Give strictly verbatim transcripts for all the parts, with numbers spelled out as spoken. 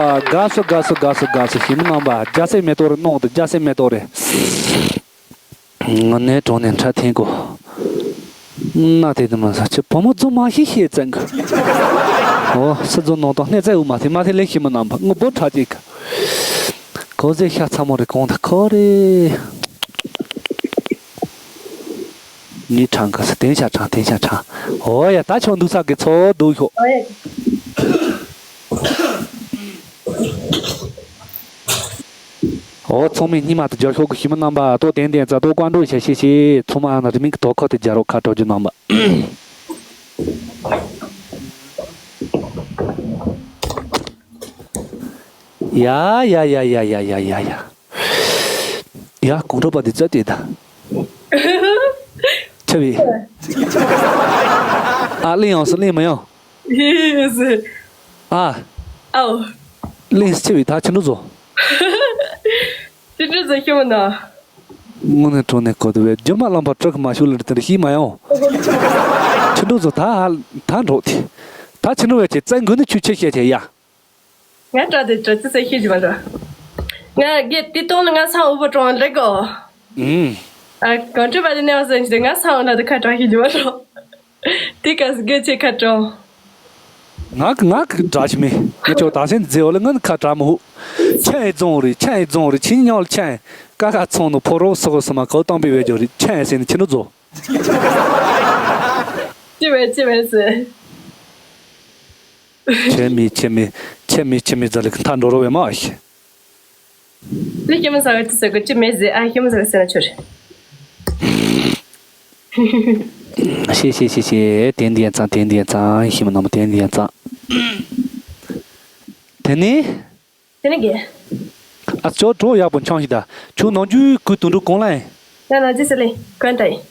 དགའ་སོ་དགའ་སོ་དགའ་སོ་དགའ་སོ། ཞི་མི་རྣམ་པ་རྒྱ་སེ་མེ་ཏོག་རེ་གནང་དུ། རྒྱ་སེ་མེ་ཏོག་རེ། ངོ་ནས་གྲོང་ནས་འཕྲད་ཐེངས་གོ། ན་དེ་དུ་མ་ས་ཆེ་བུ་མོ་རྫོང་མ་ཤི་ཤེས་བཙན་གི། འོ་སི་རྫོང་ནང་དང་སྣེ་ཙའི་འུ་མ་ཐེ་མ་ཐེ་ལེ་ཞི་མི་རྣམ་པ་ངོ་བོ་ཁྲ་ཅིག་གི། གོ་ཟེ་ཤ་ཚ་མོ་རེ་གོང་ད་ཁོ་རེ། ནི་ཁྲང་གི་སི་དེང་ཤ་ཁྲང་དེང་ཤ་ཁྲང་། འོ་ཡ་ད་ཆོག་འདུག་ས་གི་ཚོ་འདུག་ཤོག། འོ་ཚང་མས་སྙིང་མ་དུ་རྒྱབ་ཤོག་གི་ཞི་མི་རྣམ་པ་ཏོ་ཏན་ཏན་ཙ་ཏོ་བཀའ་འགྲོ་ཞེ་ཤེ་ཤེ་ཚང་མ་ན་རི་མིང་གི་དོ་ཁོ་དེ་རྒྱ་རོགས་ཁ་གྲོགས་རྒྱུ་རྣམ་པ། ཡ་ཡ་ཡ་ཡ་ཡ་ཡ་ཡ་ཡ། ཡ་གོང་ཁྲོ་པ་དེ་ཙ་དེ་ད། ཆ་བི། ཨ་གླིང་ཡང་སུ་གླིང་མ་ཡང་། ཨ། ཨའོ། གླིང་སུ་ཆ་བི་ད་ཆི་འགྲོ་ཚོ། ཅི་འདྲ་ཟེར་ཤེས་མ་ན། དངོས་གནས་དྲང་གནས་གོ་དུ་བས་རྒྱུ་མ་ལམ་པ་དྲག་གི་མ་ཤུགས་ལ་དེར་ཤེས་མ་ཡོང་། ཆི་འགྲོ་ཚོ་ད་ཧ་ད་འགྲོ་དེ། ད་ཆི་འགྲོ་བས་ཆེ་བཙན་དགོས་ནི་ཆུ་ཆེ་བཤད་ཆེ་ཡ། ང་དྲག་དེ་དྲག་ཅི་ཟེར་ཤེས་ཀྱི་མ་འགྲོ། ང་རྒད་དེ་སྟོང་ལ་ང་ཚང་འུ་བ་གྲོང་ལེགས་གོ། ཨུམ། ཨ་གང་འདྲ་བ་དེ་ནས་བ་ཟེར་གྱི་ང་ཚང་འུ་ན་དུ་ཁ་དྲག་ཤེས་ཀྱི་མ་འགྲོ། དེ་ག་སི་རྒད་ཆེ་ཁ་དྲག་ང་གི་ང་གི་དྲག་ཤི་མེད། ངས་ཆོག་ད་སེམས་མཛེས་འོ་ལ་ང་ནི་ཁ་དྲག་མ་ཧུ། ཆ་ཡི་རྫོང་རེད་ཆ་ཡི་རྫོང་རེད་ཆི་ཉག་ལ་ཆ་ཡི་ཀ་ཁ་ཚོང་ནི་ཕོ་རོག་སོག་སི་མ་གོ་གཏོང་པའི་བས་ཇོ་རེད་ཆ་ཡི་ཟེར་ནི་ཆི་འགྲོ་ཚོ། ཅི་བས་ཅི་བས་ཟེར། ཆེ་མི་ཆེ་མི་ཆེ་མི་ཆེ་མི་ཛ་ལི་ཁ་མཐའ་འགྲོ་རོ་བས་མ་ཤི། ལི་ཁྱེད་མ་ཟ་ག་ཅི་ཟེར་གི་ཅི་མེད་ཟེར་ཨ་ཁྱེད་མ་ཟ་ག་ཟེར་ན་ཆོར། ཤེས་ཤེས་ཤེས་ཤེས་དེ་འདི་ཡན་ཚང་དེ་འདི་ཡན་ཚང་ཤི་མ་ནོ་མ་དེ་འདི་ཡན་ཚང་། དེ་ནི། དེ་ནི་གེ། ཨ་ཅོ་གྲོ་ཡག་པོ་འཆང་ཞིག་ད་ཁྱོད་ནང་རྒྱུས་ཀུན་དུ་འགྲོ་གང་ལ་ཡིན། ང་ནང་རྒྱུས་ཟེར་ལེ་གོན་ད་ཡིན།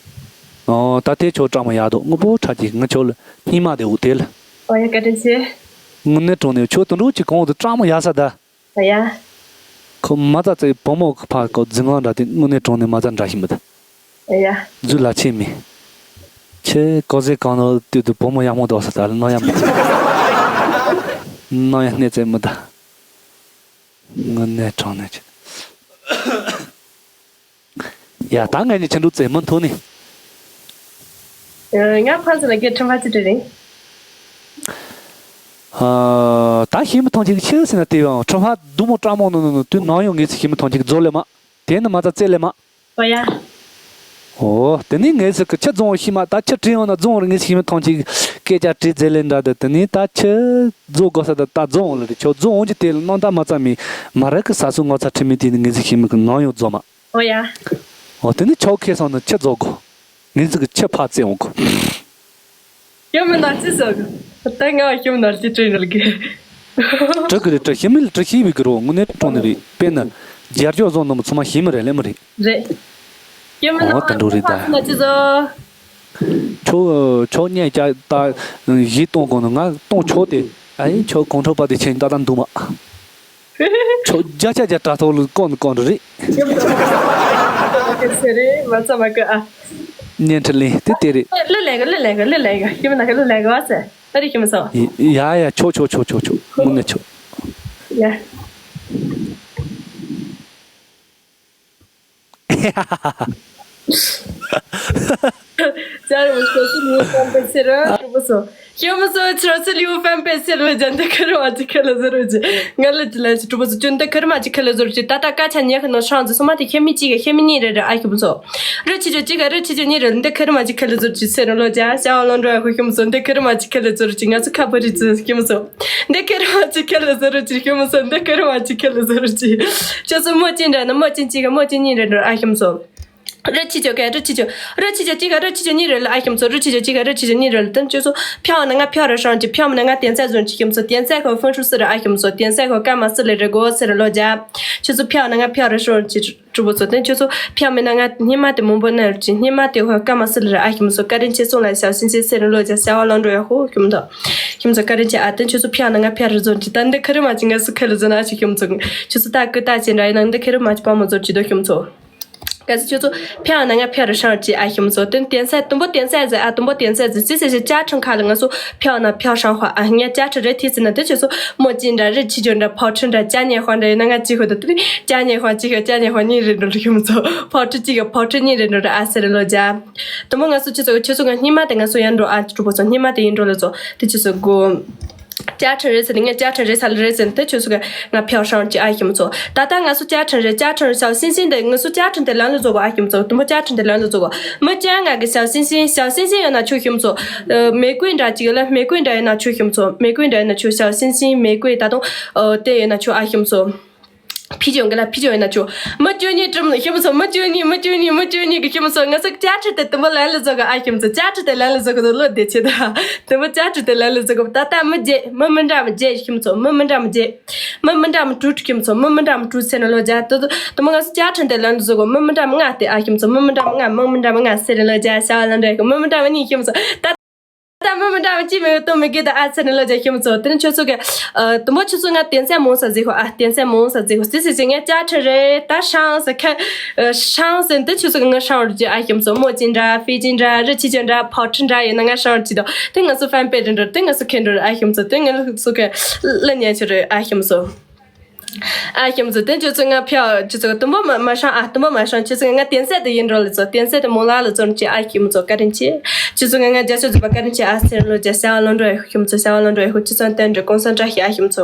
ཨོ་ད་དེ་ཁྱོད་སྐྲག་མ་ཡག་དོ་དངོས་པོ་ཁྲ་ཅིག་ང་ཁྱོད་ལ་སྙིང་མ་དེ་འུ་དེ་ལ། ཨོ་ཡ་བཀའ་དྲིན་ཆེ། དངོས་གནས་དྲང་གནས་ཁྱོད་དུ་འགྲོ་ཅིག་གང་འུ་དུ་སྐྲག་མ་ཡག་ས་ད། ཨོ་ཡ། ཁོ་མ་རྩ་རྩེ་བུ་མོ་གི་ཕ་ཁོ་རྫི་ངང་འདྲ་དེ་དངོས་གནས་དྲང་གནས་མ་རྩ་འདྲ་ཞིག་མི་ད། ཨོ་ཡ། རྫུ་ལ་ཆེ་མི། ཁྱེད་ཀོ་ཟེ་གང་ནོ་དུས་དུ་བུ་མོ་ཡག་མོ་དོ་ས་ད་ལ་ནོ་ཡ་མི་ད། ནོ་ཡ་སྣེ་རྩེ་མི་ད། དངོས་གནས་དྲང་གནས་ཆེ། ཡ་ད་ངས་ནི་ཆེན་འགྲོ་རྩེ་མི་མཐོ་ནི། ང་ཕན་ཚུན་ལ་གེ་ཁྲིམས་ཕ་ཅི་དྲི་རིང་། ཨ། ད་ཤི་མི་ཐང་ཅིག་ཆེ་ཟེར་ན་དེ་ཡང་ཁྲིམས་ཕ་སྡུག་མོ་སྐྲག་མོ་ནོ་ནོ་ནོ་དུས་ནང་ཡོང་ངེས་ཚེ་ཤི་མི་ཐང་ཅིག་རྫོགས་ལེ་མ། དེ་ནི་མ་ཚ་རྩེ་ལེ་མ། ཨོ་ཡ། ཨོ། དེ་ནི་ངེས་ཚེ་གི་ཆེ་རྫོང་ཤི་མ་ད་ཆེ་དྲི་ཡོང་ན་རྫོང་རེ་ངེས་ཤི་མི་ཐང་ཅིག་སྐད་ཆ་དྲི་རྩེ་ལེ་འདྲ་དེ་དེ་ནི་ད་ཆེ་རྫོགས་དགོས་ས་ད་ད་རྫོང་ལ་རེ་ཆོ་རྫོང་ཅི་དེ་ལ་ནང་ད་མ་ཚ་མི་མ་རེ་གི་ས་སུ་ངོ་ཚ་ཁྲི་མི་དེ་ནི་ངེས་ཚེ་ཤི་མི་གི་ནང་ཡོང་རྫོགས་མ། ཨོ་ཡ། འོ་དེ་ནི་ཆོག་ཁེ་སང་ནི་ཆེ་རྫོགས་གོ། ངེད་ཚོ་གི་ཆེ་ཕ་བཙན་འོང་གོ། ཤི་མི་ནར་ཅི་ཟེར་གི། ད་ང་ཤི་མི་ནར་ཅི་དྲན་རེད་གི། དྲི་གི་རེད་དྲི་ཤི་མི་ལ་དྲི་ཤི་བི་གི་རོ་དངོས་གནས་དྲང་ནི་རེད་དཔེར་ན། རྒྱལ་སྐྱོག་བཟོ་ནི་མི་ཚང་མ་ཤི་མི་རེད་ལེ་མི་རེད། རེད། ཤི་མི་ནར་ཨོ་ད་འགྲོ་རེད་ད། ནར་ཅི་ཟེར། ཆོག་ཆོག་ཉན་ཀྱ་ད་གཞི་གཏོང་དགོས་ནི་ང་གཏོང་ཆོག་དེ་ཨ་ཡིན་ཆོག་གོང་ཁྲོ་པ་དེ་ཆེན་ད་ད་འདུག་མ། ཁྱོད་བརྒྱ་ཆ་བརྒྱ་དྲ་ཐོག་ལ་བཀོད་ནི་བཀོད་འགྲོ་རེད། ཟེར་རེད་མ་ཚ་མ་ཀི་ཨ། བརྙན་འཕྲིན་ལེན་དེ་དེ་རེད། ལི་ལེ་གི་ལི་ལེ་གི་ལི་ལེ་གི་ཤི་མི་ན་གི་ལི་ལེ་གི་བ་ཟེར་ཨ་རི་ཤི་མི་སོང་། ཡ་ཡ་ཆོག་ཆོག་ཆོག་ཆོག་ཆོག་ཆོག་དངོས་གནས་ཆོག་ཡ། ཅར་མི་སོ་སི་ལིའུ་ཧྥན་པེ་སེ་ར་གྲུ་པོ་སོ། ཤི་མི་སོ་ཆི་ར་སི་ལིའུ་ཧྥན་པེ་སེ་ར་ལ་ཇན་ཏེ་ཁ་རུ་བ་ཅི་ཁ་ལ་ཟེར་རོ་ཅི། ང་ལ་ཅི་ལ་ཅི་གྲུ་པོ་སོ་ཇན་ཏེ་ཁ་རུ་མ་ཅི་ཁ་ལ་ཟེར་རོ་ཅི། ད་ལྟ་ཀ་ཆ་ཉེ་ཁ་ནོ་ཧྲང་ཙི་སོ་མ་དེ་ཁེ་མི་ཅི་ག་ཁེ་མི་ཉི་རེ་རེ་ཨ་ཤི་མི་སོ། རི་ཆི་ཅོ་ཅི་ག་རི་ཆི་ཅོ་ཉི་རེ་ལ་འདི་ཁ་རུ་མ་ཅི་ཁ་ལ་ཟེར་རོ་ཅི་སེ་ར་ལོ་ཇ་ཤ་བ་ལོན་འགྲོ་ཡ་ཁོ་ཤི་མི་སོ་འདི་ཁ་རུ་མ་ཅི་ཁ་ལ་ཟེར་རོ་ཅི། ང་ཚོ་ཁ་པ་རི་ཙི་ཤི་མི་སོ། འདི་ཁ་རུ་མ་ཅི་ཁ་ལ་ཟེར་རོ་ཅི་ཤི་མི་སོ་འདི་ཁ་རུ་མ་ཅི་ཁ་ལ་ཟེར་རོ་ཅི། ཁྱོད་ཚོ་མོ་ཅི་འདྲ་ན་མོ་ཅི་ཅི་ག་མོ་ཅི་ཉི་རེ་རེ་ཨ་ཤི་མི་སོ། རི་ཆི་ཅོ་ག་རི་ཆི་ཅོ། རི་ཆི་ཅོ་གཅིག་ག་རི་ཆི་ཅོ་གཉིས་རེ་ལ་ཨ་ཤི་མི་སོ། རི་ཆི་ཅོ་གཅིག་ག་རི་ཆི་ཅོ་གཉིས་རེ་ལ་དེ་ཁྱོད་ཚོ་ཕྱག་ན་ང་ཕྱག་རེ་ཧྲང་ཅི་ཕྱག་མི་ན་ང་དེན་ཚ་ཟོན་ཅི་ཤི་མི་སོ། དེན་ཚ་ཁོ་ཧྥུན་ཧྲུ་སི་རེ་ཨ་ཤི་མི་སོ། དེན་ཚ་ཁོ་ཀ་མ་སི་ལེ་རེ་གོ་སི་རེ་ལོ་ཇ། ཁྱོད་ཚོ་ཕྱག་ན་ང་ཕྱག་རེ་ཧྲང་ཅི་གྲུ་པོ་ཚོ་དེ་ཁྱོད་ཚོ་ཕྱག་མི་ན་ང་སྙེ་མ་དེ་མང་པོ་ན་རུ་ཅི་སྙེ་མ་དེ་ཁོ་ཀ་མ་སི་ལེ་རེ་ཨ་ཤི་མི་སོ། ཀ་རིན་ཆེ་སོང་ལ་ཞབས་ཤིན་ཆེ་སི་རེ་ལོ་ཇ་ཤ་བ་ལོན་འགྲོ་ཡ་ཧོ་ཤི་མི་སོ། ཤི་མི་སོ་ཀ་རིན་ཆེ་ཨ་དེ་ཁྱོད་ཚོ་ཕྱག་ན་ང་ཕྱག་རེ་ཟོན་ཅི་ད་འདི་ཁ་རི་མ་ཅི་ང་སུ་ཁ་ལ་ཟོན་ཨ་ཅི་ཤི་མི་སོ། ཁྱོད་ཚོ་ད་ཀི་ད་ཅི་འདྲ་ཡིན་ན་འདི་ཁ་རི་མ་ཅི་པ་མོ་ཟོར་ཅི་དོ་ཤི་མི་སོ། གལ་སྲིད་ཁྱོད་ཚོ་ཕེབས་ན་ང་ཕེབས་རུ་ཤང་ཅི་ཨ་ཞིམ་སོ། དེ་དེན་སེ་དུམ་བུ་དེན་སེ་ཟེར་ཨ། དུམ་བུ་དེན་སེ་ཟེར་ཅི་ཟེར་ཞིག་བཅའ་ཁྲིམས་ཁག་ལ་ང་ཚོ་ཕེབས་ན་ཕེབས་ཤང་ཧོ་ཨ། ངས་བཅའ་ཁྲིམས་རེ་ཐིག་ཟེར་ན་དེ་ཁྱོད་ཚོ་མོ་ཅི་འདྲ་རི་ཆི་ཆོ་འདྲ་ཕོ་ཁྲི་འདྲ་ཅ་ཉེ་ཧོ་འདྲ་ཡིན་ན་ང་ཅི་ཧོ་དུ་དེ་ཅ་ཉེ་ཧོ་ཅི་ཧོ་ཅ་ཉེ་ཧོ་གཉིས་རེ་འགྲོ་རུ་ཞིམ་སོ། ཕོ་ཁྲི་གཅིག་གི་ཕོ་ཁྲི་གཉིས་རེ་འགྲོ་རུ་ཨ་ཟེར་ལོ་རྒྱ། དུམ་བུ་ང་ཚོ་ཁྱོད་ཚོ་ཁྱོད་ཚོ་གི་སྙིང་མ་དེ་ང་ཚོ་ཡར་འགྲོ་ཨ། གྲོགས་པོ་ཚོ་སྙིང་མ་དེ་ཡིན་འགྲོ་ལ་ཚོ་དེ་ཁྱོད་ཚོ་གོ་བཅའ་ཁྲིམས་རེད་ཟེར་ནས་ངས་བཅའ་ཁྲིམས་རེད་ཟེར་ལ་རེད་ཟེར་ནས་དེ་ཁྱོད་ཚོ་གི་ང་ཕེབས་ཤང་ཅི་ཨ་ཞིམ་ཚོ། ད་ལྟ་ང་ཚོ་བཅའ་ཁྲིམས་རེད། བཅའ་ཁྲིམས་རེད་ཞའོ་སིན་སིན་དེ་ང་ཚོ་བཅའ་ཁྲིམས་དེ་ལམ་ལ་འཇོག་གོ་ཨ་ཞིམ་ཚོ། དུམ་བུ་བཅའ་ཁྲིམས་དེ་ལམ་ལ་འཇོག་གོ། མི་བཅོ་ལྔ་གི་ཞའོ་སིན་སིན་ཞའོ་སིན་སིན་ཡོད་ན་ཆོག་ཞིམ་ཚོ། མེ་ཀུའི་འདྲ་ཅིག་ཡོད་ལ་མེ་ཀུའི་འདྲ་ཡོད་ན་ཆོག་ཞིམ་ཚོ། མེ་ཀུའི་འདྲ་ཡོད་ན་ཆོག་ཞའོ་སིན་སིན་མེ་ཀུའི་ད་དུང་དེ་ཡོད་ན་ཆོག་ཨ་ཞིམ་ཚོ། ཕི་ཅོང་གི་ལ་ཕི་ཅོང་ཡོད་ན་ཆོག་མི་བཅུ་གཉིས་གྲུབ་ནས་ཞིམ་ཚོ། མི་བཅུ་གཉིས་མི་བཅུ་གཉིས་མི་བཅུ་གཉིས་གི་ཞིམ་ཚོ། ང་ཚོ་བཅའ་ཁྲིམས་དེ་དུམ་བུ་ལམ་ལ་འཇོག་གོ་ཨ་ཞིམ་ཚོ། བཅའ་ཁྲིམས་དེ་ལམ་ལ་འཇོག་གོ་ལོ་དེ་ཆེ་ད། དུམ་བུ་བཅའ་ཁྲིམས་དེ་ལམ་ལ་འཇོག་གོ། ད་ལྟ་མི་བརྒྱད་མི་མི་འདྲ་མི་བརྒྱད་ཞིམ་ཚོ། མི་མི་འདྲ་མི་བརྒྱད། མི་མི་འདྲ་མི་དྲུག་ཞིམ་ཚོ། མི་མི་འདྲ་མི་དྲུག་ཟེར་ན་ལོ་རྒྱ་དུ་དུ་དུམ་བུ་ང་ཚོ་བཅའ་ཁྲིམས་དེ་ལམ་ལ་འཇོག་གོ། མི་མི་འདྲ་མི་ལྔ་དེ་ཨ་ཞིམ་ཚོ། མི་མི་འདྲ་མི་ལྔ་མི་མི་འདྲ་མི་ལྔ་ཟེར་ན་ལོ་རྒྱ་བྱ་བ་ལམ་འགྲོ་གོ། མི་མི་འདྲ་མི་གཉིས་ཞིམ་ཚོ། ད། ད་མི་མི་འདྲ་བ་ཅི་མི་ཡོད་དོ་མི་དགེ་ད་ཨ་ཚེ་ནི་ལོ་རྒྱ་ཞིམ་ཚོ། དེ་ནི་ཁྱོད་ཚོ་གི་ཨ། དུམ་བུ་ཁྱོད་ཚོ་ང་དེན་སེ་མོང་ས་ཟིག་ཧོ་ཨ། དེན་སེ་མོང་ས་ཟིག་ཧོ་སི་སི་སི་ངས་བཅའ་ཁྲིམས་རེད་ད་ཤང་ཟེར་ཁ། ཤང་ཟེར་འདི་ཁྱོད་ཚོ་གི་ང་ཤང་རུ་ཅི་ཨ་ཞིམ་ཚོ། མོ་ཅི་འདྲ་ཧྥི་ཅི་འདྲ་རི་ཆི་ཅི་འདྲ་ཕོ་ཁྲི་འདྲ་ཡིན་ན་ང་ཤང་རུ་ཅི་དོ། དེ་ང་ཚོ་ཧྥན་པེ་རེད་འདྲ། དེ་ང་ཚོ་ཁེ་འདྲ་རེད་ཨ་ཞིམ་ཚོ། དེ་ང་ཚོ་གི་ལ་ཉན་ཆི་རེད་ཨ་ཞིམ་ཚོ། ཨ་ཞིམ་ཚོ། དེ་ཁྱོད་ཚོ་ང་ཕྱག་ཁྱོད་ཚོ་དུམ་བུ་མ་མ་ཤང་ཨ། དུམ་བུ་མ་ཤང་ཁྱོད་ཚོ་ང་དེན་སེ་དེ་ཡིན་འགྲོ་ལ་ཚོ། དེན་སེ་དེ་མོ་ལ་ལ་ཚོ་ཅི་ཨ་ཞིམ་ཚོ། བཀའ་དྲིན་ཆེ། ཁྱོད་ཚོ་ང་ང་རྒྱ་ཆོས་ཚོ་བ་བཀའ་དྲིན་ཆེ་ཨ་ཟེར་ལོ་རྒྱ་བྱ་བ་ལོ་འགྲོ་ཡ་ཞིམ་ཚོ། བྱ་བ་ལོ་འགྲོ་ཡ་ཁྱོད་ཚོ་བསྟན་འགྲོ་གོང་ས་བཀྲ་ཤིས་ཨ་ཞིམ་ཚོ།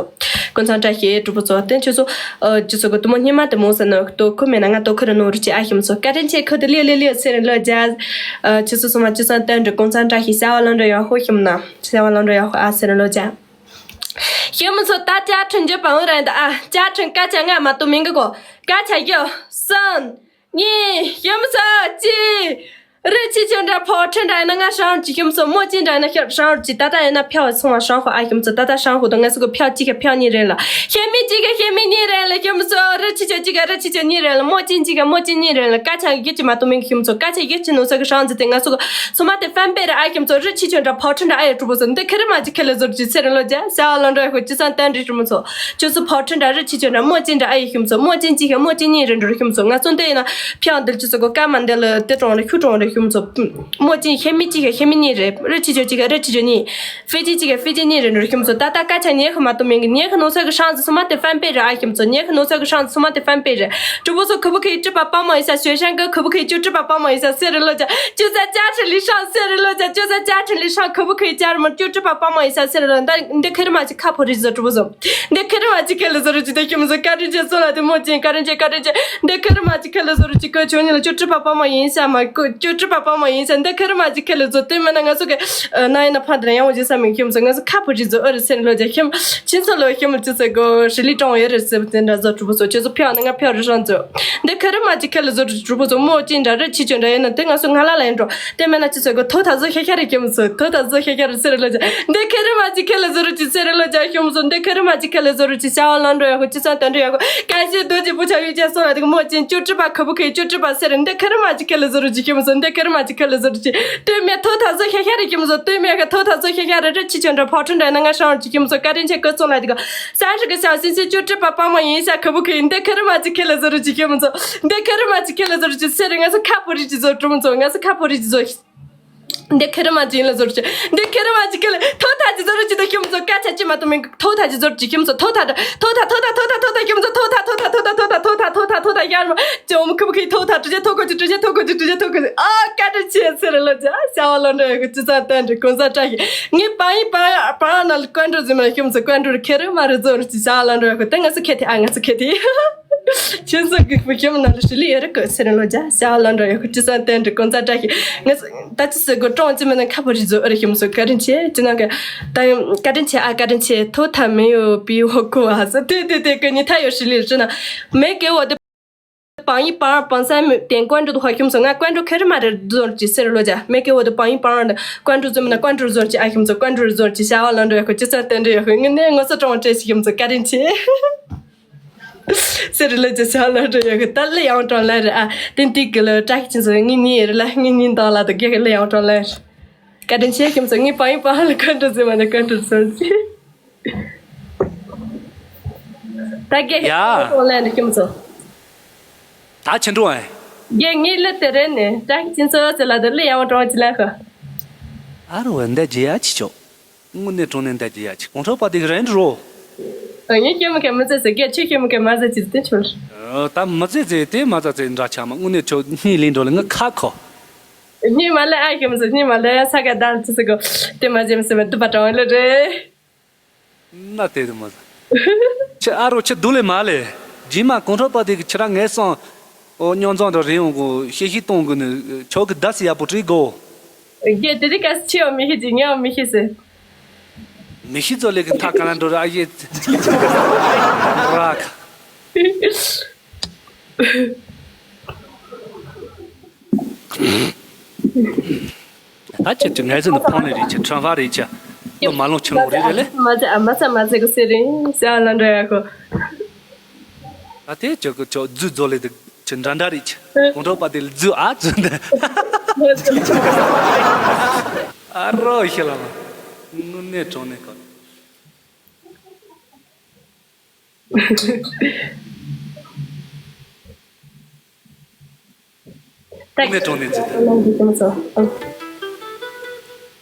གོང་ས་བཀྲ་ཤིས་གྲོགས་པོ་ཚོ། དེ་ཁྱོད་ཚོ་ཁྱོད་ཚོ་གི་དུམ་བུ་སྙིང་མ་དེ་མོ་ཟེར་ན་ཏོ་ཁུ་མེད་ན་ང་ཏོ་ཁུ་རུ་ནོ་རུ་ཅི་ཨ་ཞིམ་ཚོ། བཀའ་དྲིན་ཆེ། ཁུ་དེ་ལི་ལི་ལི་ཟེར་ལོ་རྒྱ། ཁྱོད་ཚོ་སོ་མ་ཁྱོད་ཚོ་བསྟན་འགྲོ་གོང་ས་བཀྲ་ཤིས་བྱ་བ་ལོ་འགྲོ་ཡ་ཧོ་ཞིམ་ན་བྱ་བ་ལོ་འགྲོ་ཡ་ཧོ་ཨ་ཟེར་ལོ་རྒྱ། ཞིམ་ཚོ། ད་བཅའ་ཁྲིམས་འཇོག་པའང་རེད་ད་ཨ། བཅའ་ཁྲིམས་སྐད་ཆ་ལྔ་མ་གཏོགས་མིན་གི་གོ། སྐད་ཆ་བཞི་གསུམ་གཉིས། ཞིམ་ཚོ་གཅིག་རི་ཆི་ཆོ་འདྲ་ཕོ་ཁྲི་འདྲ་ཡིན་ན་ང་ཤང་ཅི་ཞིམ་ཚོ། མོ་ཅི་འདྲ་ཡིན་ན་ཤ་ཤང་ཅི། ད་ལྟ་ཡིན་ན་ཕྱག་ཚོང་བ་ཤང་ཧོ་ཨ་ཞིམ་ཚོ། ད་ལྟ་ཤང་ཧོ་དང་ང་སུ་གི་ཕྱག་གཅིག་གི་ཕྱག་གཉིས་རེད་ལ། ཤེ་མི་གཅིག་གི་ཤེ་མི་གཉིས་རེད་ལ་ཞིམ་ཚོ། རི་ཆི་ཆོ་གཅིག་གི་རི་ཆི་ཆོ་གཉིས་རེད་ལ། མོ་ཅི་གཅིག་གི་མོ་ཅི་གཉིས་རེད་ལ། སྐད་ཆ་བཞི་ཅི་མ་གཏོགས་མིན་གི་ཞིམ་ཚོ། སྐད་ཆ་བཞི་ཅི་ནོ་ས་གི་ཤང་ཅི་དེ་ང་སུ་གི་སོ་མ་དེ་ཧྥན་པེ་རེད་ཨ་ཞིམ་ཚོ། རི་ཆི་ཆོ་འདྲ་ཕོ་ཁྲི་འདྲ་ཨ་ཡི་གྲོགས་པོ་ཚོ། འདི་ཁེ་རི་མ་ཅི་ཁེ་ལེ་ཟོར་ཅི་ཚེ་རིང་ལོ་རྒྱ་བྱ་བ་ལོ་འགྲོ་ཡ་ཁོ་ཅི་སང་བསྟན་འགྲིག་གྲོགས་མོ་ཚོ། ཁྱོད་ཚོ་ཕོ་ཁྲི་འདྲ་རི་ཆི་ཆོ་འདྲ་མོ་ཅི་འདྲ་ཨ་ཡི་ཞིམ་ཚོ། མོ་ཅི་གཅིག་གི་མོ་ཅི་གཉིས་རེད་འགྲོ་ཞིམ་ཚོ། ང་ཚོ་འདི་ཡིན་ན་ཕྱག་འདིར་ཁྱོད་ཚོ་གོ་སྐར་མ་འདི་ལ་དེ་གྲོང་རེད་ཤུ་གྲོང་རེད་ཞིམ་ཚོ། མོ་ཅི་ཤེ་མི་གཅིག་གི་ཤེ་མི་གཉིས་རེད། རི་ཆི་ཆོ་གཅིག་གི་རི་ཆི་ཆོ་གཉིས། ཧྥི་ཅི་གཅིག་གི་ཧྥི་ཅི་གཉིས་རེད་འགྲོ་ཞིམ་ཚོ། ད་ལྟ་སྐད་ཆ་ཉན་ཁ་མ་གཏོགས་མིན་གི། ཉན་ཁ་ནོ་ས་གི་ཤང་ཚོ་སོ་མ་དེ་ཧྥན་པེ་རེད་ཨ་ཞིམ་ཚོ། ཉན་ཁ་ནོ་ས་གི་ཤང་ཚོ་སོ་མ་དེ་ཧྥན་པེ་རེད། གྲོགས་པོ་ཚོ་ཁུ་བུ་ཁའི་ཀྲི་པ་པ་མ་ཡིན་ས་ཞོ་ཤང་གི་ཁུ་བུ་ཁའི་ཅུ་ཀྲི་པ་པ་མ་ཡིན་ས་སེ་རི་ལོ་ཅ་ཅུ་ས་ཅ་ཁྲི་ལི་ཤང་སེ་རི་ལོ་ཅ་ཅུ་ས་ཅ་ཁྲི་ལི་ཤང་ཁུ་བུ་ཁའི་ཅར་མ་ཅུ་ཀྲི་པ་པ་མ་ཡིན་ས་སེ་རི་ལོ། འདི་འདི་ཁེ་རི་མ་ཅི་ཁ་ཕོ་རི་ཟོ་གྲོགས་པོ་ཚོ། འདི་ཁེ་རི་མ་ཅི་ཁེ་ལི་ཟོ་རུ་ཅི་དེ་ཁྱིམ་ཚོ་བཀའ་དྲིན་ཆེ་སོང་ལ་དེ་མོ་ཅན་བཀའ་དྲིན་ཆེ་བཀའ་དྲིན་ཆེ། འདི་ཁེ་རི་མ་ཅི་ཁེ་ལི་ཟོ་རུ་ཅི་ཁོ་ཆོ་ཉི་ལ་ཅུ་ཀྲི་པ་པ་མ་ཡིན་ས་མ་ཁོ་ཅུ་ཀྲི་པ་པ་མ་ཡིན་ས། འདི་ཁེ་རི་མ་ཅི་ཁེ་ལི་ཟོ་དེ་མ་ན་ང་ཚོ་གི་ན་ཡིན་ན་ཕ་དེ་ཡང་འོ་ཅི་ས་མིན་ཁྱིམ་ཚོ་ང་ཚོ་ཁ་ཕོ་རི་ཟོ་ཨོ་རི་སེ་ལོ་ཅ་ཁྱིམ། ཁྱིམ་ཚོ་ལོ་ཁྱིམ་ཅི་ཚེ་གོ་ཧྲི་ལི་ཀྲོང་ཡོད་རེད་སེ་བ་དེ་འདྲ་ཟོ་གྲོགས་པོ་ཚོ་ཁྱོད་ཚོ་ཕེའོ་ན་ང་ཕེའོ་རི་ཧྲང་ཚོ། འདི་ཁེ་རི་མ་ཅི་ཁེ་ལི་ཟོ་རུ་གྲོགས་པོ་ཚོ་མོ་ཅི་འདྲ་རེད་ཅི་ཅོ་འདྲ་ཡིན་ན་དེ་ང་ཚོ་ང་ལ་ལ་ཡིན་འགྲོ། དེ་མེད་ན་ཅི་ཟེར་གོ་ཐོ་ཐ་ཟོ་ཤ་ཤ་རེ་ཁྱིམ་ཚོ། ཐོ་ཐ་ཟོ་ཤ་ཤ་རེ་སེ་རེ་ལོ་ཅ། འདི་ཁེ་རི་མ་ཅི་ཁེ་ལི་ཟོ་རུ་ཅི་སེ་རེ་ལོ་ཅ་ཁྱིམ་ཚོ། འདི་ཁེ་རི་མ་ཅི་ཁེ་ལི་ཟོ་རུ་ཅི་བྱ་བ་ལོ་འགྲོ་ཡ་གོ་ཅི་ས་དོན་འགྲོ་ཡ་གོ་གལ་སྲིད་རྡོ་རྗེ་བུ་ཆ་ཡུ་ཅ་སོང་ལ་དེ་གོ་མོ་ཅི་ཅུ་ཀྲི་པ་ཁུ་བུ་ཁའི་ཅུ་ཀྲི་པ་སེ་རེ། འདི་ཁེ་རི་མ་ཅི་ཁེ་ལི་ཟོ་རུ་ཅི་ཁྱིམ་ཚོ། འདི་ཁེ་རི་མ་ཅི་ཁེ་ལི་ཟོ་རུ་ཅི་དེ་མེད་ཐོ་ཐ་ཟོ་ཤ་ཤ་རེ་ཁྱིམ་ཚོ། དེ་མེད་ག་ཐོ་ཐ་ཟོ་ཤ་ཤ་རེ་རེ་ཅི་ཅོ་འདྲ་ཕོ་ཁྲི་འདྲ་ན་ང་ཧྲང་རུ་ཅི་ཁྱིམ་ཚོ་བཀའ་དྲིན་ཆེ་གོ་སོང་ལ་དེ་གོ་ས་ཧྲི་གི་ས་སིན་སི་ཅུ་ཀྲི་པ་པ་མ་ཡིན་ཤ་ཁུ་བུ་ཁའི་འདི་ཁེ་རི་མ་ཅི་ཁེ་ལི་ཟོ་རུ་ཅི་ཁྱིམ་ཚོ། འདི་ཁེ་རི་མ་ཅི་ཁེ་ལི་ཟོ་རུ་ཅི་སེ་རེ། ང་ཚོ་ཁ་ཕོ་རི་ཅི་ཟོ་གྲོགས་ཚོ། ང་ཚོ་ཁ་ཕོ་རི་ཅི་ཟོ། འདི་ཁེ་རི་མ་ཅི་ལ་ཟོ་རུ་ཅི། འདི་ཁེ་རི་མ་ཅི་ཁེ་ལི་ཐོ་ཐ་ཅི་ཟོ་རུ་ཅི་དེ་ཁྱིམ་ཚོ་སྐད་ཆ་ཅི་མ་གཏོགས་མིན་ཐོ་ཐ་ཅི་ཟོ་རུ་ཅི་ཁྱིམ་ཚོ། ཐོ་ཐ་ཐོ་ཐ་ཐོ་ཐ་ཐོ་ཐ་ཁྱིམ་ཚོ། ཐོ་ཐ་ཐོ་ཐ་ཐོ་ཐ་ཐོ་ཐ་ཐོ་ཐ་ཐོ་ཐ་ཐོ་ཐ་ཐོ་ཐ་ཡར་མ་ཅི་འོ་མ་ཁུ་བུ་ཁའི་ཐོ་ཐ་ཀྲི་ཅེ་ཐོ་ཀོ་ཅི་ཀྲི་ཅེ་ཐོ་ཀོ་ཅི་ཀྲི་ཅེ་ཐོ་ཀོ་ཅི། ཨ་བཀའ་དྲིན་ཆེ་སེ་རེ་ལོ་ཅ་བྱ་བ་ལོ་འགྲོ་ཡ་གོ་ཅི་ས་བསྟན་འགྲིག་གོང་ས་བཀྲ་ཤིས། ངའི་པང་ཡིན་པང་པང་ན་ལ་ཀོན་ཀྲོ་ཟི་མ་ཁྱིམ་ཚོ་ཀོན་ཀྲོ་ཁེ་རི་མ་རེ་ཟོ་རུ་ཅི་བྱ་བ་ལོ་འགྲོ་ཡ་གོ་དེ་ང་ཚོ་ཁེ་ཐི་ཨ་ང་ཚོ་ཁེ་ཐི། ཁྱེད་ཚོ་གི་བུ་ཁྱིམ་ནང་ལ་ཧྲི་ལི་ཡོད་རེད་གོ་སེ་རེ་ལོ་ཅ་བྱ་བ་ལོ་འགྲོ་ཡོད་གོ་ཅི་ས་བསྟན་འགྲིག་གོང་ས་བཀྲ་ཤིས། ང་ཚོ་ད་ཅི་ཟེར་གོ་ཀྲོང་ཅི་མེད་ན་ཁ་ཕོ་རི་ཟོ་ཨོ་རེ་ཁྱིམ་ཚོ་བཀའ་དྲིན་ཆེ་ཅི་ན་ག་ད་བཀའ་དྲིན་ཆེ་ཨ་བཀའ་དྲིན་ཆེ། ཐོ་ཐ་མེ་ཡོ་པི་ཡོ་གོ་ཨ་ས་དེ་དེ་དེ་གི་ཉི་ཐ་ཡོ་ཧྲི་ལི་ཅི་ན་མེ་གེ་འོ་དེ་པང་ཡི་པང་པང་ས་མེ་དེ་ཀོན་ཀྲོ་དུ་ཧ་ཁྱིམ་ཚོ་ང་ཀོན་ཀྲོ་ཁེ་རི་མ་རེ་ཟོ་ཅི་སེ་རེ་ལོ་ཅ་མེ་གེ་འོ་དེ་པང་ཡི་པང་ཀོན་ཀྲོ་ཟོ་མེད་ན་ཀོན་ཀྲོ་ཟོ་ཅི་ཨ་ཁྱིམ་ཚོ་ཀོན་ཀྲོ་ཟོ་ཅི་བྱ་བ་ལོ་འགྲོ་ཡོད་གོ་ཅི་ས་བསྟན་འགྲིག་ཡོད་གོ་ངི་ནས་ངོ་ས་ཀྲོང་བཀྲ་ཤིས་ཁྱིམ་ཚོ་བཀའ་དྲིན་ཆེ། སེ་རི་ལ་ཅི་ཆ་ལ་རེ་ཡ་གི་ད་ལེ་ཡང་ཀྲང་ལ་རེ་ཨ། དེ་འདི་གི་ལ་ཀྲ་ཁི་ཅི་ཟེར་ངི་ནི་རེ་ལ་ངི་ནི་འདང་ལ་དུ་གེ་གི་ལེ་ཡང་ཀྲང་ལ་རེ། བཀའ་དྲིན་ཆེ་ཁྱིམ་ཚོ། ངི་པང་ཡི་པང་ལ་ཀོན་ཀྲོ་ཟེར་མ་ནི་ཀོན་ཀྲོ་ཟེར་ཅི། ད་གེ་གི་ཡ། ཀྲང་ལ་རེ་ཁྱིམ་ཚོ། ད་ཆེན་ཀྲུང་ཨེ། རྒན་ངའི་གླུ་དེ་རེད་ནས་བཀྲ་ཤིས་ཆོས་མཚོ་ཟེར་ལ་དེ་གླུ་ཡག་པོ་དྲངས་ཅི་ལ་ཧ། ཨ་རོ་འདི་རྒྱལ་ཡ་ཆི་ཆོག་དངོས་གནས་དྲང་གནས་འདི་རྒྱལ་ཡ་ཆི་གོང་ཁྲོ་པ་དེ་གི་རེད་འགྲོ། ངས་སྐྱེ་མི་ཁ་མི་ཚེ་ཟེར་གལ་ཆེ་སྐྱེ་མི་ཁ་མ་ཟེར་ཅི་དེ་ཆོར། ད་མི་ཚེ་ཟེར་དེ་མ་ཚ་ཚེ་འདྲ་ཆགས་མ་དངོས་གནས་ཆོག་སྙིང་ལིང་འགྲོ་ལ་ངི་ཁ་ཁོ། སྙིང་མ་ལ་ཨ་ཁ་མི་ཚེ་སྙིང་མ་ལ་ས་ཀ་དང་ཅི་ཟེར་གོ། དེ་མ་ཟེར་མི་ཟེར་མི་སྡུག་པ་དྲང་ལ་རེད། ན་དེ་དུ་མ་ཟ། ཁྱི་ཨ་རོ་ཁྱི་སྡུག་ལེ་མ་ལེ། རྗེས་མ་གོང་ཁྲོ་པ་དེ་གི་ཁྱི་ར་ངལ་སོང་། ཨོ་སྙོན་རྫོང་དུ་རེ་ཡོང་གོ་ཤེས་ཤེས་གཏོང་གི་ནི་ཆོག་གི་ད་སི་ཡག་པོ་བྲིས་གོ། རྒྱལ་དེ་དེ་ག་སི་ཆེ་བ་མི་ཤེས་ཀྱི་ངས་བ་མི་ཤེས་ཟེར། མི་ཤེས་ཚོ་ལེ་གི་མཐའ་ག་ན་འགྲོ་ར་ཨ་ཡེ། རག་ད་ཁྱེད་ཀྱི་ངལ་རྩོལ་འདི་ཕོང་ལེ་རེད་ཁྱེད་ཁྲང་ཧྥ་རེད་ཁྱེད་ལོ་མ་ལོང་ཆུ་ལོང་རེད་རེད་ལེ། མ་ཚད་ཨ་མ་ཚད་མ་ཚད་གི་སེ་རིང་སེ་ཨ་ལ་འདྲ་ཡ་ཁོ། ད་དེ་ཁྱེད་ཀྱི་ཁྱོད་རྫུས་རྫོ་ལེ་འདི་ཁྱེད་འདྲ་འདྲ་རེད་ཁྱེད་གོང་ཁྲོ་པ་དེ་རྫུས་ཨ་རྫུས་འདི། ཨ་རོ་ཤི་ལ་མ་དངོས་གནས་དྲང་གནས་ཁོ། ཏེག་ནས་གྲོང་ནས་འཛུལ་ཏེ།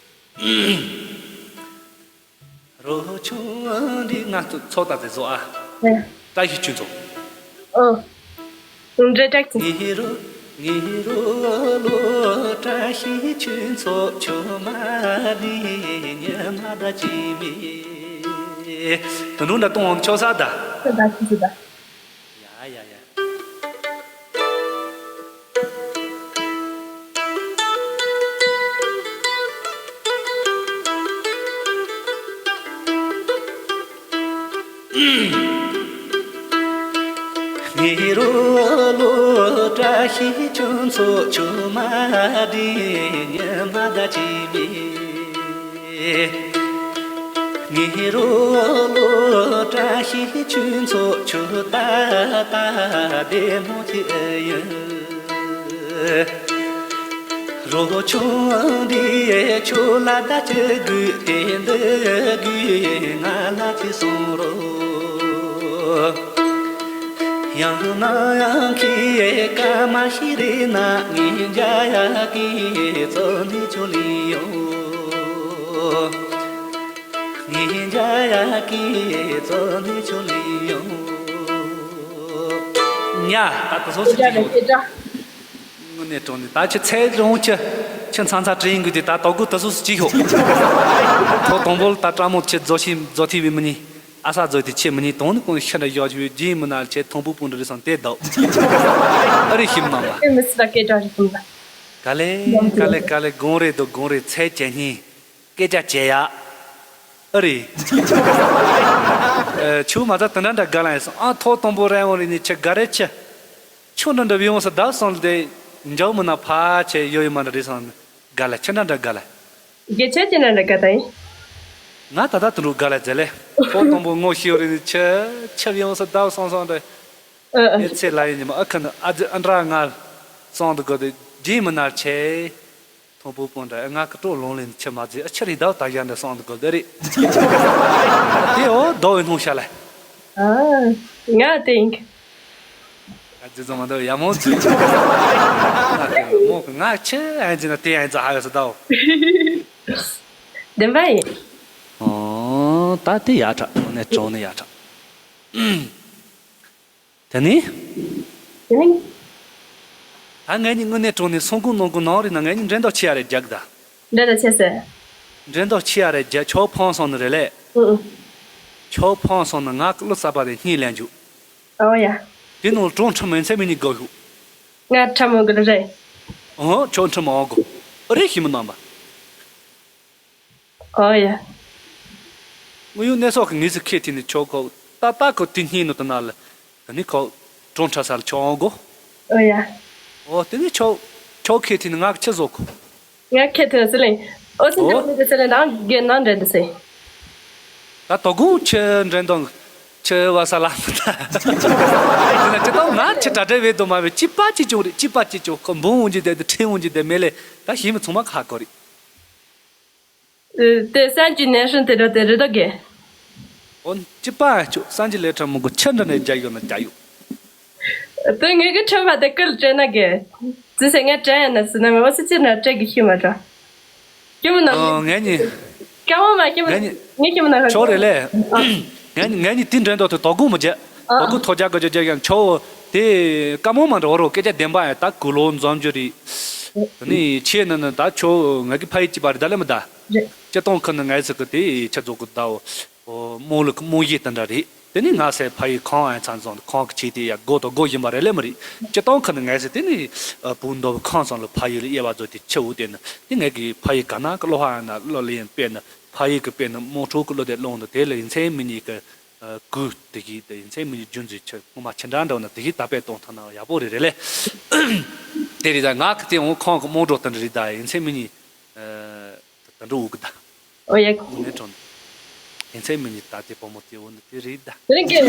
རོ་ཆུང་འདི་ང་ཚོ་ཚོགས་ད་ཟེ་བཟོ་ཨ། ཏ་ཞི་ཆུ་ཚོགས། ཨོ། འདྲེ་ཏྲག་ཅིང་། ངེ་རོ་ངེ་རོ་ལོ་བཀྲ་ཤིས་ཆུ་ཚོགས་ཆུ་མ་འདི་ཉི་མ་ད་ཅི་མི། དུ་འགྲོ་འདྲ་གཏོང་འོང་ཆོག་ས་ད། ད་ད་ཁུ་ཚུ་ད། ཡ་ཡ་ཡ། ངེ་རོ་ལོ་བཀྲ་ཤིས་ཆུ་ཚོགས་ཆུ་མ་འདི་ཉི་མ་ད་ཅི་མི། ངེ་རོ་ལོ་བཀྲ་ཤིས་ཆུ་ཚོགས་ཆུ་ད་ད་བདེ་མོ་ཅི་ཨེ་ཡིན། རོ་ཆུང་འདི་ཆུ་ལ་ད་ཅི་དགོས་དེ་འདི་དགོས་ང་ལ་ཅི་གསུང་རོ། ཡང་ན་ཡང་ཁྱེད་ཀ་མ་ཤི་རེ་ན་ངེད་འཇའ་ཡ་གི་ཙོ་ནི་ཆུ་ལི་ཡོ། ངེད་འཇའ་ཡ་གི་ཙོ་ནི་ཆུ་ལི་ཡོ། ཉ་ད་ད་སོ་སི་ཅི་ཡོ། དངོས་གནས་དྲང་ནས་ད་ཁྱི་ཚེ་རིང་ཁྱི་ཁྱི་ཚང་ཚ་དྲིན་གི་དེ་ད་དོ་གུ་ད་སོ་སི་ཅི་ཡོ། ཐོ་དང་པོ་ད་ཀྲ་མོ་ཁྱི་རྫོ་ཤི་རྫོ་ཐི་བི་མི་ཉི། ཨ་ས་ཛོ་དེ་ཆེ་མི་ཉིད་དོང་ནི་ཀུན་ཤ་འདྲ་ཡོ་ཆུ་རྗེས་མི་ན་ཆེ་ཐོང་པུ་པུ་འདྲ་རི་སང་དེ་དོ། ཨ་རི་ཤིམ་མ་མ། ཨེ་མི་སི་ད་སྐད་གྲགས་རི་ཤིམ་ད། ག་ལེ་ག་ལེ་ག་ལེ་གོང་རེ་དོ་གོང་རེ་ཚེ་ཅན་ནི་སྐད་ཆ་བྱེད་ཡ། ཨ་རི། ཆུ་མ་ད་དེ་འདྲ་འདྲ་ག་ལ་ཡིན་སོང་ཨ་ཐོ་དོང་པོ་རེ་འོང་རི་ནི་ཆེ་ག་རེ་ཆེ། ཆུ་འདྲ་འདྲ་བི་འོང་ས་ད་སོང་དེ་འཇའ་མི་ན་ཕ་ཆེ་ཡོ་ཡོ་མ་འདྲ་རི་སང་ག་ལ་ཆེ་འདྲ་འདྲ་ག་ལ། རྒྱལ་ཆེ་ཅི་ན་འདྲ་ག་ད་ཡིན། ང་ད་ལྟ་དུ་འགྲོ་ག་ལ་ཛེ་ལེ། ཁོ་དང་པོ་ངོ་ཤེས་རེ་ཆེ་ཆེ་ཡོང་ས་ད་སོང་སོང་རེ། ཨེ་ཚེ་ལ་ཡིན་ཉི་མ་ཨ་ཁ་ན་ཨ་ཛི་ཨ་འདྲ་ང་སོང་དུ་གོ་དེ་རྗེས་མི་ནར་ཆེ། དང་པོ་པོ་འདྲ་ང་ཀི་ཏོ་ལོང་ལེན་ཆེ་མ་ཛི་ཨ་ཆེ་རེ་ད་ད་ཡ་འདྲ་སོང་དུ་གོ་དེ་རེ། དེ་འོ་ད་འོ་ནོ་ཤ་ལ། ཨ་ང་དེ་ཡིན། ཨ་ཙི་ཙི་མ་འདོད་ཡ་མོ་ཙི། ང་དེ་མོ་ང་ཆེ་ཨན་ཙི་ན་དེ་ཨན་ཙི་ཧ་ཡོ་སི་ད་འོ། བདེན་པ་ཡིན། ཨོ་ད་དེ་ཡ་ཁྲ་ནས་གྲོང་ནས་ཡ་ཁྲ། དེ་ནི། དེ་ནི། ད་ངས་ནི་དངོས་གནས་གྲོང་ནས་སོང་ཀུན་ནང་ཀུན་ནང་རེ་ན་ངས་ནི་འགྲན་ཟླ་ཆེ་ཡ་རེ་རྒྱག་ད། འགྲན་ཟླ་ཆེ་སེ། འགྲན་ཟླ་ཆེ་ཡ་རེ་རྒྱག་ཆོག་ཕང་སོང་ནི་རེ་ལེ། ཨུ་ཨུ། ཆོག་ཕང་སོང་ནི་ང་ཀླུ་ས་པ་རེ་སྙིང་ལན་འཇུ། ཨོ་ཡ། དེ་ནང་གྲོང་ཁྲིམས་མེད་ཚེ་མི་ཉིད་དགོས་ཤུ། ང་ཁྲ་མོ་གི་རེད། ཨོ་ཆོག་ཁྲིམས་མ་དགོས། རེ་ཞིག་མི་གནང་པ། ཨོ་ཡ། དངོས་ཡོད་གནས་སོགས་ཀྱི་ངེས་སུ་ཁས་ཐིག་ནས་ཆོག་གོ། ད་ལྟ་ཁོ་དེ་སྙིང་ནོ་དུ་ན་ལ། ད་ནི་ཁོ་གྲོང་ཁྲ་ས་ལ་ཆོག་འོང་གོ། ཨོ་ཡ། ཨོ་དེ་ནི་ཆོག་ཆོག་ཁས་ཐིག་ནས་ང་གི་ཆི་བཟོ་གོ། ང་ཁས་ཐིག་ཟི་ལིང་། ཨོ་ཙི་ཨོ། འདྲ་མི་འདུག་ཟི་ལིང་དང་རྒན་ནང་འདྲ་འདུག་ཟེ། ད་དོ་དགོང་ཆི་འདྲེན་དང་། ཆི་བ་ས་ལ་མི་ད། དེ་ན་ཅི་ཏོང་ང་ཆི་གྲ་སྒྲ་བས་དོ་མ་བས་ཅི་པ་ཅི་ཅོ་རེད་ཅི་པ་ཅི་ཅོ་ཁོ་འབུང་འོང་གི་དེ་དེ་ཁྲིད་འོང་གི་དེ་མེད་ལེ་ད་ཞིམ་མི་ཚང་མ་ཁ་གོ་རེད། དེ་སང་གི་ནན་ཧྲིན་དེ་འདྲ་དེ་རེད་དོ་གེ། འོན་ཅི་པ་ཨ་ཅོ་སང་གི་ལས་ཁྲ་མོ་གོ་ཆི་འདྲ་ནས་རྒྱ་ཡོད་ན་རྒྱ་ཡོད། དེ་ངས་གི་ཁྲོན་པ་དེ་ཀུན་དྲན་ན་གི། ཙི་སེ་ངས་དྲན་ཡ་ན་སི་ན་མེ་འོ་སི་ཅི་ན་དྲན་གི་ཤི་མ་དྲ། ཁྱི་མོ་ན། ཨ། ངས་ནི། ཀ་མོ་མ་ཁྱི་མོ་ན། ངས་ནི། ངས་ཁྱི་མོ་ན་ཧ་ཆོ་རེ་ལེ། ཨ། ངས་ནི་ངས་ནི་དེ་འདྲེན་དོ་དེ་དོ་དགོང་མོ་བརྒྱ། ཨ། དོ་དགོང་ཐོ་རྒྱ་ག་ཇ་ཇ་ཡང་ཆོ་དེ་ཀ་མོ་མ་འདྲ་བོ་རོ་སྐད་ཆ་བདེན་པ་ཡང་ད་གུ་ལོ་འཛོམས་རྒྱུ་རེད། དེ་ནི་ཆེ་ན་ན་ད་ཆོ་ངས་གི་ཕ་ཡི་ཅི་པ་རེད་ད་ལེ་མི་ད། རེད། ཅི་གཏོང་ཁ་ན་ངས་ཟིག་གི་དེ་ཆ་རྫོགས་གི་ད་འོ། རྨོ་ལུག་རྨོ་ཡིད་དེ་འདྲ་རེད། དེ་ནས་ང་སའི་ཕ་ཡུལ་ཁང་ཨན་ཚང་རྫོང་དུ་ཁང་གི་ཆེད་དེ་ཡ་སྒོ་དང་སྒོ་ཡིན་པ་རེད་ལེ་མི་རེད། སྤྱི་བཏང་ཁ་ནས་ངས་ཟེར་དེ་ནས་བུ་མདོ་བུ་ཁང་ཚང་ལ་ཕ་ཡུལ་ལ་དབྱེ་བ་བཟོ་དེ་ཆུ་བོ་དེ་ནི་དེ་ངས་གི་ཕ་ཡུལ་ག་ན་གི་བློ་ཧ་ན་བློ་ལ་ཡིན་དཔེ་ནི་ཕ་ཡུལ་གི་དཔེ་ནི་དམངས་ཁྲོད་གི་བློ་དེ་སློང་དུ་དེ་ལ་ཡིན་ཚེ་མི་གཉིས་གི་གུ་དེ་གི་དེ་ཡིན་ཚེ་མི་གཉིས་རྒྱུ་འཛིན་ཆུ་ངོ་མ་ཆི་འདྲ་འདྲ་བ་ན་དེ་གི་ད་དཔེ་གཏོང་ཐང་ན་ཡག་པོ་རེད་རེད་ལེ། དེ་རེད་ད་ང་གི་དེ་འོང་ཁང་གི་དམངས་ཁྲོད་དེ་འདྲ་རེད་ད་ཡིན་ཚེ་མི་གཉིས། ད་འགྲོ་འུ་གི་ད། ཨོ་ཡ། དངོས་གནས་དྲང་། ཡིན་ཚེ་མི་ཉིད་ད་དེ་བུ་མོ་དེ་འོ་ནི་དེ་རེད་ད། དེ་རིང་གི།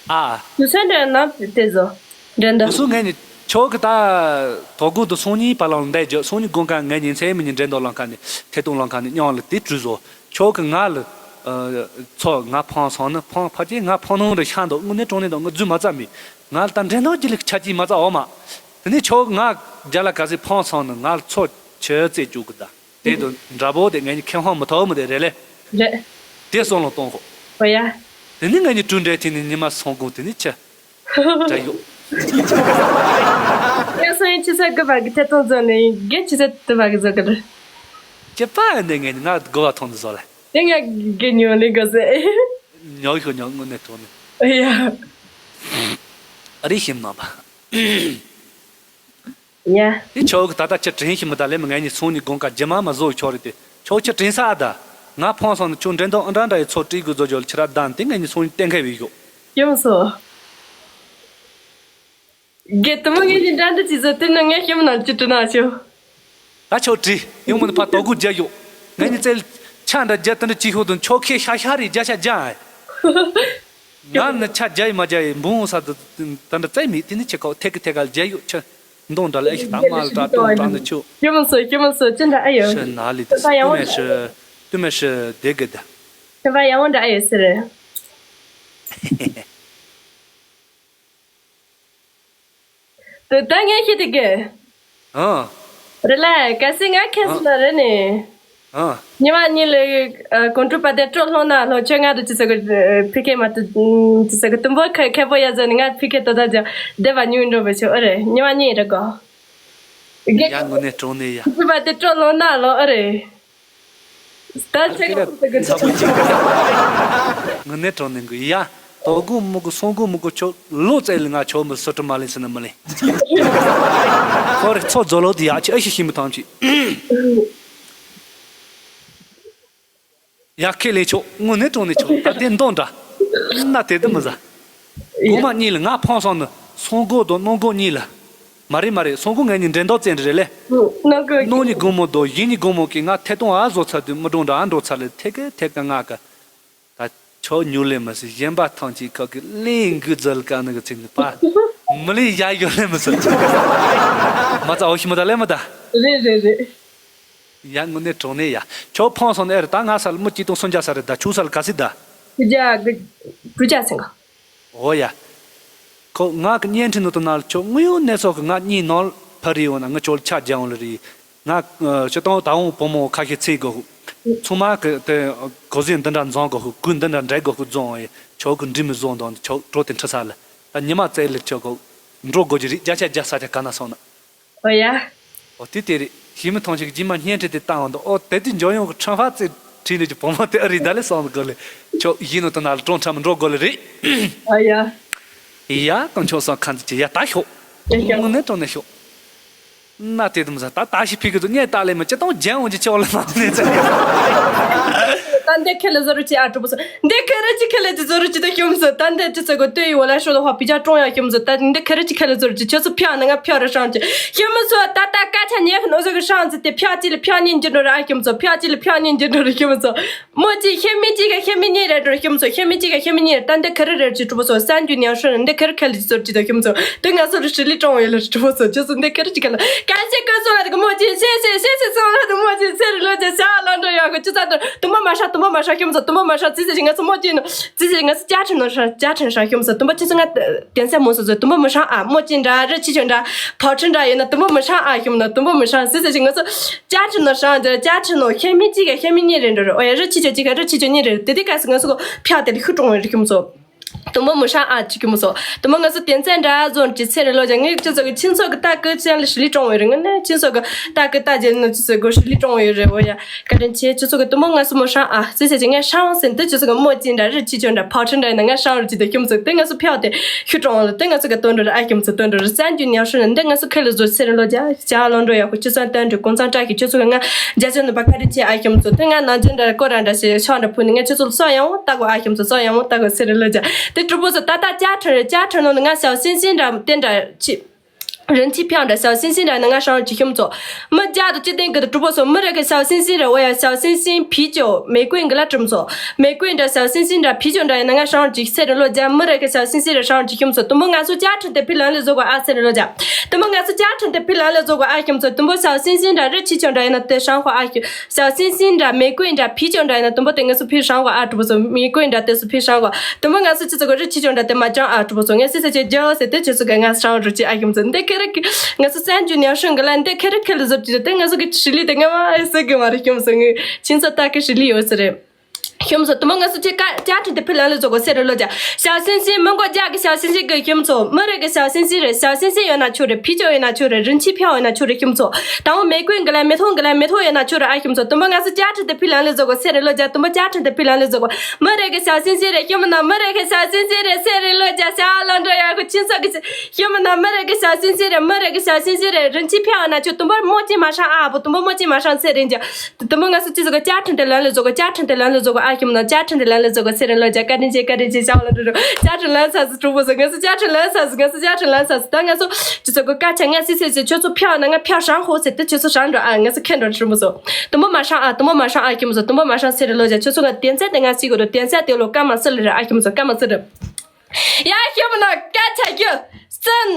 ཨ། དུ་སེ་འདྲ་ན་དེ་བཟོ། འདྲ་འདྲ། དུ་སུ་ངས་ནི་ཆོག་གི་ད། དོ་དགོང་དུ་སང་ཉིན་བར་ལ་འདས་རྒྱུ་སང་ཉིན་དགོང་ཀ་ངས་ཉིན་མཚན་མི་ཉིན་འདྲེ་མདོག་ལང་ཁ་ནི་ཐེ་གཏོང་ལང་ཁ་ནི་མཉམ་ལ་དེ་བྲུས་བཟོ། ཆོག་གི་ང་ལ། ཚོ་ང་ཕང་སོང་ནི་ཕང་ཕ་ཅེ་ང་ཕང་ནང་རུ་ཤ་འདུག་དངོས་གནས་དྲང་གནས་དང་ང་རྫུན་མ་རྩ་མེད། ང་ལ་ད་འདྲེ་མདོག་ཅི་ལི་ཆ་ཅི་མ་རྩ་འོ་མ། དེ་ནས་ཆོག་ང་རྒྱ་ལ་ག་སི་ཕང་སོང་ནི་ང་ལ་ཚོ་ཆེ་རྩེ་བཅུག་གི་ད། དེ་དུ་འདྲ་པོ་དེ་ངས་ནི་ཁེ་ཧང་མི་ཐོག་མི་དེ་རེད་ལེ། རེད། དེ་སོང་ལོ་གཏོང་ཁོ། ཨོ་ཡ། དེ་ནི་ངས་ནི་གྲུ་འདྲེ་དེ་ནི་ཉི་མ་སོང་དགོང་དེ་ནི་ཆེ། འདྲ་ཡོད། ངས་སོང་ཡིན་ཆི་ས་གི་བ་གི་ཐེ་གཏོང་བཟོ་ནི་ཡིན་གེ་ཆི་ས་དུ་བ་གི་བཟོ་གི་རེད། ཅི་པ་འདི་ངས་ནི་ང་དགོ་བ་ཐོང་དུ་བཟོ་ལ། དེ་ངས་གི་ཉོ་ནི་གོ་སེ། ཉོ་ཤོ་ཉོ་དངོས་གནས་དྲང་ནི། ཨོ་ཡ། ཨ་རི་ཤིམ་ན་པ། ཡ། དེ་ཆོག་གི་ད་ལྟ་ཁྱི་དྲན་ཤི་མི་ད་ལེ་མི་ངས་ནི་སོང་ནི་དགོང་ཀ་རྒྱ་མ་མ་བཟོ་ཆོག་རེད་དེ་ཆོག་ཁྱི་དྲན་ས་ཨ་ད། ང་ཕང་སོང་ནི་ཆུ་འདྲེན་དང་ཨ་འདྲ་འདྲ་ཡི་ཚོ་བྲིས་དགོས་བཟོ་ཆོག་ལ་ཁྱི་ར་ད་དེ་ངས་ནི་སོང་ནི་གཏན་འཁེལ་བའི་ཡོད། ཡོང་སོ། རྒད་དུ་མོ་ངས་ནི་འདྲ་འདྲ་ཅི་བཟོ་དེ་ནི་ངས་ཤི་མི་ན་ཅི་དྲི་ན་ཆོག་ད་ཆོག་དྲི་ཡོང་མི་ནི་ཕ་དོ་དགུ་རྒྱ་ཡོད། ངས་ནི་རྩལ་ཆ་འདྲ་རྒྱ་དེ་འདྲ་ཅི་ཤོག་དུ་ཆོག་ཁྱི་ཤ་ཤ་རེད་རྒྱ་ཤ་རྒྱ་ཨ། ང་ནི་ཆ་རྒྱ་ཡི་མ་རྒྱ་ཡི་འབུང་ས་དུ་ད་འདྲ་རྩལ་མེད་དེ་ནི་ཆེ་ཁོ་ཐེ་གི་ཐེ་ག་རྒྱ་ཡོད་ཆ། མདོང་འདྲ་ལ་ཨེ་ཤི་ད་མ་ལ་དྲ་སྟོང་དྲ་ནི་ཆུ། ཁྱི་མོ་སོ་ཁྱི་མོ་སོ་ཅི་འདྲ་ཨེ་ཡོད། ཤི་ན་ལི་དི་ཁྱི་པ་ཡང་བོ་ཏུ་མེ་ཤི་ཏུ་མེ་ཤི་དེ་གི་ད། ཁྱི་པ་ཡང་བོ་འདྲ་ཨེ་ཡོད་སི་རེད། དུ་ད་ངས་ཤི་དི་གི། ཨ། རེད་ལ་ག་སི་ང་ཁེ་སི་ན་རེད་ནི། ཨ། ཉི་མ་གཉིས་ལ་ཨ་གོང་དྲུག་པ་དེ་སྤྲོ་སློང་ན་ལོ་ཆོས་ང་དུ་ཅི་ཟེར་གི་ཕི་ཁེ་མ་དུ་ཅི་ཟེར་གི་དུམ་བུ་ཁེ་ཁེ་པོ་ཡ་ཟེར་ནི་ང་ཕི་ཁེ་དོ་ད་ཅི་བདེ་བ་ཉུང་འགྲོ་བའི་ཆོས་ཨ་རེད་ཉི་མ་གཉིས་རེད་གོ། ཡ་དངོས་གནས་དྲང་གནས་ཡ། གོང་དྲུག་པ་དེ་སྤྲོ་སློང་ན་ལོ་ཨ་རེད། ད་ཨ་ཁེ་ལ་ཚ་པོ་ཅི་དངོས་གནས་དྲང་གནས་གི་ཡ། དོ་དགོང་མོ་གི་སོང་དགོང་མོ་གི་ཆོ་ལོ་ཙེ་ལི་ང་ཆོ་མི་སོ་ཏྲ་མ་ལེན་སི་ན་མི་ལེན། ཁོ་རེ་ཚོ་རྫོ་ལོ་དི་ཡ་ཆི་ཨ་ཤི་ཤི་མི་ཐང་ཆི། ཡ་ཁེ་ལེ་ཆོ་དངོས་གནས་དྲང་གནས་ཆོ་ད་དེ་འདོན་འདྲ། ན་དེ་དུ་མི་ཟ། གོ་མ་གཉིས་ལ་ང་ཕང་སོང་ནི་སོང་དགོང་དང་གནོང་དགོང་གཉིས་ལ། མ་རེད་མ་རེད་སོང་དགོང་ངས་ནི་འདྲེན་མདོག་ཙེ་འདྲ་རེད་ལེ། གནོང་གི་གནོང་ནི་དགོང་མོ་དང་ཡིན་ནི་དགོང་མོ་གི་ང་ཐད་གཏོང་ཨ་བཟོ་ཚར་དུས་མི་འགྲོ་འདྲ་ཨ་འགྲོ་ཚར་ལེ་ཐད་གི་ཐད་གི་ང་གི། ད་ཆོ་ཉུ་ལེ་མ་སི་གཞན་པ་ཐང་ཅིག་ཁག་གི་ལེན་གི་ཛལ་ཀ་ནི་གི་ཚིག་ནི་པ། མི་ལེ་ཡ་ཡོ་ལེ་མ་སི། མ་ཙ་འོ་ཤི་མ་ད་ལེ་མ་ད། རེད་རེད་རེད། ཡ་དངོས་གནས་དྲང་གནས་ཡ། ཁྱོད་ཕང་སོང་ནས་ཨེ་རེད་ད་ང་ས་ལ་མི་གཅིག་སྟོང་སུམ་བརྒྱ་ས་རེད་ད་ཆུ་ས་ལ་ག་སི་ད། དྲུག་བརྒྱ་དྲུག་བརྒྱ་ཟིན་གོ། འོ་ཡ། ཁོ་ང་གི་བརྙན་འཕྲིན་ནང་དུ་ན་ལ་ཁྱོད་དངོས་ཡོད་གནས་ཚུལ་གི་ང་གཉིས་ནང་ལ་ཕ་རི་ཡོང་ན་ང་ཁྱོད་ལ་ཆ་རྒྱ་འོང་ལ་རེད། ང་ཁྱོད་དང་ད་འོང་བུ་མོ་ཁ་ཤས་ཚིག་གོ། ཚང་མ་གི་དེ་གོ་ཟིན་འདི་འདྲ་འཛོང་གོ་གུ་འདི་འདྲ་འདྲ་གོ་གུ་རྫོང་ཡ་ཁྱོད་གི་འདྲི་མི་བཟོ་འདོང་ཁྱོད་གྲོ་དེ་འཁྲི་ས་ལ་ད་ཉི་མ་བཙལ་ལ་ཁྱོད་གོ་འགྲོ་དགོས་ཀྱི་རེད་བརྒྱ་ཆ་བརྒྱ་ས་ཆ་ག་ན་སོང་ན། ཨོ་ཡ། ཨོ་དེ་དེ་རེད། ཞི་མི་ཐང་ཆེ་གི་རྗེས་མ་བརྙན་འཕྲིན་དེ་བཏང་བ་འདུག་ཨོ་དེ་དུས་འཇོན་ཡོང་གི་ཁྲང་ཧྥ་ཙེ་བྲིས་ནས་ཀྱི་བུ་མོ་དེ་ཨ་རི་ད་ལེ་སོང་དགོས་ལེ། ཁྱོད་ཡིན་ནོ་དེ་ན་ལ་གྲོང་ཁྲ་མི་འགྲོ་དགོས་ལེ་རེད། ཨོ་ཡ། ཡ་དང་ཁྱོད་སང་ཁ་འཛིན་གྱི་ཡ་ད་ཤོག་ཡ་ཤོག་དངོས་གནས་དྲང་གནས་ཤོག་ན་དེ་དུ་མི་ཟ་ད་ད་ཞིག་ཕི་གི་དུ་ངས་ད་ལེ་མི་ཅི་དང་རྒྱན་འོང་གི་ཆེ་བ་ལེ་མ་ནས་ཙེ། ད་འདི་ཁེ་ལེ་བཟོ་རུ་ཅི་ཨ་གྲུ་པོ་སོ། འདི་ཁེ་རེ་ཅི་ཁེ་ལེ་ཅི་བཟོ་རུ་ཅི་ད་ཤོམ་སོ། ད་འདི་ཅི་ཚེ་གོ་ཏོ་ཡི་བ་ལ་ཤོ་ལ་ཧ་པི་ཅ་ཀྲོང་ཡ་ཤོམ་སོ། ད་འདི་ཁེ་རེ་ཅི་ཁེ་ལེ་བཟོ་རུ་ཅི་ཁྱོད་ཚོ་ཕྱག་ན་ང་ཕྱག་རུ་ཤང་ཅི་ཤོམ་སོ། ད་ད་ཀ་ཆ་ཉེ་ཁ་ནོ་ཟོ་གི་ཤང་ཅི་དེ་ཕྱག་ཅི་ལ་ཕྱག་ཉིན་ཅི་འགྲོ་ར་ཨ་ཤོམ་སོ། ཕྱག་ཅི་ལ་ཕྱག་ཉིན་ཅི་འགྲོ་ར་ཤོམ་སོ། མོ་ཅི་ཤེ་མི་ཅི་ག་ཤེ་མི་ཉེ་རེ་འགྲོ་ཤོམ་སོ། ཤེ་མི་ཅི་ག་ཤེ་མི་ཉེ་རེ་ད་འདི་ཁེ་རེ་རེ་ཅི་གྲུ་པོ་སོ། སན་ཇུ་ཉང་ཤོ་འདི་ཁེ་རེ་ཁེ་ལེ་ཅི་བཟོ་རུ་ཅི་ད་ཤོམ་སོ། དེ་ང་ཚོ་རུ་ཤི་ལི་ཀྲོང་ཡ་ལ་གྲུ་པོ་སོ། ཁྱོད་ཚོ་འདི་ཁེ་རེ་ཅི་ཁེ་ལེ་ཀ་ཤེ་ཀ་སོ་ང་དེ་གི་མོ་ཅི་ཤེ་ཤེ་ཤེ་ཤེ་སོ་ང་དེ་མོ་ཅི་ཤེ་རི་ལོ་ཅི་ཤ་ལ་འགྲོ་ཡ་གི་ཅི་ཚ་འགྲོ་དུ་མ་མ་ཤ་ དུམ་བུ་མི་ཧྲང་ཤོམ་སོ། དུམ་བུ་མི་ཧྲང་ཙི་ཙི་ཅིག་ང་ཚོ་མོ་ཅིག་ནོ་ཙི་ཙི་ང་ཚོ་བཅའ་ཁྲིམས་ནོ་ཧྲང་བཅའ་ཁྲིམས་ཧྲང་ཤོམ་སོ། དུམ་བུ་ཁྱེད་ཚོ་ང་གདན་ས་མོ་སོ་ཟོ། དུམ་བུ་མི་ཧྲང་ཨ། མོ་ཅིག་འདྲ་རི་ཆི་ཆོ་འདྲ་ཕོ་ཁྲིམས་འདྲ་ཡོད་ན་དུམ་བུ་མི་ཧྲང་ཨ་ཤོམ་ནོ། དུམ་བུ་མི་ཧྲང་ཙི་ཙི་ཅིག་ང་ཚོ་བཅའ་ཁྲིམས་ནོ་ཧྲང་འདྲ་བཅའ་ཁྲིམས་ནོ་ཤེ་མི་ཅིག་ག་ཤེ་མི་གཉིས་རེ་འགྲོ་རེ། ཨོ་ཡ་རི་ཆི་ཆོ་ཅིག་ག་རི་ཆི་ཆོ་གཉིས་རེ། དེ་དུས་སྐབས་སུ་ང་ཚོ་གོ་ཕྱག་དེ་ལ་ཤུ་གྲོང་བའི་རི་ཤོམ་སོ། དུམ་བུ་མི་ཧྲང་ཨ་ཅིག་ཤོམ་སོ། དུམ་བུ་ང་ཚོ་དེ་ཚན་འདྲ་ཟོན་ཅིག་ཚེ་རིང་ལོ་རྒྱ་ངས་ཁྱེད་ཚོ་གི་ཁྱེད་ཚོ་གི་ལྟ་སྐུལ་ཅན་ལ་ཧྲི་ལི་གྲོང་བའི་རི། ང་ནས་ཁྱེད་ཚོ་གི་ལྟ་སྐུལ་ལྟ་རྒྱལ་ནོ་ཁྱེད་ཚོ་གི་ཧྲི་ལི་གྲོང་བའི་རི། འོ་ཡ། བཀའ་དྲིན་ཆེ། ཁྱེད་ཚོ་གི་དུམ་བུ་ང་ཚོ་མི་ཧྲང་ཨ་ཙི་ཙི་ཅིག་ང་ཧྲང་ཟེར་འདི་ཁྱེད་ཚོ་གི་མོ་ཅིག་འདྲ་རི་ཆི་ཆོ་འདྲ་ཕོ་ཁྲིམས་འདྲ་ཡིན་ན་ང་ཧྲང་རུ་ཅིག་དེ་ཤོམ་སོ། དེ་ང་ཚོ་ཕྱག་དེ་ཤུ་གྲོང་བ་ལ་དེ་ང་ཚོ་གི་དོན་འགྲོ་རི་ཨ་ཤོམ་སོ། དོན་འགྲོ་རི་བཙན་རྒྱུ་ཉམས་ཧྲི་ནི་འདི་ང་ཚོ་ཁེ་ལ་ཟོ་ཚེ་རིང་ལོ་རྒྱ་ཞག་ལོ་འགྲོ་ཡག་ཁོ་ཁྱེད་ཚོ་དོན་འགྲོ་གོང་ཚང་བཀྲ་ཤིས། ཁྱེད་ཚོ་གི་ང་རྒྱ་ཆེ་ནུས་པ་བཀའ་དྲིན་ཆེ་ཨ་ཤོམ་སོ། དེ་ང་ནང་ཆེན་འདྲ་ཀོ་ར་འདྲ་ཞེས་ཤོག་འདྲ་ཕུ་ནི་ང་ཁྱེད་ཚོ་ལ་སོ་ཡང་ལྟ་གོ་ཨ་ཤོམ་སོ། སོ་ཡང་ལྟ་གོ་ཚེ་རིང་ལོ་རྒྱ་དེ་གྲུ་པོ་སོ། ད་ལྟ་བཅའ་ཁྲིམས་རེད། བཅའ་ཁྲིམས་ནང་ནས་ང་ཞའོ་སིན་སིན་འདྲ་དེ་འདྲ་ཆི་རིན་ཆི་ཕྱག་འདྲ་ཞའོ་སིན་སིན་འདྲ་ཡིན་ན་ང་ཧྲང་ཅིག་ཤོམ་སོ། མི་བརྒྱ་དང་བཅུ་བདུན་གི་དུ་གྲུ་པོ་སོ། མི་རེ་གི་ཞའོ་སིན་སིན་རེ། འོ་ཡ་ཞའོ་སིན་སིན་ཕི་ཅོ་མེ་ཀུན་གི་ལ་གྲུམ་སོ། མེ་ཀུན་འདྲ་ཞའོ་སིན་སིན་འདྲ་ཕི་ཅོ་འདྲ་ཡིན་ན་ང་ཧྲང་ཅིག་ཚེ་རིང་ལོ་རྒྱ་མི་རེ་གི་ཞའོ་སིན་སིན་རེ་ཧྲང་ཅིག་ཤོམ་སོ། དུམ་བུ་ང་ཚོ་བཅའ་ཁྲིམས་དེ་ཕི་ལན་ལ་བཟོ་གོ་ཨ་ཚེ་རིང་ལོ་རྒྱ། དུམ་བུ་ང་ཚོ་བཅའ་ཁྲིམས་དེ་ཕི་ལན་ལ་བཟོ་གོ་ཨ་ཤོམ་སོ། དུམ་བུ་ཞའོ་སིན་སིན་འདྲ་རི་ཆི་ཆོ་འདྲ་ཡིན་ན་དེ་ཧྲང་གོ་ཨ་ཤོམ། ཞའོ་སིན་སིན་འདྲ་མེ་ཀུན་འདྲ་ཕི་ཅོ་འདྲ་ཡིན་ན་དུམ་བུ་དེ་ང་ཚོ་ཕི་ཧྲང་གོ་ཨ་གྲུ་པོ་སོ། མེ་ཀུན་འདྲ་དེ་སུ་ཕི་ཧྲང་གོ། དུམ་བུ་ང་ཚོ་ཁྱེད་ཚོ་གི་རི་ཆི་ཆོ་འདྲ་དེ་མ་ཅང་ཨ་གྲུ་པོ་སོ། ངས་སི་སི་ཆེ་རྒྱལ་བ་ཟེར་དེ་ཁྱེད་ཚོ་གི་ང་ཧྲང་རུ་ཅི་ཨ་ཤོམ་སོ། འདི་ཁེ་རི་ང་ཚོ་བཙན་རྒྱུ་ཉམས་ཧྲང་གི་ལ་འདི་ཁེ་རི་ཁེ་ལ་ཟོ་ཅི་དེ་ང་ཚོ་གི་ཧྲི་ལི་དེ་ང་མ་ཨེ་སེ་གི་མ་རི་ཤོམ་སོ། ངས་ཁྱེད་ཚོ་ལྟ་གི་ཧྲི་ལི་ཡོད་ཟེར་རེད། ཤོམ་སོ། དུམ་བུ་ང་ཚོ་ཁྱེད་ཀ་བཅའ་ཁྲིམས་དེ་ཕི་ལན་ལ་བཟོ་གོ་ཚེ་རིང་ལོ་རྒྱ། ཞའོ་སིན་སིན་མི་མགོ་རྒྱག་གི་ཞའོ་སིན་སིན་གི་ཤོམ་སོ། མི་རེ་གི་ཞའོ་སིན་སིན་རེ། ཞའོ་སིན་སིན་ཡོད་ན་ཆོ་རེ། ཕི་ཅོ་ཡོད་ན་ཆོ་རེ། རིན་ཆི་ཕྱག་ཡོད་ན་ཆོ་རེ་ཤོམ་སོ། དང་བོ་མེ་ཀུན་གི་ལ་མེ་ཐོང་གི་ལ་མེ་ཐོང་ཡོད་ན་ཆོ་རེ་ཨ་ཤོམ་སོ། དུམ་བུ་ང་ཚོ་བཅའ་ཁྲིམས་དེ་ཕི་ལན་ལ་བཟོ་གོ་ཚེ་རིང་ལོ་རྒྱ། དུམ་བུ་བཅའ་ཁྲིམས་དེ་ཕི་ལན་ལ་བཟོ་གོ། མི་རེ་གི་ཞའོ་སིན་སིན་རེ། ཤོམ་ན་མི་རེ་གི་ཞའོ་སིན་སིན་རེ། ཚེ་རིང་ལོ་རྒྱ་ཞག་ལོ་འགྲོ་ཡག་གི་ཁྱེད་ཚོ་གི་ཤོམ་ན་མི་རེ་གི་ཞའོ་སིན་སིན་རེ། མི་རེ་གི་ཞའོ་སིན་སིན་རེ། རིན་ཆི་ཕྱག་ཡོད་ན་ཆོ། དུམ་བུ་མོ་ཅི་མ་ཧྲང་ཨ་བོ། དུམ་བུ་མོ་ཅི་མ་ཧྲང་ཚེ་རིང་རྒྱ། དུམ་བུ་ང་ཚོ་ཁྱེད་ཚོ་གི་བཅའ་ཁྲིམས་དེ་ལན་ལ་བཟོ་གོ། བཅའ་ཁྲིམས་དེ་ལན་ལ་བཟོ་གོ་ཨ་ཤོམ་ན། བཅའ་ཁྲིམས་དེ་ལན་ལ་བཟོ་གོ་ཚེ་རིང་ལོ་རྒྱ། བཀའ་དྲིན་ཆེ། བཀའ་དྲིན་ཆེ། ཞག་ལོ་འགྲོ་རོགས། བཅའ་ཁྲིམས་ལན་ཚ་སི་གྲུ་པོ་སོ། ང་ཚོ་བཅའ་ཁྲིམས་ལན་ཚ་སི། ང་ཚོ་བཅའ་ཁྲིམས་ལན་ཚ་སི། ད་ང་ཚོ་ཁྱེད་ཚོ་གི་སྐད་ཆ་ང་སི་སི་སི་ཁྱེད་ཚོ་ཕྱག་ན་ང་ཕྱག་ཧྲང་ཧོ་ཟེར་དེ་ཁྱེད་ཚོ་ཧྲང་འགྲོ་ཨ། ང་ཚོ་ཁེ་འགྲོ་གྲུ་པོ་སོ། དུམ་བུ་མ་ཧྲང་ཨ། དུམ་བུ་མ་ཧྲང་ཨ་ཤོམ་སོ། དུམ་བུ་མ་ཧྲང་ཚེ་རིང་ལོ་རྒྱ། ཁྱེད་ཚོ་ང་དེ་ཚད་དེ་ང་སི་གོ་དོ། དེ་ཚད་དེ་ལོ་ཀ་མ་སི་ལི་རེ་ཨ་ཤོམ་སོ། ཀ་མ་སི་རེ། ཡ་ཤོམ་ན་སྐད་ཆ་རྒྱུ་སུན།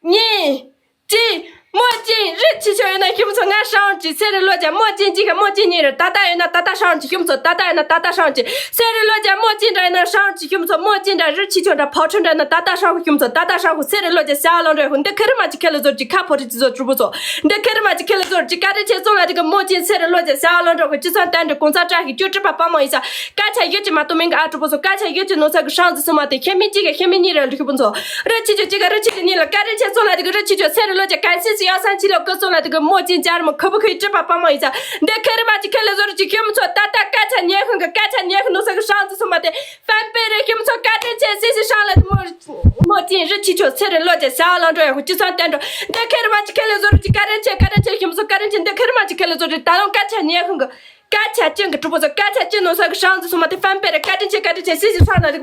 གཉིས། གཅིག་མོ་ཅིན་རི་ཆི་ཆོ་ཡོད་ན་ཤོམ་སོ། ང་ཧྲང་ཅིག་ཚེ་རིང་ལོ་རྒྱ། མོ་ཅིན་གཅིག་ག་མོ་ཅིན་གཉིས་རེ། ད་ལྟ་ཡོད་ན་ད་ལྟ་ཧྲང་ཅིག་ཤོམ་སོ། ད་ལྟ་ཡོད་ན་ད་ལྟ་ཧྲང་ཅིག་ཚེ་རིང་ལོ་རྒྱ། མོ་ཅིན་འདྲ་ཡོད་ན་ཧྲང་ཅིག་ཤོམ་སོ། མོ་ཅིན་འདྲ་རི་ཆི་ཆོ་འདྲ་ཕོ་ཁྲིམས་འདྲ་ན་ད་ལྟ་ཧྲང་ཤོམ་སོ། ད་ལྟ་ཧྲང་ཤོ། ཚེ་རིང་ལོ་རྒྱ་ཞག་ལོ་འགྲོ་ཡོད་ཤོ། འདི་ཁེ་རི་མ་ཅིག་ཁེ་ལ་ཟོར་ཅིག་ཁ་ཕོ་ཁྲི་ཅིག་ཟོ་གྲུ་པོ་སོ། འདི་ཁེ་རི་མ་ཅིག་ཁེ་ལ་ཟོར་ཅིག་བཀའ་དྲིན་ཆེ་སོང་ལ་དེ་གི་མོ་ཅིན་ཚེ་རིང་ལོ་རྒྱ་ཞག་ལོ་འགྲོ་ཡོད་ཤོ། ཅི་སང་བསྟན་འདྲི་གོང་ཚ་བཀྲ་ཤིས་ཅུ་ཀྲི་པ་པ་མོ་ཡིན་ས། སྐད་ཆ་ཡོད་ཀྱི་མ་གཏོགས་མིན་གི་ཨ་གྲུ་པོ་སོ། སྐད་ཆ་ཡོད་ཀྱི་ནོ་ས་གི་ཧྲང་ཟི་སོང་མ་དེ་ཤེ་མི་གཅིག་གི་ཤེ་མི་གཉིས་རེ་ལུ་ཤི་པོ་ཚོ། རི་ཆི་ཆོ་གཅིག་ག་རི་ཆི་ཆོ་གཉིས་ལ་བཀའ་དྲིན་ཆེ་སོང་ལ་དེ་གི་རི་ཆི་ཆོ་ཚེ་རིང་ལོ་རྒྱ་གན་སི་སི་ཡང་སང་ཆི་ལོ་ཀི་སོང་ལ་དེ་གི་མོ་ཅིན་ཅར་མོ་ཁུ་བུ་ཁུ་ཡི་ཀྲི་པ་པ་མོ་ཡིན་ས། འདི་ཁེ་རི་མ་ཅིག་ཁེ་ལ་ཟོ་རུ་ཅིག་ཤི་པོ་ཚོ། ད་ལྟ་སྐད་ཆ་ཉན་ཤིང་གི་སྐད་ཆ་ཉན་ཤིང་ནོ་ས་གི་ཧྲང་ཟི་སོང་མ་དེ་ཧྥན་པེ་རེ་ཤི་པོ་ཚོ། བཀའ་དྲིན་ཆེ་སི་སི་ཧྲང་ལ་དེ་མོ་མོ་ཅིན་རི་ཆི་ཆོ་ཚེ་རིང་ལོ་རྒྱ་ཞག་ལོ་འགྲོ་ཡོད་ཤོ། ཅི་སང་བསྟན་འགྲོ། འདི་ཁེ་རི་མ་ཅིག་ཁེ་ལ་ཟོ་རུ་ཅིག་བཀའ་དྲིན་ཆེ་བཀའ་དྲིན་ཆེ་ཤི་པོ་ཚོ། བཀའ་དྲིན་ཆེ། འདི་ཁེ་རི་མ་ཅིག་ཁེ་ལ་ཟོ་རུ་ད་ལོ་སྐད་ཆ་ཉན་ཤིང་གི་སྐད་ཆ་ཅན་གི་གྲུ་པོ་ཚོ། སྐད་ཆ་ཅན་ནོ་ས་གི་ཧྲང་ཟི་སོང་མ་དེ་ཧྥན་པེ་རེ་བཀའ་དྲིན་ཆེ། བཀའ་དྲིན་ཆེ། སི་སི་ཧྲང་ལ་དེ་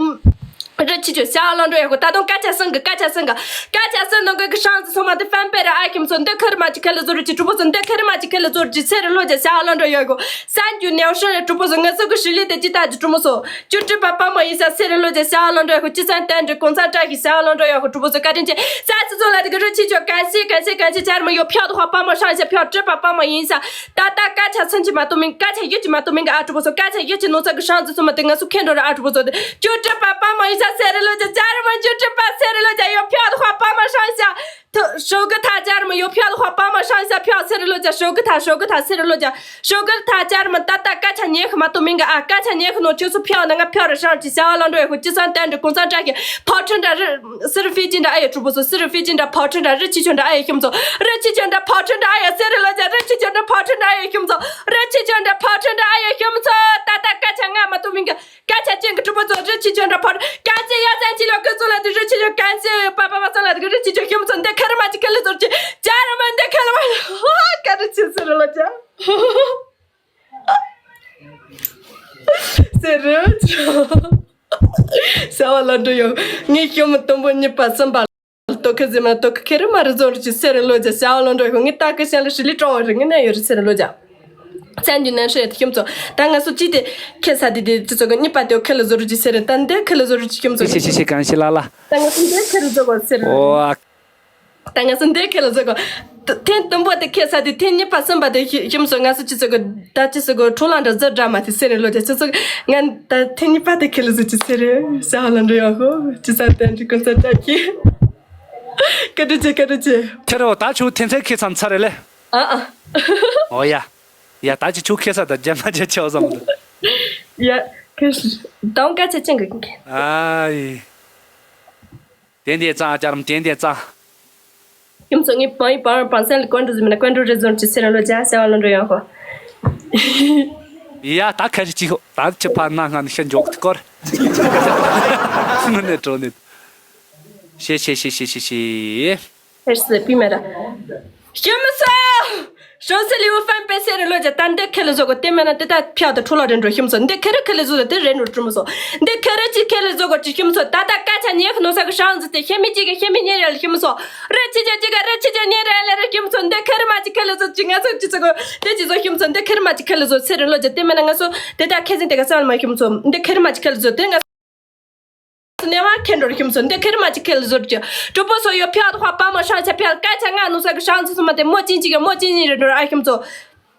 རི་ཆི་ཆོ་ཞག་ལོ་འགྲོ་ཡོད་ཤོ། ད་དུང་སྐད་ཆ་སང་གི་སྐད་ཆ་སང་གི་སྐད་ཆ་སང་ནོ་གི་ཧྲང་ཟི་སོང་མ་དེ་ཧྥན་པེ་རེ་ཨ་ཁྱིམ་ཚོ། འདི་ཁེ་རི་མ་ཅིག་ཁེ་ལ་ཟོ་རུ་ཅིག་གྲུ་པོ་ཚོ། འདི་ཁེ་རི་མ་ཅིག་ཁེ་ལ་ཟོ་རུ་ཅིག་ཚེ་རིང་ལོ་རྒྱ་ཞག་ལོ་འགྲོ་ཡོད་ཤོ། སན་རྒྱུ་ནེའུ་ཧྲི་རེ་གྲུ་པོ་ཚོ། ང་ཚོ་གི་ཧྲི་ལི་དེ་ཅི་ད་ཅི་གྲུ་མོ་ཚོ། ཅུ་ཀྲི་པ་པ་མོ་ཡིན་ས། ཚེ་རིང་ལོ་རྒྱ་ཞག་ལོ་འགྲོ་ཡོད་ཤོ། ཅི་སང་བསྟན་འགྲོ་གོང་ཚ་བཀྲ་ཤིས་ཞག་ལོ་འགྲོ་ཡོད་ཤོ། གྲུ་པོ་ཚོ་བཀའ་དྲིན་ཆེ། ས་སི་ཚོ་ལ་དེ་གི་རི་ཆི་ཆོ་གན་སི་གན་སི་གན་སི་ཅར་མོ་ཡོད་ཕྱོགས་དུ་ཧོ་པ་མོ་ཧྲང་ཤ་ཕྱོགས་ཀྲི་པ་པ་མོ་ཡིན་ས། ད་ལྟ་སྐད་ཆ་ཚུན་ཆད་མ་གཏོགས་མིན། སྐད་ཆ་ཡོད་ཀྱི་མ་གཏོགས་མིན་གི་ཨ་གྲུ་པོ་ཚོ། སྐད་ཆ་ཡོད་ཀྱི་ནོ་ས་གི་ཧྲང་ཟི་སོང་མ་དེ་ང་ཚོ་ཁེ་འགྲོ་ར་ཨ་གྲུ་པོ་ཚོ། དེ་ཅུ་ཀྲི་པ་པ་མོ་ཡིན་ས། ཚེ་རིང་ལོ་རྒྱ་ཅར་མོ་ཅུ་ཀྲི་པ། ཚེ་རིང་ལོ་རྒྱ་ཡོད་ཕྱོགས་དུ་ཧོ་པ་མོ་ཧྲང་ཤ། ཐུ་ཧྲོ་གི་ཐ་ཅར་མོ་ཡོད་ཕྱོགས་དུ་ཧོ་པ་མོ་ཧྲང་ཤ་ཕྱོགས། ཚེ་རིང་ལོ་རྒྱ་ཧྲོ་གི་ཐ་ཧྲོ་གི་ཐ་ཚེ་རིང་ལོ་རྒྱ་ཧྲོ་གི་ཐ་ཅར་མོ། ད་ལྟ་སྐད་ཆ་ཉན་ཤི་མ་གཏོགས་མིན་གི་ཨ། སྐད་ཆ་ཉན་ཤི་ནོ་ཁྱོད་ཚོ་ཕྱོགས་ན་ང་ཕྱོགས་ར་ཧྲང་ཅི་ཞག་ལོ་འགྲོ་ཡོད་ཤོ། ཅི་སང་བསྟན་འགྲོ་གོང་ཚ་བཀྲ་ཤིས། ཕོ་ཁྲིམས་འདྲ་རི་སི་རི་ཧྥི་ཅི་འདྲ་ཨ་ཡོད་གྲུ་པོ་ཚོ། སི་རི་ཧྥི་ཅི་འདྲ་ཕོ་ཁྲིམས་འདྲ་རི་ཆི་ཆོ་འདྲ་ཨ་ཡོད་ཤིམ་ཚོ། རི་ཆི་ཆོ་འདྲ་ཕོ་ཁྲིམས་འདྲ་ཨ་ཡོད། ཚེ་རིང་ལོ་རྒྱ་རི་ཆི་ཆོ་འདྲ་ཕོ་ཁྲིམས་འདྲ་ཨ་ཡོད་ཤིམ་ཚོ། རི་ཆི་ཆོ་འདྲ་ཕོ་ཁྲིམས་འདྲ་ཨ་ཡོད་ཤིམ་ཚོ། ད་ལྟ་སྐད་ཆ་ང་མ་གཏོགས་མིན་གི་སྐད་ཆ་ཅན་གི་གྲུ་པོ་ཚོ། རི་ཆི་ཆོ་འདྲ་ཕོ་ཁྲིམས། གན་ཅི་ཡ་ཚན་ཅི་ལོ་ཀི་ཚོ་ལ་དེ་རི་ཆི་ཆོ། གན་ཅི་པ་པ་པ་ཚོ་ལ་དེ་རི་ཆི་ཆོ་ཤིམ་ཚོ། འདི་ཁེ་རི་མ་ཅིག་ཁེ་ལ་ཟོ་རུ་ཅིག་ཅར་མོ། འདི་ཁེ་ལ་མ་ཧ་ཀ་རི་ཆི་ཚེ་རིང་ལོ་རྒྱ། ཟེར་རོ། ཞག་ལོ་འགྲོ་ཡོད། ངས་ཤོམ་དུམ་བུ་གཉིས་པ་གསུམ་པ་ལ་ལྟོ་ཁ་ཟེར་མ་ལྟོ་ཁ་ཁེ་རི་མ་རི་ཟོ་རུ་ཅིག་ཚེ་རིང་ལོ་རྒྱ་ཞག་ལོ་འགྲོ་ཡོད། ངས་ལྟ་ཁ་ཤན་ལ་ཧྲི་ལི་གྲོང་བ་རི་ངས་ན་ཡོད་རི་ཚེ་རིང་ལོ་རྒྱ། བཙན་རྒྱུ་ནན་ཧྲི་ཤིམ་ཚོ། ད་ང་ཚོ་ཅི་དེ་ཁེ་ས་དེ་དེ་ཅི་ཚོ་གི་གཉིས་པ་དེ་ཁེ་ལ་ཟོ་རུ་ཅིག་ཚེ་རིང་། ད་འདི་ཁེ་ལ་ཟོ་རུ་ཅིག་ཤིམ་ཚོ། ཤི་ཤི་ཤི་ཤི། གང་ཤི་ལ་ལ། ད་ང་ཚོ་འདི་ཁེ་ལ་ཟོ་གོ་ཚེ་རིང་། ཨོ་ཨ། ད་ང་ཚོ་འདི་ཁེ་ལ་ཟོ་གོ། ཐེངས་དང་པོ་དེ་ཁེལ་ས་དེ་ཐེངས་གཉིས་པ་གསུམ་པ་དེ་ཤི་ཤི་མ་སོང་། ང་ཚོ་ཅི་ཟེར་གོ། ད་ཅི་ཟེར་གོ། འཕྲོ་ལངས་འདྲ་ཟོ་འདྲ་མ་དེ་ཟེར་ནས་ལོ་རྒྱ་ཅི་ཟེར། ང་ད་ཐེངས་གཉིས་པ་དེ་ཁེལ་ཟོ་ཅི་ཟེར་རེད། ཟ་བ་ལ་འགྲོ་ཡག་ཧོ། ཅི་ཟ་དན་ཅི་ཀུན་ས་ཏྲ་ཁི། ཀ་ཏི་ཅི་ཀ་ཏི་ཅི། ཁྱེད་རང་ད་ཆུ་ཐེན་ཚན་ཁེལ་ཚང་ཚར་རེད་ལེ། ཨ་ཨ། ཨོ་ཡ། ཡ་ད་ཅི་ཆུ་ཁེལ་ས་ད་རྒྱ་མ་རྒྱ་ཆེ་བ་བཟང་མི་འདུག་ཡ། ཁེལ་སི་དང་སྐད་ཆ་ཅན་གི། ཨ་ཡི། དེ་འདི་གཙང་ཅར་མ་དེ་འདི་གཙང་། ཁྱིམ་ཚང་ངའི་བང་ཡི་བང་བང་སན་ལ་ཀོན་ཀྲུ་ཟི་མི་ན་ཀོན་ཀྲུ་རེ་ཟོན་ཅི་ཟེར་ལོ་ཇ་ཟེར་བ་ལོ་འགྲོ་ཡོང་ཧོ། ཡ་ད་ཁ་ཤས་ཅིག་ཧོ། ད་ཆི་ཕ་ན་ང་ནི་ཤ་འཇོག་ཏི་ཀོར། ནི་ནི་ཀྲོ་ནི། ཤེ་ཤེ་ཤེ་ཤེ་ཤེ་ཤེ། ཧེར་སི་པི་མེ་ར། ཤི་མི་སོ། ཞོ་སི་ལི་བུ་ཧྥན་པེ་སེ་རེ་ལོ་ཇ་ད་འདི་ཁེ་ལ་བཟོ་གོ། དེ་མེད་ན་དེ་ད་ཕྱག་ཏུ་འཕྲོ་ལ་རེ་འགྲོ་ཤི་མི་སོ། འདི་ཁེ་རེ་ཁེ་ལ་བཟོ་ད་དེ་རེ་འགྲོ་ཀྲུ་མི་སོ། འདི་ཁེ་རེ་ཅི་ཁེ་ལ་བཟོ་གོ་ཅི་ཤི་མི་སོ། ད་ད་ཀ་ཆ་ཉེ་ཁ་ནོ་ས་གི་ཧྲང་ཟི་དེ་ཤེ་མི་ཅི་གི་ཤེ་མི་ཉེ་རེ་ལ་ཤི་མི་སོ། རེ་ཆི་ཆ་ཅི་ག་རེ་ཆི་ཆ་ཉེ་རེ་ལ་རེ་ཤི་མི་སོ། འདི་ཁེ་རེ་མ་ཅི་ཁེ་ལ་བཟོ་ཅི་ང་ཚོ་ཅི་ཚོ་གོ། དེ་ཅི་བཟོ་ཤི་མི་སོ། འདི་ཁེ་རེ་མ་ཅི་ཁེ་ལ་བཟོ་སེ་རེ་ལོ་ཇ་དེ་མེད་ན་ང་ཚོ་དེ་ད་ཁེ་ཟིན་དེ་ག་ས་ལ་མ་ཤི་མི་སོ། འདི་ཁེ་རེ་མ་ཅི་ཁེ་ལ་བཟོ་དེ་ང་། ནེ་བ་ཁེན་འགྲོར་ཤི་མི་སོ། འདི་ཁེ་རེ་མ་ཅི་ཁེ་ལ་བཟོ་རྒྱུ། གྲོགས་པོ་སོ་ཡོ་ཕྱག་ཏུ་ཧ་པ་མ་ཧྲང་ཆ་ཕྱག་ཀ་ཆ་ང་ནུ་ས་གི་ཧྲང་ཚུ་སུ་མ་དེ་མོ་ཅིན་ཅི་གི་མོ་ཅིན་ཉི་རེ་འགྲོར་ཨ་ཤི་མི་སོ།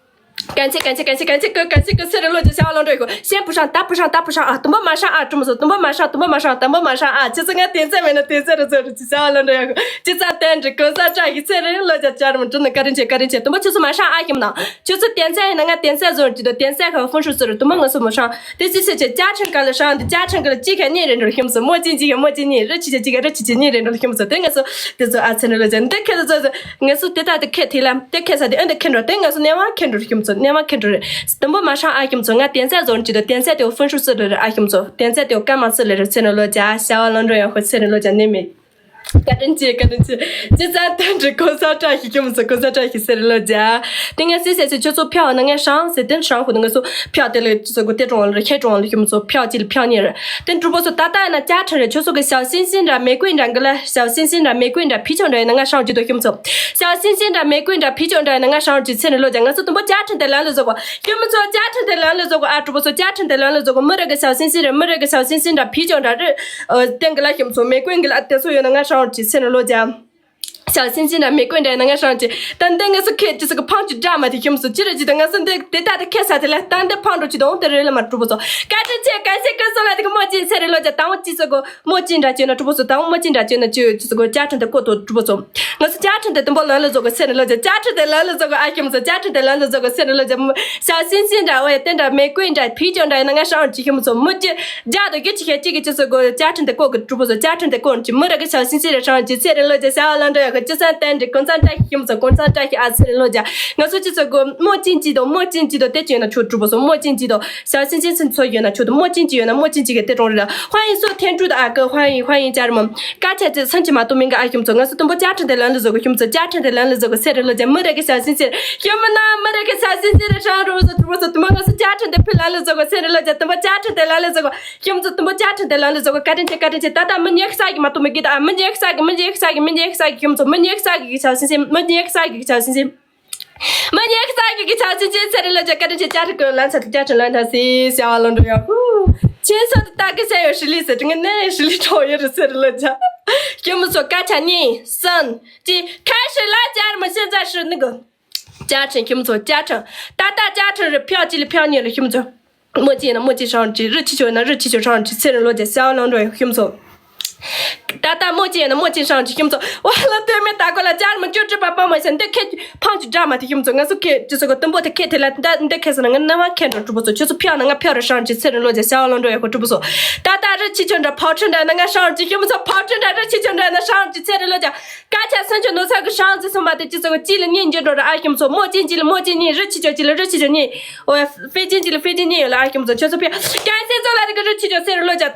ཀན་ཚེ་ཀན་ཚེ་ཀན་ཚེ་ཀན་ཚེ་ཀི་ཀན་ཚེ་ཀི་སེ་རེ་ལོ་ཇ་ཤ་བ་ལོ་འགྲོ་ཡི་གོ། ཤེན་པུ་ཧྲང་ད་པུ་ཧྲང་ད་པུ་ཧྲང་ཨ་དུམ་པོ་མ་ཧྲང་ཨ་གྲུ་མི་སོ། དུམ་པོ་མ་ཧྲང་དུམ་པོ་མ་ཧྲང་དུམ་པོ་མ་ཧྲང་ཨ་ཅི་ཚེ་ང་དེ་ཚེ་མེད་ན་དེ་ཚེ་རུ་ཚོ་རུ་ཅི་ཤ་བ་ལོ་འགྲོ་ཡ་གོ། ཅི་ཚ་དན་འགྲིག་གོ་ས་ཀྲ་གི་སེ་རེ་ལོ་ཇ་ཅར་མོ་ཀྲུ་ནི་ཀ་རིན་ཆེ་ཀ་རིན་ཆེ། དུམ་པོ་ཆུ་ཚུ་མ་ཧྲང་ཨ་ཤི་མི་ན། ཁྱོད་ཚོ་གཏན་ཚད་ཡིན་ན་ང་གཏན་ཚད་བཟོ་རྒྱུ་དང་གཏན་ཚད་ཁ་ཧྥུན་ཧྲུ་ཟེར་རུ་དུ་མ་ང་ཚོ་མོ་ཧྲང་། དེ་ཅི་ཟེར་ཆེ་ཅ་ཆེན་ག་ལ་ཧྲང་དེ་ཅ་ཆེན་ག་ལ་ཅི་ཁ་ཉིན་རེ་འགྲོ་ཤི་མི་སོ། མོ་ཅིན་ཅི་ཁ་མོ་ཅིན་ཉིན་རི་ཆི་ཆེ་ཅི་ཁ་རི་ཆི་ཆེ་ཉིན་རེ་འགྲོ་ཤི་མི་སོ། དེ་ང་ཚོ་དེ་ཚོ་ཨ་ཚེ་རེ་ལོ་ཅན་དེ་ཁེ་ཚོ་ཚོ་ང་ཚོ་དེ་ད་དེ་ཁེ་ཐི་ལ་དེ་ཁེ་ས་དེ་ཨན་དེ་ཁེ་འགྲོ་དེ་ང་ཚོ་ནེ་བ་ཁེ་འགྲོ་ཤི་མི་སོ། ནེ་བ་ཁེ་འགྲོ་རེ་དུམ་པོ་མ་ཧྲང་ཨ་ཤི་མི་སོ། ང་གཏན་ཚད་བཟོ་རྒྱུ་དང་གཏན་ཚད་དེ་ཧྥུན་ཧྲུ་ཟེར་རུ་ཨ་ཤི་མི་སོ། གཏན་ཚད་དེ་ཀ་མ་སི་ལེ་རུ་ཚེ་རེ་ལོ་ཅ་ཤ་བ་ལོ་འགྲོ་ཡ་ཧོ་ཚེ་རེ་ལོ་ཅ་ནེ་མེ། བཀའ་དྲིན་ཆེ། བཀའ་དྲིན་ཆེ། ཅི་ཙང་དོན་འགྲིག་གོང་ས་བཀྲ་ཤིས་ཁྱོད་མི་ཚོ་གོང་ས་བཀྲ་ཤིས་ཟེར་ལོ་རྒྱ། དེ་ངས་སི་སེ་སི་ཁྱོད་ཚོ་ཕྱག་ན་ངས་ཧྲང་ཟེར་དེ་ཧྲང་ཁུ་ན་ངས་སུ་ཕྱག་དེ་ལས་ཅི་ཚོ་གོ་དེ་གྲོང་ལ་ཁྱེད་གྲོང་ལ་ཁྱོད་མི་ཚོ་ཕྱག་ཅི་ལ་ཕྱག་ཉེ་རེད། དེ་གྲུ་པོ་ཚོ་ད་ལྟ་ཡིན་ན་བཅའ་ཁྲིམས་རེད། ཁྱོད་ཚོ་གི་ཞའོ་སིན་སིན་འདྲ་མེ་ཀུན་འདྲ་འགི་ལ་ཞའོ་སིན་སིན་འདྲ་མེ་ཀུན་འདྲ་ཕི་ཆོང་འདྲ་ཡིན་ན་ང་ཧྲང་ཅི་དོ་ཁྱོད་མི་ཚོ་ཞའོ་སིན་སིན་འདྲ་མེ་ཀུན་འདྲ་ཕི་ཆོང་འདྲ་ཡིན་ན་ང་ཧྲང་ཅི་ཚེ་ནས་ལོ་རྒྱ། ང་ཚོ་དུམ་པོ་བཅའ་ཁྲིམས་དེ་ལམ་ལ་བཟོ་གོ། ཁྱོད་མི་ཚོ་བཅའ་ཁྲིམས་དེ་ལམ་ལ་བཟོ་གོ། ཨ་གྲུ་པོ་ཚོ་བཅའ་ཁྲིམས་དེ་ལམ་ལ་བཟོ་གོ། མི་རེ་གི་ཞའོ་སིན་སིན་རེད། མི་རེ་གི་ཞའོ་སིན་སིན་འདྲ་ཕི་ཆོང་འདྲ་རེད། ཨ་སྟེང་གི་ལ་ཁྱོད་མི་ཚོ་མེ་ཀུན་གི་ལ་དེ་ཚོ་ཡོད་ན་ང་ཧྲང་ཅི་ཚེ་ནས་ལོ་རྒྱ། ཞའོ་སིན་སིན་དང་མེ་ཀུན་འདྲ་ཡིན་ན་ང་ཧྲང་ཅི། ད་འདི་ང་ཚོ་ཁེ་ཅི་ཟེར་གི་ཕང་ཅི་འདྲ་མ་དེ་ཁྱིམ་སུ་ཅི་རེད་ཅི། ད་ང་ཚོ་འདི་དེ་ལྟ་དེ་ཁེ་ས་དེ་ལ་ད་འདི་ཕང་འགྲོ་ཅི་དང་དེ་རེད་ལ་མ་གྲུ་པོ་ཚོ། བཀའ་དྲིན་ཆེ། གལ་སྲིད་ཁོ་ཚོ་ལ་དེ་གི་མོ་ཅི་ཚེ་རེ་ལོ་ཅ་དང་ཅི་ཟེར་གི་མོ་ཅི་འདྲ་ཅི་ན་གྲུ་པོ་ཚོ་དང་མོ་ཅི་འདྲ་ཅི་ན་ཅི་ཅི་ཟེར་གི་བཅའ་ཁྲིམས་དེ་གོ་ཏོ་གྲུ་པོ་ཚོ། ང་ཚོ་བཅའ་ཁྲིམས་དེ་དུམ་པོ་ལམ་ལ་བཟོ་གི་ཚེ་རེ་ལོ་ཅ། བཅའ་ཁྲིམས་དེ་ལམ་ལ་བཟོ་གི་ཨ་ཁྱིམ་སུ་བཅའ་ཁྲིམས་དེ་ལམ་ལ་བཟོ་གི་ཚེ་རེ་ལོ་ཅ། ཞའོ་སིན་སིན་འདྲ་ཨོ་ཡ་དེ་འདྲ་མེ་ཀུན་འདྲ་ཕི་ཅོ་འདྲ་ཡིན་ན་ང་ཧྲང་ཅི་ཁྱིམ་སུ་མོ་ཅི། རྒྱ་དང་རྒྱུ་ཆི་ཤེས་གཅིག་གི་ཆུ་ཚོད་སྒོ་བཅའ་ཁྲིམས་དེ་ལྐོག་གི་གྲུ་པོ་ཚོ་བཅའ་ཁྲིམས་དེ་ལྐོག་ནི་ཅི་མི་ར་གི་ཞའོ་སིན་སིན་རེ་ཧྲང་ཅི་ཚེ་རེ་ལོ་ཅ་ཞའོ་ལང་འགྲོ་ཡ་གི་ཅི་སན་བསྟན་འགྲིག་གོང་ཚ་བཀྲ་ཤིས་ཁྱིམ་ཚོ་གོང་ཚ་བཀྲ་ཤིས་ཨ་ཚེ་རེ་ལོ་ཅ། ང་ཚོ་ཆུ་ཚོད་སྒོ་མོ་ཅིན་ཅི་དང་མོ་ཅིན་ཅི་དང་དེ་ཅི་ཡོད་ན་ཆུ་གྲུ་པོ་ཚོ་མོ་ཅིན་ཅི་དང་ཞའོ་སིན་སིན་སིན་ཚོ་ཡོད་ན་ཆུ་དང་མོ་ཅིན་ཅི་ཡོད་ན་མོ་ཅིན་ཅི་གི་དེ་གྲོང་རེ་ལ། 欢迎收听 ཀྲུ་དང་ཨ་ཀི། 欢迎欢迎 ཅར་མོ། ཀ་ཆ་ཅི་སན་ཅི་མ་གཏོགས་མིན་གི་ཨ་ཁྱིམ་ཚོ་ང་ཚོ་དུམ་པོ་བཅའ་ཁྲིམས་དེ་ལམ་ལ་བཟོ་གི་ཁྱིམ་ཚོ་བཅའ་ཁྲིམས་དེ་ལམ་ལ་བཟོ་གི་ཚེ་རེ་ལོ་ཅ་མི་ར་གི་ཞའོ་སིན་སིན་རེ་ཁྱིམ་མི་ན་མི་ར་གི་ཞའོ་སིན་སིན་རེ་ཧྲང་གྲུ་པོ་ཚོ་གྲུ་པོ་ཚོ་དུམ་པོ་ང་ཚོ་བཅའ་ཁྲིམས་དེ་ཕི་ལམ་ལ་བཟོ་གི་ཚེ་རེ་ལོ་ཅ་དུམ་པོ་བཅའ་ཁྲིམས་དེ་ལམ་ལ་བཟོ་གི། ཁྱིམ་ཚོ་དུམ་པོ་བཅའ་ཁྲིམས་དེ་ལམ་ལ་བཟོ་གི། བཀའ་དྲིན་ཆེ། བཀའ་དྲིན་ཆེ། ད་ལྟ་མི་ཉེ་ཁ་ས་གི་མ་གཏོགས་མི་གི་ད་མི་ཉེ་ཁ་ས་གི་མི་ཉེ་ཁ་ས་གི་མི་ཉེ་ཁ་ས་གི་ཁྱིམ་ཚོ་མི་ཉེ་ཁ་ས་གི་ཁྱིམ་ཚོ་མི་ཉེ་ཁ་ས་གི་ཁྱིམ་ཚོ་མི་ཉེ་ཁ་ས་གི་ཁྱིམ་ཚོ་ཚེ་རིང་ལོ་ཅ་བཀའ་དྲིན་ཆེ། བཅའ་ཁྲིམས་ཀྱི་ལན་ཚ་དུ་བཅའ་ཁྲིམས་ལན་ཐ་སི་ཤ་བ་ལོ་འགྲོ་ཡ་ཧུ། ཁྱིམ་ཚོ་དུ་ད་གི་ས་ཡོ་ཧྲི་ལི་ཟེར་དྲི་ངན་ནས་ཧྲི་ལི་ཁྲོ་ཡོ་རི་ཚེ་རིང་ལོ་ཅ། ཁྱིམ་ཚོ་ཀ་ཆ་གཉིས་སན་ཅི་ཁ་ཧྲི་ལ་ཅར་མ་ཤེས་ཛ་ཧྲི་ནི་གི། བཅའ་ཁྲིམས་ཁྱིམ་ཚོ་བཅའ་ཁྲིམས། ད་ལྟ་བཅའ་ཁྲིམས་རེ་ཕྱོགས་གཅིག་ལ་ཕྱོགས་གཉིས་ལ་ཁྱིམ་ཚོ། མོ་ཅི་ཡིན་ན་མོ་ཅི་ཧྲང་ཅི། རི་ཆི་ཆོ་ཡིན་ན་རི་ཆི་ཆོ་ཧྲང་ཅི། ཚེ་རིང་ལོ་ཅི་ཤ་བ་ལང་འགྲོ་ཡོད་ཁྱིམ་ཚོ། ད་ལྟ་མོ་ཅི་ཡིན་ན་མོ་ཅི་ཧྲང་ཅི་ཁྱིམ་ཚོ། ཝ་ལ་དོན་མེད་ད་གོ་ལ་ཅར་མ་ཅོ་ཅི་པ་པ་མ་ཤ་འདི་ཁེ་ཕང་ཅི་འདྲ་མ་དེ་ཁྱིམ་ཚོ། ང་ཚོ་ཁེ་ཅི་ཚོ་གོ་དུམ་པོ་དེ་ཁེ་དེ་ལ་ད་འདི་ཁེ་ས་ན་ང་ན་མ་ཁེ་འགྲོ་གྲུ་པོ་ཚོ། ཁྱོད་ཚོ་ཕྱོགས་ན་ང་ཕྱོགས་རེ་ཧྲང་ཅི། ཚེ་རིང་ལོ་ཅི་ཤ་བ་ལང་འགྲོ་ཡོད་ཁོ་གྲུ་པོ་ཚོ། ད་ལྟ་རི་ཆི་ཆོ་འདྲ་ཕོ་ཁྲི་འདྲ་ན་ང་ཧྲང་ཅི་ཁྱིམ་ཚོ། ཕོ་ཁྲི་འདྲ་རི་ཆི་ཆོ་འདྲ་ན་ཧྲང་ཅི། ཚེ་རིང་ལོ་ཅི། ཀ་ཆ་སུན་ཆོ་ནོ་ཚ་གི་ཧྲང་ཅི་སུ་མ་དེ་ཅི་ཚོ་གོ་ཅི་ལ་གཉིས་འགྱུར་འགྲོ་ར་ཨ་ཁྱིམ་ཚོ། མོ་ཅི་ཅི་ལ་མོ་ཅི་གཉིས། རི་ཆི་ཆོ་ཅི་ལ་རི་ཆི་ཆོ་གཉིས། ཨོ་ཧྥེ་ཅིན་ཅི་ལ་ཧྥེ་ཅིན་གཉིས་ཡོད་ལ་ཨ་ཁྱིམ་ཚོ། ཁྱོད་ཚོ་ཕི་ཀན་སེ་ཚོ་ལ་དེ་གི་རི་ཆི་ཆོ་ཚེ་རིང་ལོ་ཅི།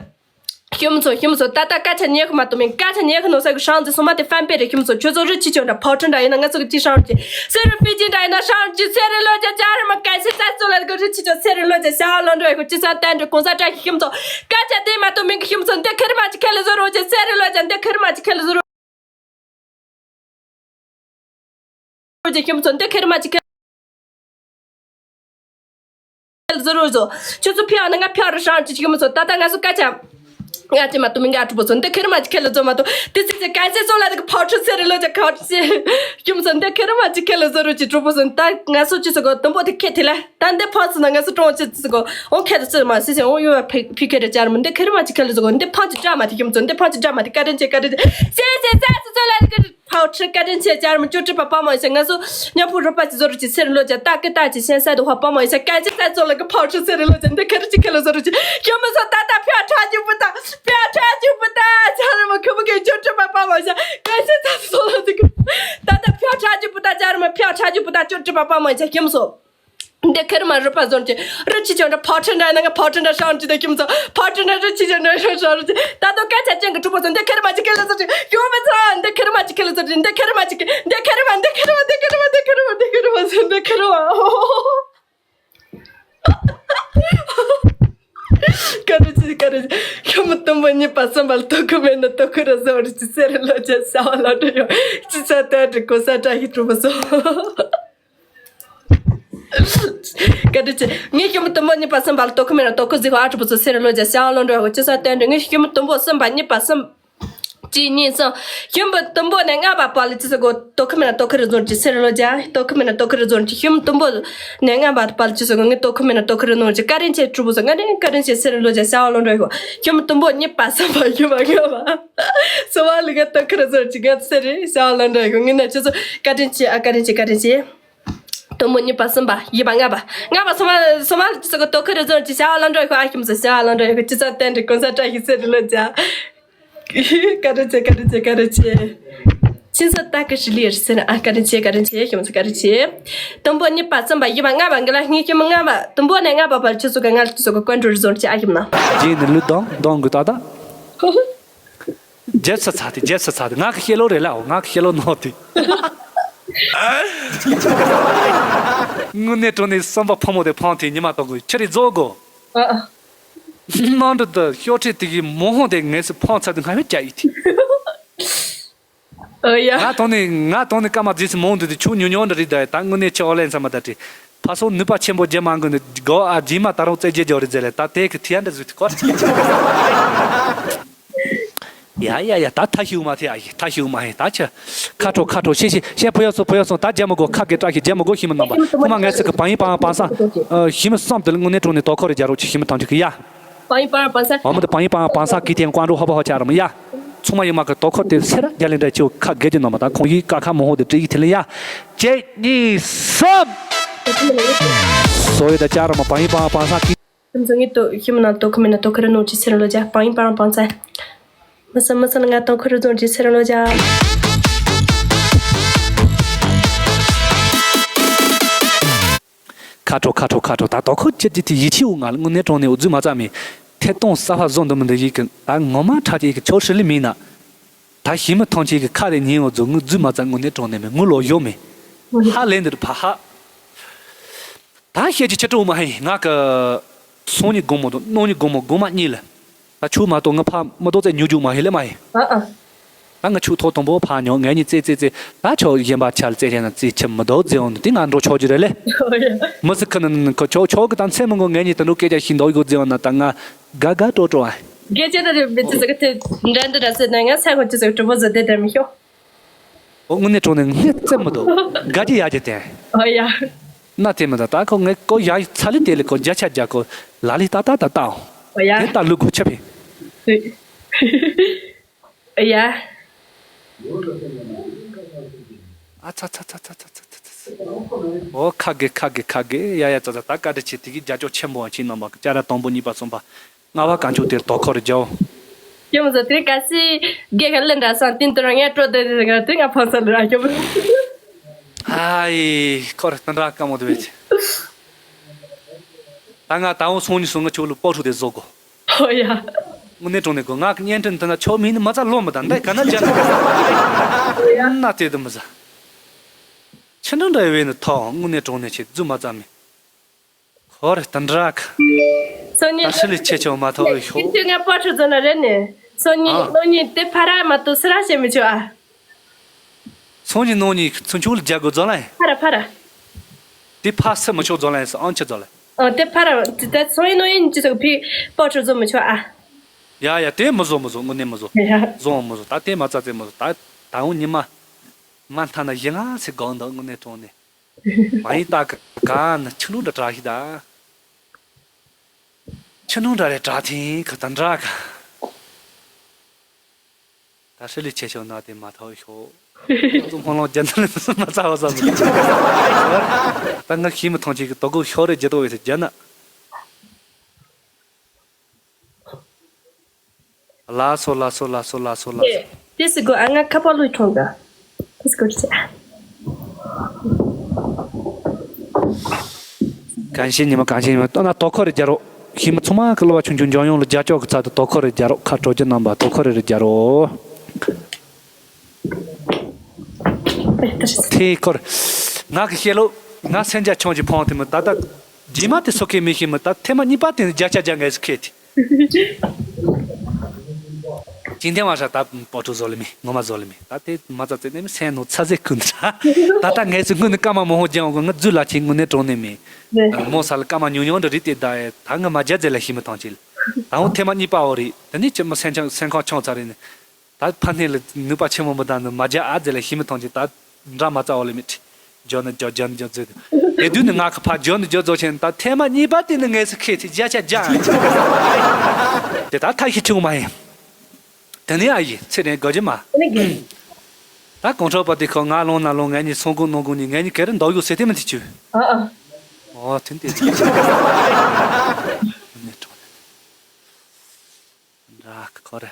ཁྱིམ་ཚོ་ཁྱིམ་ཚོ། ད་ལྟ་ཀ་ཆ་ཉེ་ཁ་མ་གཏོགས་མིན། ཀ་ཆ་ཉེ་ཁ་ནོ་ས་གི་ཧྲང་ཅི་སུ་མ་དེ་ཧྥན་པེ་རེ་ཁྱིམ་ཚོ། ཁྱོད་ཚོ་རི་ཆི་ཆོ་འདྲ་ཕོ་ཁྲི་འདྲ་ཡིན་ན་ང་ཚོ་གི་ཅི་ཧྲང་ཅི། ཚེ་རིང་ཧྥེ་ཅིན་འདྲ་ཡིན་ན་ཧྲང་ཅི། ཚེ་རིང་ལོ་ཅི་ཅར་མ་ཀན་སེ་ཚ་ཚོ་ལ་དེ་གི་རི་ཆི་ཆོ་ཚེ་རིང་ལོ་ཅི་ཤ་བ་ལང་འགྲོ་ཡོད་ཁོ་ཅི་ས་བསྟན་འགྲོ་གོང་ས་བཀྲ་ཤིས་ཁྱིམ་ཚོ། ཀ་ཆ་དེ་མ་གཏོགས་མིན་གི་ཁྱིམ་ཚོ་འདི་ཁེར་མ་ཅི་ཁེ་ལ་བཟོ་རོ་ཅི། ཚེ་རིང་ལོ་ཅི་འདི་ཁེར་མ་ཅི་ཁེ་ལ་བཟོ་རོ། ཅི་ཁྱིམ་ཚོ་འདི་ཁེར་མ་ཅི་ཁེ་ལ་བཟོ་རོ་བཟོ། ཁྱོད་ཚོ་ཕི་ཨ་ན་ང་ཕི་ཨ་རུ་ཧྲང་ཅི་ཁྱིམ་ཚོ། ད་ལྟ་ང་ཚོ་ཀ་ཆ། ང་ཅི་མ་ཏུ་མི་འགའ་གྲུ་པོ་སོ་འདི་ཁེར་མ་ཅི་ཁེ་ལ་ཛོ་མ་ཏུ་དེ་ཚེ་ཚེ་ག་ཚེ་ཙོ་ལ་དེ་གི་ཕོ་ཁྲི་ཚེ་རི་ལོ་ཅ་ཁ་ཅི་ཁྱིམ་སོ་འདི་ཁེར་མ་ཅི་ཁེ་ལ་ཛོ་རུ་ཅི་གྲུ་པོ་སོ་ད་ང་སོ་ཅི་སོ་གོ་དུམ་པོ་དེ་ཁེ་དེ་ལ་ད་འདི་ཕོ་སི་ན་ང་སོ་ཀྲོང་ཅི་སོ་གོ་འོ་ཁེ་ད་ཅི་མ་སི་སེ་འོ་ཡོ་ཕི་ཕི་ཁེ་ར་ཅར་མ་འདི་ཁེར་མ་ཅི་ཁེ་ལ་ཛོ་གོ་འདི་ཕོ་ཅི་ཅ་མ་དེ་ཁྱིམ་སོ་འདི་ཕོ་ཅི་ཅ་མ་དེ་ཀ་དྲན་ཅེ་ཀ་དྲན་ཅེ་ཚེ་ཚེ་ཚེ་ཚེ་ཙོ་ལ་དེ་གི་ཕོ་ཁྲི་བཀའ་དྲིན་ཆེ་བྱ་རུ་མི་ཅོ་ཀྲི་པ་པ་མ་ཡིན་ས་ང་ཚོ་མཉམ་པོ་རོགས་པ་ཅི་བཟོ་རུ་ཅི་སེར་ལོ་ཅ་ཏ་ཀི་ཏ་ཅི་ཤན་ས་དུ་ཧོ་པ་མ་ཡིན་ས་ག་ཅི་ས་ཚོ་ལ་གི་ཕོ་ཁྲི་སེར་ལོ་ཅ་འདི་ཁེ་རུ་ཅི་ཁེ་ལོ་བཟོ་རུ་ཅི་ཁྱོད་མི་ཚོ་ཏ་ཏ་ཕྱོགས་ཁྲ་རྒྱུ་པུ་ཏ་ཕྱོགས་ཁྲ་རྒྱུ་པུ་ཏ་བྱ་རུ་མི་ཁུ་བུ་གི་ཅོ་ཀྲི་པ་པ་མ་ཡིན་ས་ག་ཅི་ས་ཚོ་ལ་གི་ཏ་ཏ་ཕྱོགས་ཁྲ་རྒྱུ་པུ་ཏ་བྱ་རུ་མི་ཕྱོགས་ཁྲ་རྒྱུ་པུ་ཏ་ཅོ་ཀྲི་པ་པ་མ་ཡིན་ས་ཁྱོད་མི་ཚོ། འདི་ཁེར་མ་རུ་པ་ཟོན་གྱི་རུ་ཆི་ཆོན་འདྲ་ཕོ་ཁྲི་འདྲ་ནང་ཕོ་ཁྲི་འདྲ་ཧྲང་ཅི་དེ་ཁྱིམ་ཚོ་ཕོ་ཁྲི་འདྲ་རུ་ཆི་ཆོན་འདྲ་ཧྲང་ཧྲང་རུ་ཆི་ད་དུང་སྐད་ཆ་ཅན་གི་གྲུ་པོ་ཚོ་འདི་ཁེར་མ་ཅི་ཁེ་ལ་ཟོ་ཅི་ཡོང་མི་ཚོ་འདི་ཁེར་མ་ཅི་ཁེ་ལ་ཟོ་ཅི་འདི་ཁེར་མ་ཅི་ཁེ་འདི་ཁེར་མ་འདི་ཁེར་མ་འདི་ཁེར་མ་འདི་ཁེར་མ་འདི་ཁེར་མ་ཟོ་འདི་ཁེར་མ། ཀ་རུ་ཆི་ཀ་རུ་ཆི་ཁྱོད་མི་དུམ་བུ་གཉིས་པ་གསུམ་པ་ལ་དོ་ཁུ་མེད་ན་དོ་ཁུ་རུ་ཟོ་རུ་ཆི་སེར་ལོ་ཅ་ཤ་བ་ལ་འདྲ་ཡོད་ཅི་ཚ་ཏན་ཏྲི་གོ་ས་ཏྲ་ཧི་གྲུ་པོ་ཚོ། བཀའ་དྲིན་ཆེ། ངས་ཤི་མོ་དུམ་བུ་གཉིས་པ་གསུམ་པ་ལ་དོ་ཁུ་མེད་ན་དོ་ཁུ་ཟིག་ཨ་ཀྲི་པོ་ཚོ་སེར་ལོ་ཇ་ཤ་ལོ་འགྲོ་ཡོད་ཅི་ས་སྟོན་འདྲི། ངས་ཤི་མོ་དུམ་བུ་གསུམ་པ་གཉིས་པ་གསུམ། གཅིག་གཉིས་གསུམ། ཤི་མོ་དུམ་བུ་ནས་ལྔ་པ་བར་ལ་ཅི་ཟེར་གོ། དོ་ཁུ་མེད་ན་དོ་ཁུ་རུ་ཟོར་གྱི་སེར་ལོ་ཇ། དོ་ཁུ་མེད་ན་དོ་ཁུ་རུ་ཟོར་གྱི་ཤི་མོ་དུམ་བུ་ནས་ལྔ་པ་བར་ལ་ཅི་ཟེར་གོ། ངས་དོ་ཁུ་མེད་ན་དོ་ཁུ་རུ་ནོར་གྱི་བཀའ་དྲིན་ཆེ་ཀྲི་པོ་ཚོ། བཀའ་དྲིན་བཀའ་དྲིན་ཆེ་སེར་ལོ་ཇ་ཤ་ལོ་འགྲོ་ཡོད། ཤི་མོ་དུམ་བུ་གཉིས་པ་གསུམ་པ་ཡོད་པ་ལྔ་པ། སོ་བ་ལི་ག་དོ་ཁུ་རུ་ཟོར་གྱི་ང་སེར་རེ་ཤ་ལོ་འགྲོ་ཡོད། ངས་ན་ཅི་ཚོ་བཀའ་དྲིན་ཆེ་ཨ་བཀའ་དྲིན་ཆེ་བཀའ་དྲིན་ཆེ། དུམ་བུ་གཉིས་པ་གསུམ་པ་བཞི་པ་ལྔ་པ། ལྔ་པ་སོ་མ་སོ་མ་ལ་ཅི་ཟེར་གོ། དོ་ཁུ་རུ་ཟོར་གྱི་ཤ་ལོ་འགྲོ་ཡོད། ཨ་ཤི་མོ་ཚོ་ཤ་ལོ་འགྲོ་ཡོད། ཅི་ཚ་སྟོན་འདྲི་གོང་ས་ཏྲ་ཤི་སེར་ལོ་ཇ། བཀའ་དྲིན་ཆེ་བཀའ་དྲིན་ཆེ་བཀའ་དྲིན་ཆེ། ཤིན་ས་ཏ་ཀི་ཧྲི་ལི་ཧྲི་སེ་ན་ཨ་བཀའ་དྲིན་ཆེ་བཀའ་དྲིན་ཆེ་ཤི་མོ་ཚོ་བཀའ་དྲིན་ཆེ། དུམ་བུ་གཉིས་པ་གསུམ་པ་བཞི་པ་ལྔ་པ་འགི་ལ་ངས་ཤི་མོ་ལྔ་པ་དུམ་བུ་ནས་ལྔ་པ་བར་ཅི་ཟེར་གོ། ང་ལ་ཅི་ཟེར་གོ་ཀོན་ཀྲོལ་ཟོར་གྱི་ཨ་ཤི་མོ་ན། རྗེས་ནས་ལུས་དང་གདོང་གི་ཏག་ཏག་རྒྱལ་ས་ཚ་དེ་རྒྱལ་ས་ཚ་དེ་ང་གི་ཤེ་ལོ་རེད་ལ་འོ་ང་གི་ཤེ་ལོ་ནོ་དེ། དངོས་གནས་དྲང་གནས་བསམ་པ་ཕོ་མོ་དེ་ཕང་དེ་ཉི་མ་གཏོང་དགོས་ཁྱེད་རེ་རྫོགས་དགོ། ཨ་ཨ། ནང་དུ་དུ་ཤོག་ཁྲེ་དེ་གི་མོ་ཧོང་དེ་ངས་སུ་ཕང་ཚ་དུ་ང་བས་ཀྱ་ཡི་དེ། ཨ་ཡ། ང་དོན་ནས་ང་དོན་ནས་སྐར་མ་རྗེས་སུ་མོ་འདུག་དེ་ཆུ་ཉུང་ཉུང་འདྲ་རེད་ད་ད་དངོས་གནས་ཆུ་ཨོ་ལེན་ཚ་མ་ད་དེ། ཕ་སོ་ནུས་པ་ཆེན་པོ་རྒྱ་མ་འགོ་ནས་དགོ་ཨ་རྗེས་མ་ད་རུང་རྩེ་རྒྱལ་འཇོག་རེད་ཟེར་ལེ་ད་དེ་གི་ཐི་ཡ་འདྲ་ཟུག་དེ་གོ། ཡ་ཡ་ཡ་ད་ཐ་ཤིའུ་མ་ཐེ་ཨ་ཡི་ཐ་ཤིའུ་མ་ཧེ་ད་ཆ། ཁ་དྲོ་ཁ་དྲོ་ཤེས་ཤེས་ཤེས་བུ་ཡ་སོ་བུ་ཡ་སོ་ད་རྒྱ་མ་གོ་ཁ་གེ་ཏྲ་ཤི་རྒྱ་མ་གོ་ཤི་མ་ནམ་པ་ཁོ་མ་ངས་སི་གི་བང་ཡི་བང་བང་ས། ཤི་མ་བསམ་དེ་ལ་དངོས་གནས་དྲང་གནས་དོ་ཁོ་རེ་རྒྱ་རོགས་ཆི་ཤི་མ་ཐང་ཆུ་གི་ཡ། བང་ཡི་བང་བང་ས། འོ་མ་དེ་བང་ཡི་བང་བང་ས་གི་ཐེན་ཀོང་རོ་ཧོ་པ་ཧོ་ཆ་ར་མ་ཡ། ཚང་མ་ཡི་མ་གི་དོ་ཁོ་དེ་སེ་ར་རྒྱ་ལེ་འདྲ་ཆེ་ཁ་གེ་དེ་ནམ་པ་ད་ཁོང་ཡི་ཀ་ཁ་མོ་ཧོ་དེ་ཏྲི་ཡི་ཐེ་ལེ་ཡ། གཅིག་གཉིས་གསུམ། སོ་ཡི་ད་ཆ་ར་མ་བང་ཡི་བང་བང་ས་གི། ཁྱིམ་ཚང་གི་དོ་ཁྱིམ་ནང་དོ་ཁུ་མེད་ན་དོ་ཁུ་ར་ནོར་གྱི་སེར་ལོ་ཇ་བང་ཡི་བང་བང་ཚ། མི་སེར་མི་སེར་ང་དོ་ཁུ་ར་ནོར་གྱི་སེར་ལོ་ཇ། ཁ་དྲོ་ཁ་དྲོ་ཁ་དྲོ་ད་དོ་ཁུ་ཅི་ཅི་དེ་ཡིད་ཆེས་འུ་ང་ལ་དངོས་གནས་དྲང་གནས་འུ་རྫུས་མ་རྩ་མེད། ཐད་གཏོང་གསར་པ་བཟོ་འདི་མི་འདི་ཡིག་གི་ད་ངོ་མ་ཁྲ་ཅིག་གི་ཆོ་ཧྲི་ལི་མིན་ན། ད་ཞི་མི་ཐང་ཅིག་གི་ཁ་རེ་ཉིན་འུ་རྫུ་ངུ་རྫུས་མ་རྩ་དངོས་གནས་དྲང་གནས་མེད་ངུ་ལོ་ཡོ་མེད། ཧ་ལས་འདིར་ཕ་ཧ། ད་བཤད་ཀྱི་ཆེ་དྲུག་མ་ཧེ་ང་གི་སང་ཉིན་དགོང་མོ་དང་གནངས་ཉིན་དགོང་མོ་དགོང་མ་གཉིས་ལ། ད་ཆུ་མ་གཏོགས་ང་ཕ་མི་ལྡོག་རྩེ་ཉུ་རྒྱུག་མ་ཧེ་ལེ་མ་ཧེ། ཨ་ཨ། ད་ང་ཆུ་ཐོག་དང་པོ་ཕ་ཉོ་ངས་ཉིན་རྩེ་རྩེ་རྩེ་ད་ཆོག་གཞན་པ་ཆ་ལ་རྩེ་ཆེ་ན་རྩེ་ཆེ་མི་ལྡོག་རྩེ་འོང་དུ་དེ་ང་འགྲོ་ཆོག་རྒྱུ་རེད་ལེ། མི་སི་ཁ་ནི་ཁོ་ཆོག་ཆོག་གི་ད་མཚན་མི་དགོས་ངས་ཉིན་དུ་འགྲོ་སྐད་ཆ་ཞིག་འདོག་ཡོད་རྩེ་འོང་ན་ད་ང་དགའ་དགའ་སྤྲོ་སྤྲོ་ཨ། སྐད་ཆ་ད་རེ་མི་ཚེ་ཟ་གི་དེ་འདྲ་འདི་འདྲ་ཟེར་ན་ང་ཚ་ཁོ་ཅི་ཟ་གི་གྲུ་པོ་ཟ་དེ་འདྲ་མི་ཤོག་ཨོ་དངོས་གནས་དྲང་གནས་ངས་རྩེ་མི་འདུག་དགའ་རྒྱུ་ཡག་རྒྱུ་དེ། ཨོ་ཡ། ན་དེ་མི་འདུག་ད་ཁོ་ངས་ཀོ་ཡ་ཚ་ལི་དེ་ལི་ཀོ་བརྒྱ་ཆ་བརྒྱ་ཀོ་ལ་ལི་ཏག་ཏག་ཏག་ཏག་ཨོ་ཡ། དེ་ལྟ་ལུག་གོ་ཆ་ཕི། ཨོ་ཡ། ཨ་ཚ་ཚ་ཚ། ཨོ་ཁ་གེ་ཁ་གེ་ཁ་གེ་ཡ་ཡ་ཙ་ཙ་ད་བཀའ་དྲིན་ཆེ་དེ་གི་རྒྱ་ཅོག་ཆེན་པོ་ཆེ་ནང་མ་གི་ཅ་ར་དང་པོ་གཉིས་པ་གསུམ་པ། ལྔ་པ་གང་བྱུང་དེར་དོ་ཁོར་རྒྱོ། ཡོད་མ་ཟ་དེ་ག་སི་དགེ་ག་ལེན་འདྲ་སང་དེ་འདུར་ངས་སྤྲོ་དེ་དེ་ག་དེ་ང་ཕོན་ས་ལ་ར་ཡོད། ཧའི་ཁོར་དེ་འདྲ་ཀ་མོ་དེ་བེད། ད་ང་ད་འོང་སོང་ཉི་སོང་ང་ཆོ་ལུ་པོ་ཧྲུ་དེ་བཟོ་གོ། ཧོ་ཡ། དངོས་གནས་དྲང་གནས་གོ་ང་གི་བརྙན་འཕྲིན་དེ་ན་ཆོ་མིན་ནི་མ་ཚ་ལོ་མི་ད་འདའི་ག་ན་ཅན། ན་དེ་དུ་མི་ཟ། ཆི་འདྲ་འདྲ་ཡོད་ནི་ཐོ་དངོས་གནས་དྲང་གནས་ཆེ་རྫུ་མ་ཙམ་མིན། ཁོ་རེ་ཏན་རག་སང་ཉིན་ད་ཧྲི་ལི་ཆེ་ཆོ་མ་ཐོ་ཤོ། ཁྱེད་ཚོས་ང་པོ་ཁྲི་ཛོ་ན་རེད་ནས། སང་ཉིན་ཨ། གནངས་ཉིན་དེ་ཕ་ར་མ་གཏོགས་སུ་ར་བཤད་མི་ཆོག་ཨ། སང་ཉིན་གནངས་ཉིན་ཚུན་ཆུང་ལ་རྒྱ་གོ་ཛོ་ལ་ཡིན། ཕ་ར་ཕ་ར། དེ་ཕ་སུ་མི་ཆོག་ཛོ་ལ་ཡིན་སུ་ཨང་ཆི་ཛོ་ལ་ཡིན། ཨ་དེ་ཕ་ར་དེ་ད་སང་ཉིན་གནངས་ཉིན་ཅི་ཟེར་ཕི་པོ་ཁྲི་ཛོ་མི་ཆོག་ཨ། ཡ་ཡ། དེ་མི་བཟོ་མི་བཟོ། དངོས་གནས་མི་བཟོ། ཡ། བཟོ་མི་བཟོ། ད་དེ་མ་རྩ་རྩེ་མི་བཟོ། ད་ད་འོང་ཉི་མ་མ་མཐའ་ན་ཡི་ང་ཚེ་སྒང་འདུག་དངོས་གནས་དྲང་གནས། མ་ཡིན་ད་ག་ག་ན་ཆུ་ནང་འདྲ་དྲག་ཤི་ད། ཆུ་ནང་འདྲ་རེ་དྲག་ཐེངས་ག་ད་འདྲ་ག་ད་ཧྲི་ལི་ཆེ་ཤོག་ན་དེ་མ་ཐོག་ཤོག་ཙུམ་ཧོང་ལོང་རྒྱ་ནག་ལ་མ་ཚ་བ་ས་མི། ད་ང་ཤི་མི་ཐང་ཅིག་གི་དོ་གོ་ཤོག་རེ་རྒྱ་དོ་བས་སེ་རྒྱ་ནག་ལ་སོ་ལ་སོ་ལ་སོ་ལ་སོ་ལ་སོ། དེ་སི་གོ་ཨ་ང་ཁ་པ་ལུས་ཁྲོང་ག་དེ་སི་གོ་ཅི། གང་ཤེས་ཉི་མ་གང་ཤེས་ཉི་མ་ལྟོ་ན་དོ་ཁོ་རེ་རྒྱ་རོ། ཤི་མི་ཚང་མ་གི་ལོ་བ་ཆུང་ཆུང་འཇོན་ཡོང་ལ་རྒྱ་ཅོག་གི་ཚ་དུ་དོ་ཁོ་རེ་རྒྱ་རོ། ཁ་དྲོ་རྒྱ་རྣམ་པ་དོ་ཁོ་རེ་རེ་རྒྱ་རོ། ཐེ་ཁོར། ང་གི་ཤེས་ལོ། ང་སེམས་རྒྱ་ཆུང་གི་ཕོང་དེ་མི་ད་ལྟ། རྗེས་མ་དེ་སོ་ཁའི་མི་ཤེས་མི་ད་ཐེངས་མ་གཉིས་པ་དེ་ནི་བརྒྱ་ཆ་བརྒྱ་ངལ་གསོ་ཁེལ་ཏེ། ཅིན་ཐེ་མ་ཧྲ་ད་པོ་ཏོ་བཟོ་ལེ་མི་ངོ་མ་བཟོ་ལེ་མི་ད་དེ་མ་ཙ་ཙེ་ནེ་མི་སེན་ནོ་ཚ་ཟེ་ཀུན་ད་ད་ངལ་གསོ་དངོས་ནི་ཀ་མ་མོ་ཧོ་ཅན་འོ་ང་རྫུ་ལ་ཆེ་དངོས་གནས་གྲོང་ནེ་མི་མོ་ས་ལ་ཀ་མ་ཉུང་ཉུང་འདྲ་རི་དེ་ད་ཡེ་ད་ང་མ་རྒྱ་ཙེ་ལ་ཤི་མི་ཐང་ཅིལ་ད་འོ་ཐེངས་མ་གཉིས་པ་འོ་རི་ད་ནི་ཅི་མ་སེན་ཆང་སེན་ཁང་ཆང་ཚ་རི་ནི། ད་ཕ་ནས་ལ་ནུས་པ་ཆེན་མོ་མི་ལྡན་ནི་མ་རྒྱ་ཨ་ཙེ་ལ་ཤི་མི་ཐང་ཅི་ད་འདྲ་མ་རྩ་བ་ལ་མི་ཁྲི། འཇོ་ནི་འཇོ་འཇོ་ནི་འཇོ་ཙེ། དེ་དུས་ནི་ང་གི་ཕ་འཇོ་ནི་འཇོ་ཙོ་ཆེན་ད་ཐེངས་མ་གཉིས་པ་དེ་ནི་ངས་སུ་ཁེ་ཚི་བརྒྱ་ཆ་བརྒྱ། དེ་ད་ཐ་ཤི་ཆུང་མ་ཡིན། དེ་ནས་ཨ་ཡི་ཚེ་རིང་དགོ་རྒྱུ་མ། ད་གོང་ཁྲོ་པ་དེ་ཁོ་ང་ལོང་ན་ལོང་ངས་ནི་སོང་གོ་ནོ་གོ་ནི་ངས་ནི་གེ་རི་འདོག་ཡོད་ཟེར་དེ་མི་དེ་ཆུ། ཨ་ཨ། ཨོ་དེ་འདྲ་ཚ། འདྲ་ཁོ་རེ།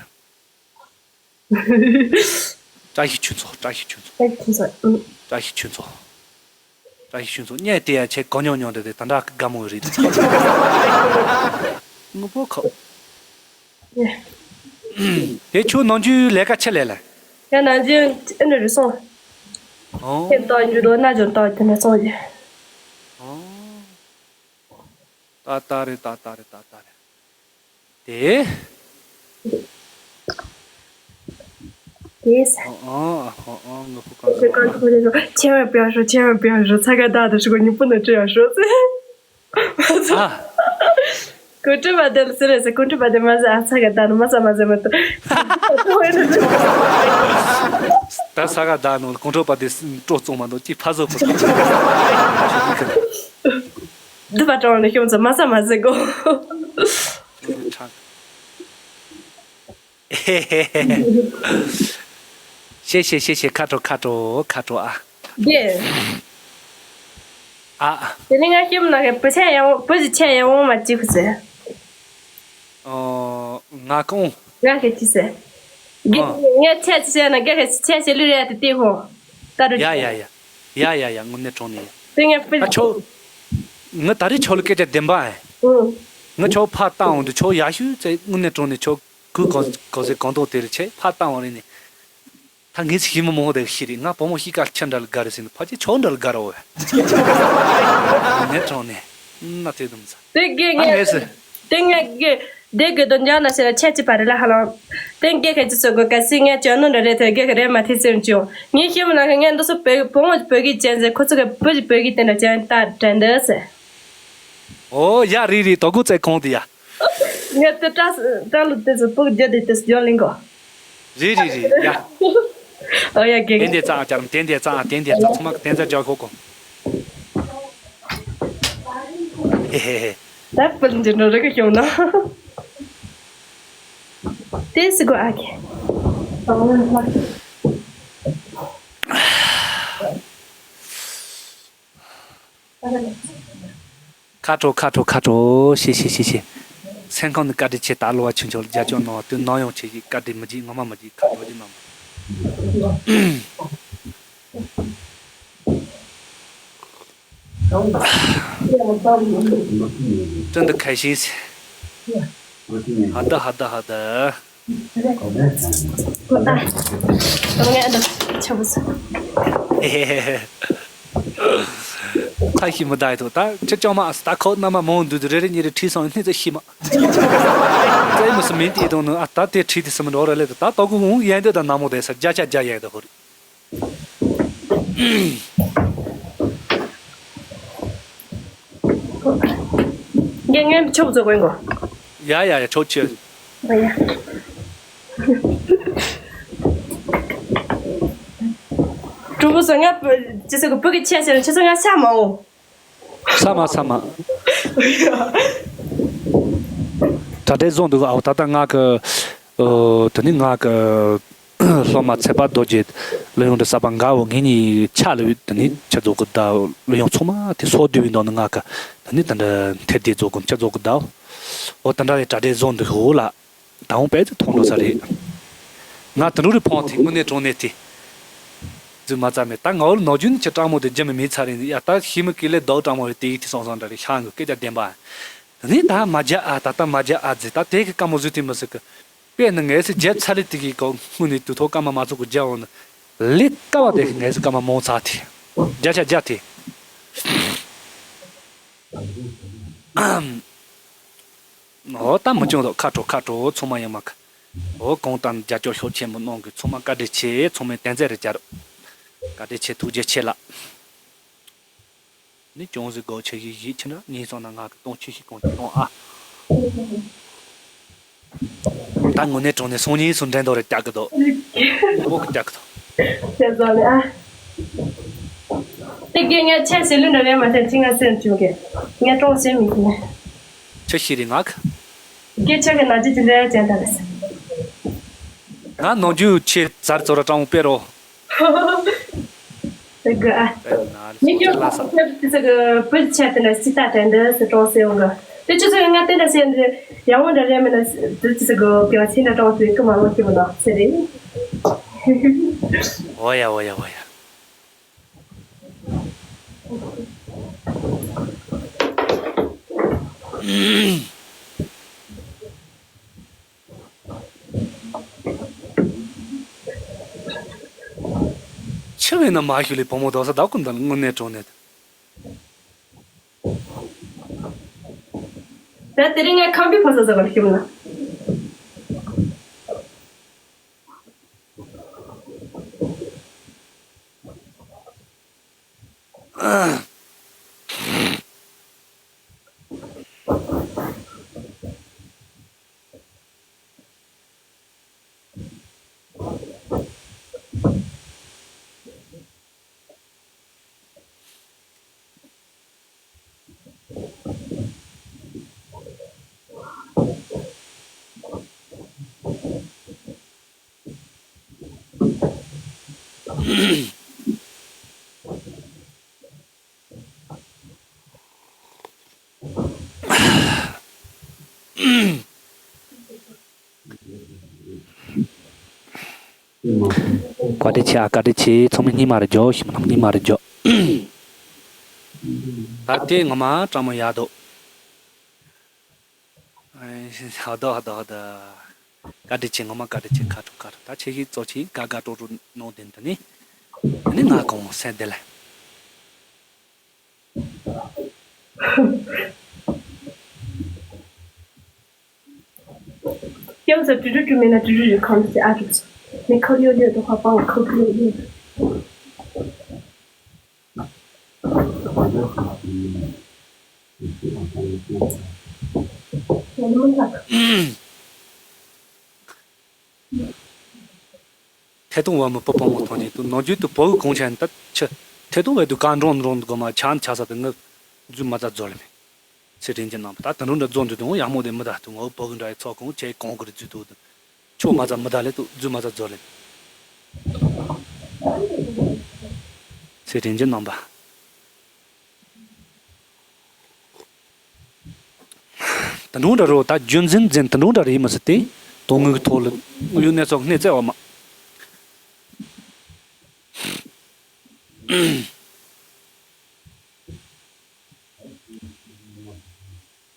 བཀྲ་ཤིས་ཆོས་ཚོགས། བཀྲ་ཤིས་ཆོས་ཚོགས། ཨེ་ཁྱོད་ཚོ་ཨུ། བཀྲ་ཤིས་ཆོས་ཚོགས། བཀྲ་ཤིས་ཆོས་ཚོགས་བརྙན་དེ་ཡང་ཆེ་གོ་ཉོ་ཉོ་འདྲ་དེ་ད་འདྲ་དགའ་མོ་རེད། དངོས་པོ་ཁོ། དེ་ཁྱོད་ནང་རྒྱུ་ལས་ཀ་ཆེ་ལས་ལ། ཡང་ནང་རྒྱུ་ཨེ་འདྲ་རེད་སོང་། ཨོ། ཁྱེད་ཏོག་འཇུ་དོ་ན་འཇོན་ཏོག་དེ་ནས་སོང་རྒྱུ། ཨོ། ཏག་ཏག་རེད། ཏག་ཏག་རེད། ཏག་ཏག་རེད། དེ། དེས། ཨ་ཨ་ཨ་ཨ་ངོ་ཕོ་གང་ཁོ་ཁོ་ཁོ་ཁོ་ཁོ་ཆེ་བ་པེ་ཡ་ཧྲོ། ཆེ་བ་པེ་ཡ་ཧྲོ། ཚ་ག་ད་དུ་ཧྲི་གོ་ཉི་པུ་ནོ་ཅི་ཡ་ཧྲོ་ཟེ། ཨ། ཀུན་གྲོལ་པ་དེ་ལ་ཟེར་རེད་ཟེར། ཀུན་གྲོལ་པ་དེ་མ་ཟེར། ཨ་ཚ་ག་ད་ནོ་མ་ཟ་མ་ཟེར་མ་ཏོ། ད་ས་ག་ད་ནོ་ཀུན་གྲོལ་པ་དེ་སྤྲོ་བཙོང་མ་འདུག་ཅི་ཕ་བཟོ་ཕུ། འདི་པ་གྲོང་ནས་ཤོང་ཚོ་མ་ཟ་མ་ཟེར་གོ། ཤེས་ཤེས་ཤེས་ཤེས། ཁ་དྲོ་ཁ་དྲོ་ཁ་དྲོ་ཨ། དེ། ཨ། དེ་ནི་ང་ཤེས་མ་ན་གི་བུ་ཆེ་ཡང་བུ་ཅི་ཆེ་ཡང་འོང་མ་ཅི་ཁུ་ཟེར། ཨོ། ང་གང་། ང་གི་ཅི་ཟེར། གི་ཨོ། ངས་ཆེ་ཅི་ཟེར་ན་གི་གི་ཆེ་ཞེ་ལུས་རེད་དེ་དེ་ཧོ། ད་རུ། ཡ་ཡ་ཡ། ཡ་ཡ་ཡ། དངོས་གནས་དྲང་གནས་ཡ། དེ་ངས་བུ། ད་ཆོ། ང་ད་རེས་ཆོ་ལ་སྐད་ཆ་བདེན་པ་ཨེ། ཨུ། ང་ཆོ་ཕར་བཏང་འོང་དུ་ཆོ་ཡ་ཤུ་ཙེ་དངོས་གནས་དྲང་གནས་ཆོ། གུ་གོ་གོ་ཟེ་གོང་ཐོག་དེ་རེ་ཆེ་ཕ་བཏང་བ་རེ་ནི། ད་ངེས་སི་ཞི་མོ་མོ་དེ་ཤི་རེ་ང་བུ་མོ་ཤི་ཀ་ཁྱེད་འདྲ་ལ་དགའ་རེ་ཟིན་ཕ་ཅེ་ཆོ་འདྲ་ལ་དགའ་རོ་བས། ནེ་གྲོང་ནེ། ན་དེ་དུམ་ཚ། དེ་དགེ་ཨ་ངེས་ངེས་སི། དེ་ངེས་དགེ། དེ་དགེ་དོན་ཀྱང་ན་ཤེས་ན་ཆད་ཅི་པ་རེ་ལ་ཧ་ལམ། དེ་དགེ་ཁ་ཅི་ཚོ་གོ་ག་སི་ངས་ཅོ་ནོ་འདྲ་རེ་ཐེ་དགེ་ཁ་རེ་མ་ཐེ་ཟེར་ཅུང་ངེས་ཤི་མོ་ན་ཁ་ངས་འདུ་སོ་བོད་བུ་མོ་བོད་ཀྱི་ཅན་ཟེར་ཁོ་ཚོ་ག་བུ་ཅི་བོད་ཀྱི་དེ་འདྲ་ཅན་ད་དྲན་འདི་ཟེར། ཨོ་ཡ་རི་རི་དོ་གུ་ཙེ་གོང་དི་ཡ། ངས་དེ་བཀྲ་བཀྲ་ལོ་དེ་ཚོ་སྤུ་གུ་བརྒྱད་དེ་དེ་ཚོ་ཡོང་ལིང་གོ། རེད་རེད་རེད་ཡ། ཨོ་ཡ་དགེ་དེ་རྒན། འདི་ཙང་ཅར་དེ་འདི་ཙང་དེ་འདི་ཙང་ཚང་མ་དེ་ཚ་ཇོ་ཁོ་གོ། ཧེ་ཧེ་ཧེ། ད་སྤུན་འདི་འགྲོ་རེ་གི་ཤོང་ན། དེ་སི་གོ་ཨ་ཁེ། ཁ་དྲོ་ཁ་དྲོ་ཁ་དྲོ། ཤེས་ཤེས་ཤེས་ཤེས། སེམས་ཁོང་ནི་བཀའ་དྲིན་ཆེ། ད་ལོ་བ་ཆུང་ཆུང་ལ་རྒྱ་ཅོག་ནང་དུ་ནང་ཡོང་ཆེ་ཞིག་བཀའ་དྲིན་མི་བརྗེད། ངོ་མ་མི་བརྗེད། ཁ་དྲོ་རྒྱུ་མ་མ། ཀྲིན་དུ་ཁ་ཤིས། ཧ་ད་ཧ་ད་ཧ་ད། ཁ་ཤི་མི་ད་ཡི་ཐོག་ད་ཁྱེད་ཅང་མ་ཨ་ད་ཁོ་རྣམ་པ་མང་འདུག་རེ་རེ་གཉིས་རེ་ཁྲིད་སོང་སྣེ་ཚ་ཤི་མ། ཙེ་མི་སི་མིན་ཏི་དང་ནི་ཨ་ད་དེ་ཁྲིད་དེ་སི་མི་འགྲོ་རེ་ལེ་ད་ད་ཏོ་གུ་ཧུང་ཡན་དེ་ད་ན་མོ་དེ་ས་བརྒྱ་ཆ་བརྒྱ་ཡན་དེ་ཧོ་རེ། རྒན་ངའི་ཆོབ་ཚོ་གོན་གོ། ཡ་ཡ་ཡ་ཆོག་ཆེ། ཡ། གྲོགས་པོ་ཚོ། ང་བུ་ཅི་ཟེར་གི་བུ་གི་ཆས་ཟེར་ཁྱེད་ཚོ་ང་ཤ་མ་འོང་། ས་མ་ས་མ། དྲ་སྦྲེལ་བཟོ་འདུག་ཨའོ། ད་ལྟ་ང་གི་ཨོ་དེ་ནི་ང་གི་སློབ་མ་ཚེ་དཔལ་རྡོ་རྗེ་ལ་ཡོང་འདྲ་ས་པ་འགའ་བོ་ངེད་གཉིས་ཆ་ལ་དེ་ནི་ཆ་རྫོགས་གི་ད་ལ་ཡོང་ཚང་མ་དེ་སོ་བསྡུ་བའི་འདོག་ནི་ང་གི་དེ་ནི་ད་འདྲ་འཐེར་དེ་རྫོགས་གི་ཆ་རྫོགས་གི་ད་ཨོ། དེ་འདྲ་བའི་དྲ་སྦྲེལ་བཟོ་འདུག་ཧོ་ལ། ད་འོང་དཔེ་ཚོ་མཐོང་འགྲོ་ས་རེད། ང་དུ་འགྲོ་རི་ཕོང་ཐི་དངོས་གནས་དྲང་གནས་ཐི། རྫུན་མ་རྩ་མེད། ད་ང་བོ་ལ་ནོར་རྒྱུན་ནི་ཁྱི་སྤྲང་མོ་དེ་རྒྱུ་མི་མེད་ཚར་རེད། ཡ་ད་ཤི་མི་ཀི་ལེ་རྡོག་སྤྲང་མོ་རེད། དེ་ཡི་ཐི་སང་སང་འདྲ་རེད། ཤ་འགུ་སྐད་ཆ་བདེན་པ། དེ་ནས་ད་མ་རྒྱ་ཨ། ད་ད་མ་རྒྱ་ཨ་ཟེར། ད་དེ་གི་དཀའ་མོ་བཟོས་ཐི་མི་སྲིད་གི། དཔེ་ནི་ངས་སི་རྒྱབ་ཚ་ལི་དེ་གི་གོ་སྔུན་ནས་དུ་ཐོག་སྐར་མ་མ་ཚོགས་གི་རྒྱ་འོང་ནི། ལི་ཀ་བ་དེ་གི་ངས་སི་སྐར་མ་མང་ཚར་ཐི། རྒྱ་ཆ་རྒྱ་ཐི། ཨོ་ད་མི་ཆུང་དོ། ཁ་དྲོ་ཁ་དྲོ། ཚང་མ་ཡོང་མ་ཁ། ཨོ་གང་ལྟར་རྒྱབ་སྐྱོར་ཤུགས་ཆེན་པོ་གནང་གི། ཚང་མ་བཀའ་དྲིན་ཆེ། ཚང་མས་བསྟན་འཛིན་རེ་བྱ་རོགས། བཀའ་དྲིན་ཆེ། ཐུགས་རྗེ་ཆེ་ལགས། ནི་ཅུང་ཟད་སྒོ་ཆེ་ཞིག་ཞིག་ཕྱིན་ན་ངས་སོང་ན་ང་གི་གཏོང་ཆུ་ཞིག་གང་ཅི་གཏོང་ཨ། ད་དངོས་གནས་དྲང་གནས་སང་ཉིན་སུ་འགྲན་དོ་རེ་རྒྱག་གི་འདུག་ཨོ་གི་རྒྱག་གི་འདུག་ཅེས་བཟོ་ལེ་ཨ། དེ་གའི་ངས་ཆད་ཟེར་ལུས་འདྲ་རེད་མ་ཟད་ཅི་ང་སེམས་བྱུང་གི། ངས་གཏོང་བྱེད་མི་ཤེས། ཆུ་ཤི་རི་ངག་སྐད་ཆ་གི་ན་ཅི་ཅི་ལས་ཅན་ད་རེད། ང་ནང་རྒྱུ་ཆེ་ཙར་ཙོ་ར་སྤྲང་པོ་དཔེ་རོ། དེ་ག་ཨ། དཔེ་ན་ལ་མི་སྐྱོ་སོ་ལ་ས། ཁྱབ་ཙི་ཙི་གི་བུ་ཆད་དེ་ན་སི་ཏ་དྲན་འདི་སི་ཀྲོང་སེ་འོང་གི། དེ་ཅི་ཙི་གི་ང་དེ་འདྲ་སེ་འདི་ཡང་འོང་འདྲ་རེད་མིན་ན་དེ་ཅི་ཙི་གི་གི་བ་ཆེ་འདྲ་ཀྲོང་སེ་ཀི་མ་ལོ་ཀི་མ་ལོ་ཚེ་རེད། འོ་ཡ་འོ་ཡ་འོ་ཡ། ཆི་བས་ན་མ་ཞུ་ལས་བུ་མོ་དོ་ས་བདག་ཀུན་དང་དངོས་གནས་གྲོང་ནས། ད་དེ་རིང་ངས་ཁམས་པའི་ཕོ་སོ་སོ་གར་ཤིམ་ལ། བཀའ་དྲིན་ཆེ་ཨ། བཀའ་དྲིན་ཆེ། ཚང་མས་སྙིང་མ་རེ་རྒྱོབ། ཞིམ་ལམ་སྙིང་མ་རེ་རྒྱོབ། ད་ལྟའི་ངོ་མ་སྤྲང་མོ་ཡག་འདུག་ཧ་ད་ཧ་ད་ཧ་ད། བཀའ་དྲིན་ཆེ། ངོ་མ་བཀའ་དྲིན་ཆེ། ཁ་དྲོ་ཁ་དྲོ། ད་ཆེ་ཞིག་གཙོ་ཆེ་དགའ་དགའ་སྤྲོ་སྤྲོ་གནང་དེ་འདི་ནི། འདི་ནི་ང་གང་སེམས་བདེ་ལ། སྐྱབས་སུ་དྲི་དྲི་དྲི་མེད་ན་དྲི་དྲི་རི་ཁམས་ཀྱི་ཨ་རུ་ཚོ། མི་ཁོར་ཡུག་ཡོད་དོ་ཁ་པང་ཁོར་ཡུག་ཡོད། ཐད་གཏོང་བ་མི་སྤོ་སྤོ་མོ་ཐོན་ནས་དུ་ནང་རྒྱུད་དུ་བོད་གོང་ཆེན་ད་ཆ་ཐད་གཏོང་བས་དུ་གང་འགྲོ་འགྲོ་འགོ་མ་ཆང་ཆ་ས་དུ་ངུ་རྫུ་མ་ད་རྫོ་ལ་མེད། ཚེ་རིང་གི་རྣམ་པ་ད་ད་འགྲོ་འདྲ་རྫོ་འདུ་དུ་ཡག་མོ་དེ་མི་ད་དུ་ངོ་བོད་གི་འདྲ་ཡི་ཚོགས་གོང་ཆེ་གོང་གི་རྫུ་དུ་དུ་ཆོ་མ་ད་མི་ད་ལེ་དུ་རྫུ་མ་ད་རྫོ་ལེ། ཚེ་རིང་གི་རྣམ་པ། ད་འགྲོ་འདྲ་རོ་ད་རྒྱུན་འཛིན་འཛིན་ད་འགྲོ་འདྲ་རེད་མི་སྲིད་དེ། དོན་དངོས་ཀྱི་ཐོག་ལ་དངོས་ཡོད་གནས་ཚུལ་གནས་བཙལ་བ་མ།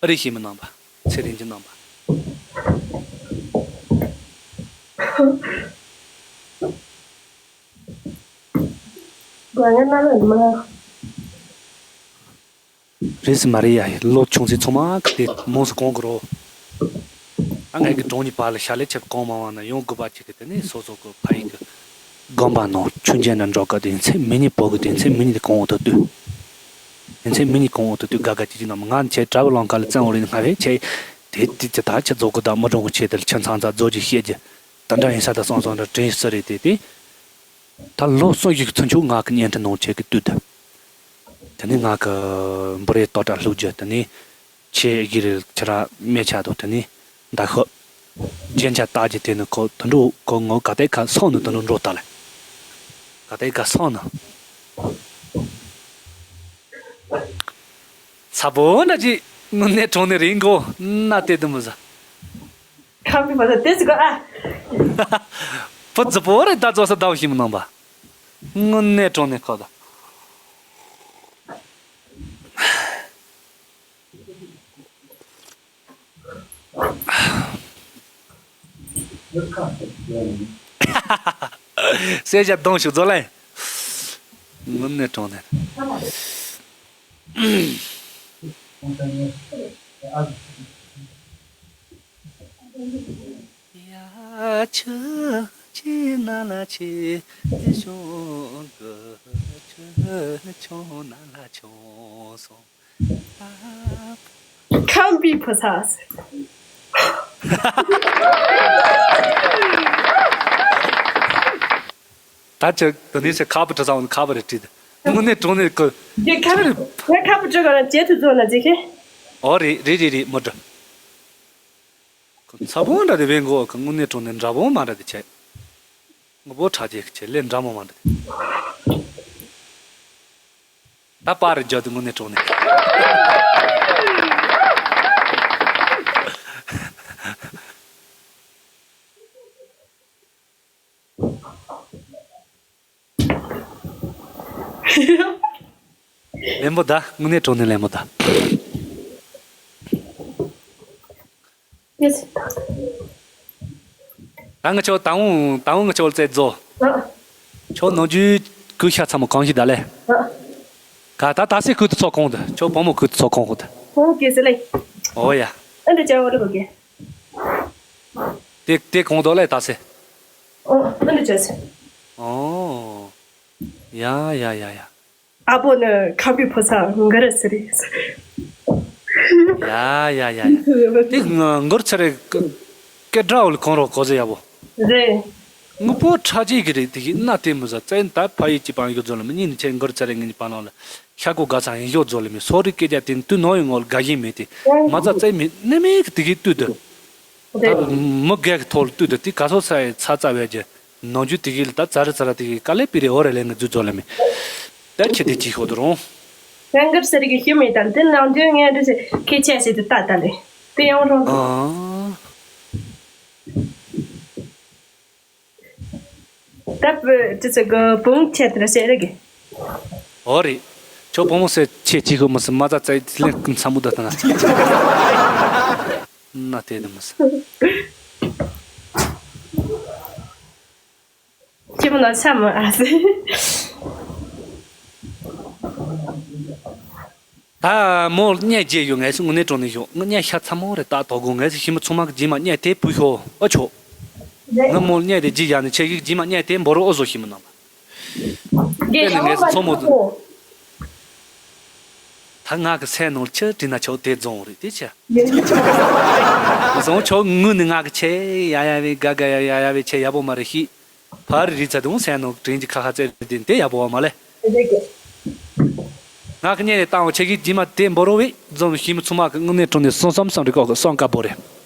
ཨ་རི་ཤེས་མི་རྣམ་པ། ཚེ་རིང་གི་རྣམ་པ། དགོས་ངན་རྣམ་པ་མ། རེད་སི་མ་རེད་ཡ། ལོ་ཆུང་ཚེ་ཚང་མ་གི་དེ་མོངས་སུ་གོང་གི་རོ། ད་ངས་གི་གྲོང་ཉིད་པ་ལ་ཤ་ལེ་ཆབ་གོང་མ་བ་ན་ཡོང་དགོས་པ་ཅིག་གི་དེ་ནས་སོ་སོ་གི་ཕ་ཡིག་གི་དགོན་པ་ནང་ཆུང་ཆེན་ན་འགྲོ་གི་དེ་ཚེ་མི་ཉིད་པོ་གི་དེ་ཚེ་མི་ཉིད་གོང་འོག་ཏུ་ལྟོས། དེ་ཚེ་མི་ཉིད་གོང་འོག་ཏུ་ལྟོས་དགའ་དགའ་ཅི་ཅི་ན་མ་ང་ཆེ་དྲ་བ་ལོང་ག་ལ་བཙན་འོ་རེ་ང་བས་ཆེ། དེ་དེ་ཅི་ད་ཅི་རྫོགས་གི་ད་མི་གྲོངས་གི་ཆེད་དུ་ཁྱིམ་ཚང་ཚ་རྫོགས་ཀྱི་བཤད་རྒྱུ་དེ་འདྲ་ཡིན་ས་ད་སོང་སོང་འདྲ་དྲན་སྲི་རེད་དེ་དེ། ད་ལོ་གསུམ་བཞི་གི་ཚུན་ཆོད་ང་གི་བརྙན་འཕྲིན་ནང་ཆེད་ཀྱི་དུས་དེ། དེ་ནས་ང་གི་འབུ་རེ་ཏོག་ཏྲ་བླུགས་རྒྱུ་དེ་ནས་ཆེ་གི་རེད་ཁྱེད་ར་སྨད་ཆ་དང་དེ་ནས་མདའ་ཤོག་རྒྱན་ཆ་བཏགས་རྒྱུ་དེ་ནི་ཁོ་དུད་འགྲོ་ཁོ་ངོ་ག་དེ་ཁ་སང་ནི་དུད་འགྲོ་འགྲོ་ལྟ་ལེ། ག་དེ་ཁ་སང་ནི། ཚ་པོ་འདྲ་ཅིག་དངོས་གནས་དྲང་གནས་རིང་གོ་ན་དེ་དུ་མི་ཟ། ཁམ་གི་མ་ཟ་དེ་ཟི་གོ་ཨ། བུ་རྫི་པོ་རེད་ད་ཙོ་ས་ཟླ་བ་ཞིག་མི་ནང་པ། དངོས་གནས་དྲང་གནས་ཁོ་ད། གསལ་བཤད་གཏོང་ཤུགས་རྫོགས་ལེ། དངོས་གནས་དྲང་གནས། ཡ་ཆུ་ཆུ་ན་ལ་ཆེ་ཤོང་གི་ཆུ་ཆུང་ན་ལ་ཆུང་སོང་། ཁམ་པའི་ཕོ་ཚ། ད་ཅི་དོ་ནི་སེ་ཁ་བུ་དྲི་ས་འོང་ཁ་བུ་རེ་དྲི་དེ་དངོས་གནས་དྲང་གནས་ཀི་ཁྱེད་ཁ་བུ་ཁ་བུ་དྲི་ག་ན་བྱེད་ཐུབ་ཚོད་ན་ཅི་ཁེ། ཨོ་རེད་རེད་རེད་རེད་མོ་དྲི། ཁོ་ཚ་བོ་འདྲ་དེ་བས་མགོ་ཁོ་དངོས་གནས་དྲང་གནས་འདྲ་བོ་མ་འདྲ་དེ་བྱས། ངོ་བོ་ཁྲག་རྒྱས་ཀྱི་ཆེད་ལས་འདྲ་མོ་མ་འདྲ་དེ། ད་པར་རྒྱག་དུས་དངོས་གནས་དྲང་གནས། ལན་པོ་ད་དངོས་གནས་དྲང་གནས་ལན་པོ་ད། ད་ང་ཆོ་ད་འུང་ད་འུང་ང་ཆོ་བཙལ་རྫོ། ཨ། ཆོ་ནང་རྒྱུ་ཀུ་ཤ་ཚ་མོ་གང་ཞིག་ད་ལེ། ཨ། ག་ད་ད་སེ་ཁུ་ཏུ་ཚོ་གང་དུ་ཆོ་བུ་མོ་ཁུ་ཏུ་ཚོ་གང་ཁུ་ཏུ། ཁོང་གེ་སེ་ལེ། ཨོ་ཡ། ཨ་འདྲ་ཅང་བ་ལེ་གོ་གེ། དེ་དེ་གང་དུ་ལེ་ད་སེ། ཨོ་ཨ་འདྲ་ཅང་སེ། ཨོ། ཡ་ཡ་ཡ་ཡ། ཨ་བོ་ནི་ཁམ་པའི་ཕོ་ཚ་འགར་ཟེར་རེད། ཡ་ཡ་ཡ་ཡ། དེ་འགར་ཚར་རེད། སྐད་སྒྲ་འོལ་གང་རོགས་གོ་ཟེར་ཡ་བོ། རེད། ངུ་པོ་ཁྲག་རྒྱས་ཀྱི་རེད་དེ་ཡིན་ན་དེ་མི་ཟ་བཙན་ད་ཕ་ཡི་གཅིག་པང་ཡོད་ཚོ་ལ་མི་གཉིས་ནི་ཆེ་འགར་ཚར་རེད་ངེད་གཉིས་པང་ལ་ཤ་ཀོ་དགའ་ཚང་ཡིན་ཡོད་ཚོ་ལ་མི་སོ་རི་སྐད་རྒྱ་དེ་དུས་ནོ་ཡོད་ངོ་ལ་དགའ་ཡིན་མེད་དེ་མ་ཟ་བཙན་མི་ནི་མེད་གི་དེ་གི་དུས་དུ། ད་མི་སྒེར་གྱི་ཐོག་ལ་བཏུས་ཏེ་དེ་ག་སོ་ས་ཡི་ཚ་ཚ་བས་ཀྱི་ནང་རྒྱུ་དེ་གི་ལ་ད་ཚ་རི་ཚ་ར་དེ་གི་དཀའ་ལས་པི་རེ་འོ་རེ་ལས་ངི་རྫུ་ཚོ་ལ་མི་ད་ཁྱི་དེ་ཅི་ཤོག་ཏུ་རུང་། ང་འགར་ཟེར་གི་ཤི་མེད་དམ་དེ་ནང་རྒྱུ་ངས་འདྲི་ཟེར་ཁྱི་ཆས་ཟེར་དུ་ལྟ་ལྟ་ལེ་དེ་ཡང་རུང་། ཨ། ད་བུ་ཅི་ཟེར་གི་བུང་ཆད་དུ་ཟེར་གི། ཨོ་རེད། ཁྱོད་བུ་མོ་ཟེར་ཆེ་ཅི་ཤོད་མི་སྲིད་མ་ཚ་ཚ་ལེན་ཀུན་ཚ་མོ་ད་ལྟ་ན། ན་དེ་དུ་མི་སྲིད། ཁྱེད་མོ་ན་ཆ་མོ་ཨ་ཟེར། ད་མོ་བརྙས་བརྗེད་ཡོད་ངས་སུ་དངོས་གནས་དྲང་གནས་ཡོད་ངས་བརྙས་ཤ་ཚ་མོ་རེད་ད་དོ་དགོང་ངས་སུ་ཤི་མི་ཚང་མ་གི་རྗེས་མ་བརྙས་དེ་བུ་ཤོ་ཨ་ཆོ། ང་མོ་བརྙས་དེ་རྗེས་ཡ་ནི་ཆེ་གི་རྗེས་མ་བརྙས་དེ་འབོ་རོ་ཨོ་བཟོ་ཤི་མི་ནང་ལ། དཔེར་ན་ངས་སུ་ཚོ་མོ་ཚོ། ད་ང་གི་སེམས་ནང་ལ་ཆི་དྲིས་ན་ཆོ་དེ་རྫོང་རེད་དེ་ཆི། རྫོང་ཆོ་ངུ་ནི་ང་གི་ཆེ་ཡ་ཡ་བའི་ག་ག་ཡ་ཡ་ཡ་བའི་ཆེ་ཡ་པོ་མ་རེད་ཤི། ཕར་རི་ཚ་དུང་སེན་ནོ་དྲིན་གྱི་ཁ་ཁ་ཙེ་རི་དེ་དེ་ཡག་པོ་བ་མ་ལེ། ང་གི་ཉེ་རེ་བཏང་བ་ཆེ་གི་ཇི་མ་དེ་འབོ་རོ་བི་འཛོམས་ཤི་མི་ཚུ་མ་གི་དངོས་གནས་དྲང་གནས་སོང་སོམ་སོང་རི་ཀོ་གི་སོང་ཀ་བོ་རེ།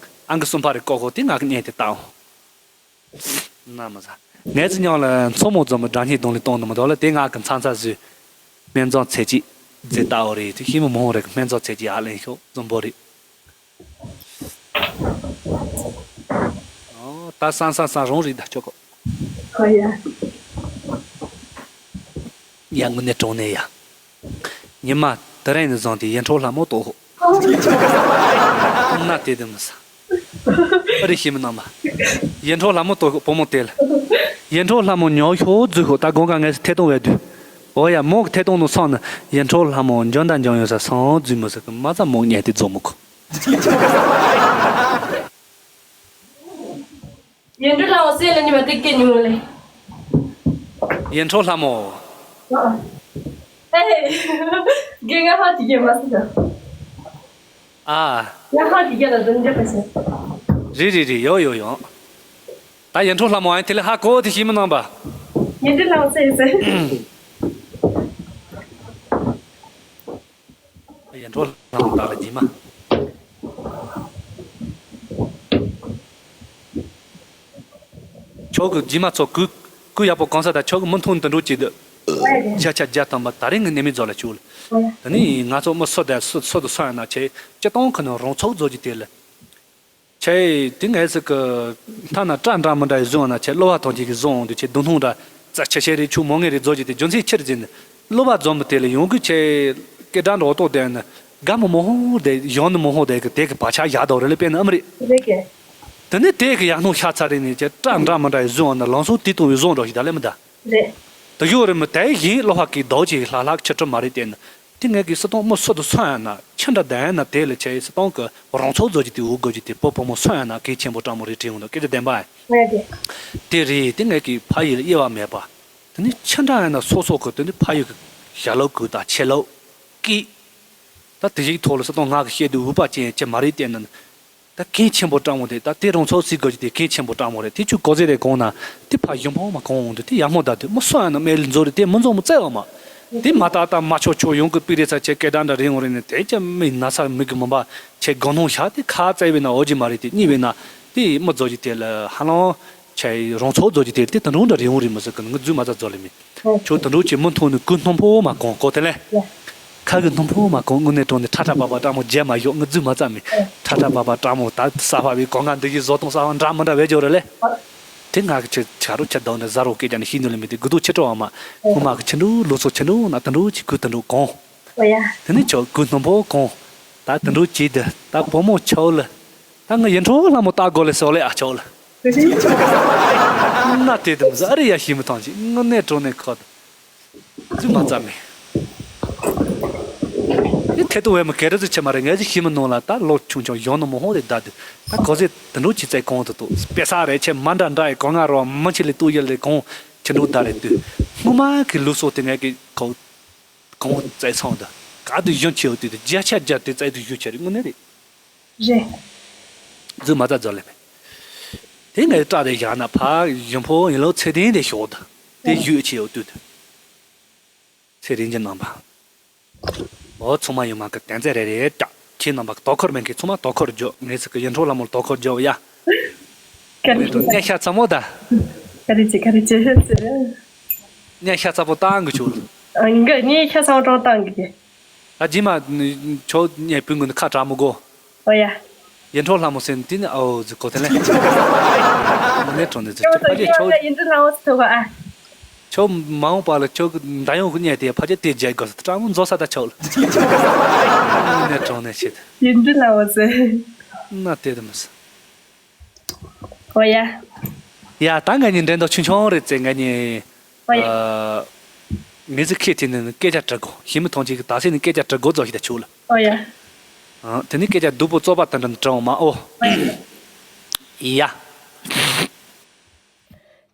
ཨང་གི་སུམ་ཕ་རི་ཀོ་གོ་དེ་ང་གི་ཉེ་དེ་བཏང་། ན་མ་ཟ། ངས་ཚི་ཉང་ལ་མཚོ་མོ་འཛོམས་མི་དྲང་ཉེ་དུང་ལི་གཏོང་ནི་མི་དོ་ལ་དེ་ང་གི་མཚང་ཚ་བཟོས། སྨན་རྫོང་ཚེ་གཅིག་རྫི་ལྟ་བོ་རེ་དེ་ཤི་མི་མོ་རེ་གི་སྨན་རྫོང་ཚེ་གཅིག་ཨ་ལེན་ཤོག་འཛོམས་པོ་རེ། ཨོ། ད་སང་སང་སང་རུང་རིག་ད་ཆོག་གོ། ཨོ་ཡ། ཡ་དངོས་གནས་དྲང་གནས་ཡ། ཉི་མ་དེ་རིང་ནས་བཟུང་སྟེ་ཡིན་འཕྲོ་ལྷ་མོ་ལྟོ་ཧོ། ན་དེ་དེ་མི་ས། ཨ་རི་ཤི་མི་ནང་མ། ཡིན་འཕྲོ་ལྷ་མོ་ལྟོ་ཧོ་བུ་མོ་དེ་ལ། ཡིན་འཕྲོ་ལྷ་མོ་ཉོ་ཤོག་རྫུ་ཤོག་ད་དགོང་ཀ་ངས་ཐད་གཏོང་བས་དུས། ཨོ་ཡ་མོ་གི་ཐད་གཏོང་ནང་སོང་ན་ཡིན་འཕྲོ་ལྷ་མོ་འཇོན་དང་འཇོན་ཡོད་ས་སང་རྫུ་མི་ས་གི་མ་ཚ་མོ་ཉལ་ཏེ་རྫོགས་མི་ཁོ། ཡིན་འགྲོ་ལ་འོ་སེ་ལ་ཉི་མ་ཏིག་ཏིག་ཉི་མོ་ལེ། ཡིན་འཕྲོ་ལྷ་མོ། ཨ། ཨེ། དགེ་ང་ཧ་ཅི་གེ་མ་སི་ད། ཨ། ཡ་ཧ་གི་རྒྱ་ལ་འཛིན་རྒྱ་པ་ཞིག་རེད་རེད་རེད། ཡོ་ཡོ་ཡོ། ད་ཡིན་འཕྲོ་ལྷ་མོ་ཨ་དེ་ལས་ཧ་གོ་དེ་ཤི་མི་གནང་པ། ཡིན་འཕྲོ་ལྷ་མོ་ཚེ་ཡིན་ཚེ། ཡིན་འཕྲོ་ལྷ་མོ་ད་ལ་ཇི་མ། ཁྱོད་ཀྱི་རྗེས་མ་ཚོ་གུ་གུ་ཡག་པོ་གང་ས་དང་ཁྱོད་ཀྱི་མི་མཐོང་དུ་འགྲོ་ཅིག་འདུག་ཤ་ཆ་རྒྱ་དང་པ་ད་རིང་གི་གནས་མི་རྫོགས་ལ་བཅུག་ལ། ད་ནི་ང་ཚོ་མི་སུ་དང་སུ་སུ་དང་སུ་ཡང་ན་ཆེ་སྤྱི་སྟོང་ཁ་ནང་རང་ཚུགས་རྫོགས་ཀྱི་དེ་ལ། ཆེ་དེ་ངས་སི་གི་མཐའ་ན་སྐྲ་འདྲ་མི་འདྲ་ཡི་བཟོ་ཡང་ན་ཆེ་གློ་བ་ཐང་ཅིག་གི་བཟོ་འོང་དུས་ཆེ་རྡུང་ཐུང་འདྲ་རྩ་ཆེ་ཤེས་རེ་ཆུ་མོ་ངེས་རེ་རྫོགས་ཀྱི་དེ་རྒྱུ་མཚན་ཆེར་འཛིན་གློ་བ་འཛོམས་པ་དེ་ལ་ཡོང་གི་ཆེ་སྐད་འདྲ་འདྲ་འོ་ཏོག་དེ་ནི་དགའ་མི་མོ་ཧོ་དེ་ཡོང་ནི་མོ་ཧོ་དེ་གི་དེ་གི་བག་ཆགས་ཡག་དོ་རེ་ལ་དཔེ་ནི་ཨམ་རེད། རེད་གི། དེ་ནས་དེ་གི་ཡག་སྣང་ཤ་ཚ་རེ་ནས་ཀྱི་སྐྲ་འདྲ་མི་འདྲ་ཡི་བཟོ་བ་ན་ལང་ཚོ་དེ་དང་བཟོ་འདྲ་ཞིག་ད་ལས་མི་ད། རེད། དེ་ཡོད་རེད་མི་དེ་ཡིན་བློ་ཧ་གི་རྡོ་ཅིག་ལྷག་ལྷག་ཆེ་གྲུབ་མ་རེད་དེ་ནི། དེ་ངས་གི་སི་སྟོང་མི་སུ་དུ་སོང་ཡང་ན་ཆེ་འདྲ་ལྡན་ཡང་ན་དེ་ལ་ཆེ་སི་སྟོང་གི་རང་ཚོགས་རྫོགས་ཀྱི་དེ་འུ་དགོས་ཀྱི་དེ་པོ་བུ་མོ་སོང་ཡང་ན་གལ་ཆེན་པོ་སྤྲང་མོ་རེད་དྲན་འོང་དུ་སྐད་ཆ་བདེན་པ་ཡིན། རེད་དེ། དེ་རེད་དེ་ངས་གི་ཕ་ཡི་ལ་དབྱེ་བ་མེད་པ། དེ་ནི་ཆེ་འདྲ་ཡང་ན་སོ་སོ་གི་དེ་ནི་ཕ་ཡི་གི་ཞྭ་ལོ་གུ་དང་ཆེ་ལོ་ཀི། ད་དེ་ཞིག་ཐོག་ལ་སི་སྟོང་ང་གི་བཤད་དུས་འུ་པ་ཅན་ཅི་མ་རེད་བལྟས་ན། ད་གལ་ཆེན་པོ་སྤྲང་མོ་དེ་ད་དེ་རང་ཚོགས་སྲིད་དགོས་ཀྱི་དེ་གལ་ཆེན་པོ་སྤྲང་མོ་རེད་དེ་ཆུ་གོ་ཟེ་རེ་གོང་ན་དེ་ཕ་ཡུམ་ཕོ་མ་གོང་འོང་དུ་དེ་ཡག་མོ་ད་དེ་མོ་སོ་ཡང་ན་མེ་ལ་མཛོ་རེད་དེ་མོ་མཛོ་མོ་བཙལ་བ་མ། དེ་མ་ད་ད་མ་ཆོག་ཆོག་ཡོང་གི་པི་རེ་ཚ་ཆེ་སྐད་གྲགས་འདྲ་རེད་འོང་རེད་ནས་དེ་ཅི་མི་ན་ས་མི་གི་མི་འབའ་ཆེ་དགོང་ནོང་ཤ་དེ་ཁ་བཙལ་བས་ན་འོ་ཇི་མ་རེད་དེ་གཉིད་བས་ན་དེ་མོ་མཛོ་ཅི་དེ་ལ་ཧ་ལང་ཆེ་རང་ཚོགས་མཛོ་ཅི་དེ་དེ་ད་འགྲོ་འདྲ་རེད་འོང་རེད་མི་ཟེར་གི་ང་རྫུན་མ་ཚ་མཛོ་ལེ་མི། ཁྱོད་དུད་འགྲོ་ཆེན་མོ་མཐོང་ནས་སྐུ་སྣུམ་པོ་མ་གོང་གོ་དེ་ལས། ཁ་གི་སྣུམ་པོ་མ་གོང་དངོས་གནས་དྲང་ནས་ཁྲ་ཁྲ་པ་པ་སྤྲང་མོ་རྗེས་མ་ཡོག་ངི་རྫུན་མ་རྩ་མི་ཁྲ་ཁྲ་པ་པ་སྤྲང་མོ་ད་ས་ཕ་བའི་གོ་ང་འདི་ཡི་བཟོ་སྟངས་ས་བ་འདྲ་མི་འདྲ་བས་འཇོག་རེ་ལས། དེ་ང་གི་ཆེ་ཆ་རུ་ཆེ་དང་ནས་ཟ་རོ་སྐད་ཀྱང་ནས་ཤི་ནུ་ལ་མི་དེ་དགུ་དུ་ཆེ་དྲོ་བ་མ་ངོ་མ་གི་ཆེ་འགྲོ་ལོ་ཚོ་ཆེ་འགྲོ་ན་དུད་འགྲོ་ཆེ་སྐུ་དུད་འགྲོ་གོང་། དེ་ནས་ཆོག་སྐུ་སྣུམ་པོ་གོང་། ད་དུད་འགྲོ་ཆེ་དེ་ད་བུ་མོ་ཆོག་ལ། ད་ང་ཡིན་འཕྲོ་ལྷ་མོ་ལྟ་དགོས་ལེ་སོགས་ལེ་ཨ་ཆོག་ལ། ན་དེ་དུ་ཟ་རེ་ཡ་ཤི་མི་ཐང་ཅིག་དངོས་གནས་དྲང་གནས་ཁོ་ད། རྫུན་མ་རྩ་མེད། དེ་ཐད་དུ་བས་མི་གེ་རེ་ཟི་ཆེ་མ་རེད་ངས་ཅི་ཤི་མི་ནོ་ལ་ད་ལོ་ཆུང་ཆུང་ཡོང་ནོ་མོ་ཧོ་དེ་ད་དུ་ད་གོ་ཟེ་དུད་འགྲོ་ཅི་ཙེ་གོང་དུ་དུ་དཔེ་ས་རེ་ཆེ་མ་འདྲ་འདྲ་ཡི་གོ་ང་རོ་མི་ཆེ་ལེ་ཏུ་ཡེ་ལེ་གོང་ཆེ་འགྲོ་ད་རེད་དུ་སྔོན་མ་གི་ལུགས་སྲོལ་དེ་ངས་གི་གོ་གོང་ཙེ་ཚང་དུ་ག་དུ་ཡོང་ཆེ་ཡོད་དུ་དུ་བརྒྱ་ཆ་བརྒྱ་དེ་ཙེ་དུ་ཡོད་ཆེ་རེད་དངོས་གནས་རེད། རེད། རྫུན་མ་རྩ་རྫོགས་ལེ་མེད། དེ་ངས་སྐྲག་དེ་བཞག་ན་ཕ་ཡུམ་ཕོ་ཡིན་ལོ་ཚེ་བརྟན་དེ་ཞོག་ད་དེ་ཡོད་ཆེ་ཡོད་དུས་དུ། ཚེ་རིང་གི་རྣམ་པ། འོ་ཚང་མ་ཡུམ་མ་གི་གཏན་ཚེ་རེ་རེ་ཀྱག་ཁྱེད་རྣམ་པ་གི་དོ་ཁུར་མེད་མཁན་ཚང་མ་དོ་ཁུར་རྒྱོབ་ངས་ཟིག་གི་ཡིན་འཕྲོ་ལ་མོར་དོ་ཁུར་རྒྱོབ་ཡ། ག་རེ་གནས་ཤ་ཚ་མོ་ད། ག་རེ་ཅི་ག་རེ་ཅི་ཟེར། གནས་ཤ་ཚ་པོ་བཏང་གི་ཆུག་ཨ་ང་གནས་ཤ་ཚ་པོ་བཏང་གི་གི། ད་རྗེས་མ་ཁྱོད་ངའི་སྤུན་ཀུན་ཁ་གྲག་མི་དགོ། ཨོ་ཡ། ཡིན་འཕྲོ་ལྷ་མོ་ཟེར་ནས་དེ་ནི་ཨོ་ཟི་གོ་དེ་ལས། མི་ནས་གྲོང་ནས་ཟི་ཁྱོད་ཕ་ཆེ་ཁྱོད། ཡིན་འཕྲོ་ལྷ་མོ་ཟི་ཐུག་ཨ། ཁྱོད་མ་འོངས་པ་ལ་ཁྱོད་ཀྱི་མདའ་ཡོང་གི་གཉེར་དེ་ཕ་ཆེ་དེ་རྒྱལ་དགོས་ཟི་སྤྲང་མོ་མཛོ་ས་ད་ཁྱོད་ལ། མི་ནས་གྲོང་ནས་ཤེས་དེ། ཡིན་འཕྲོ་ལྷ་མོ་ཟི། ན་དེ་དུ་མི་ཟི། ཨོ་ཡ། ཡ་ད་ང་གཉིས་འགྲན་ཟླ་ཆུང་ཆུང་རེད་ཙེ་ང་གཉིས། ཨོ་ཡ། ཨ། མི་ཚེ་ཁེ་ཐེ་ནི་སྐད་ཆ་དྲི་དགོ་ཞི་མི་ཐོང་ཅིག་གི་ད་སེ་ནི་སྐད་ཆ་དྲི་དགོ་རྫོགས་ཤི་ད་ཆུག་ལ། ཨོ་ཡ། ཨ་དེ་ནི་སྐད་ཆ་སྡུག་པོ་བཙོག་པ་དེ་འདྲ་ནི་དྲི་འོང་མ་ཨོ། ཨོ་ཡ། ཡ།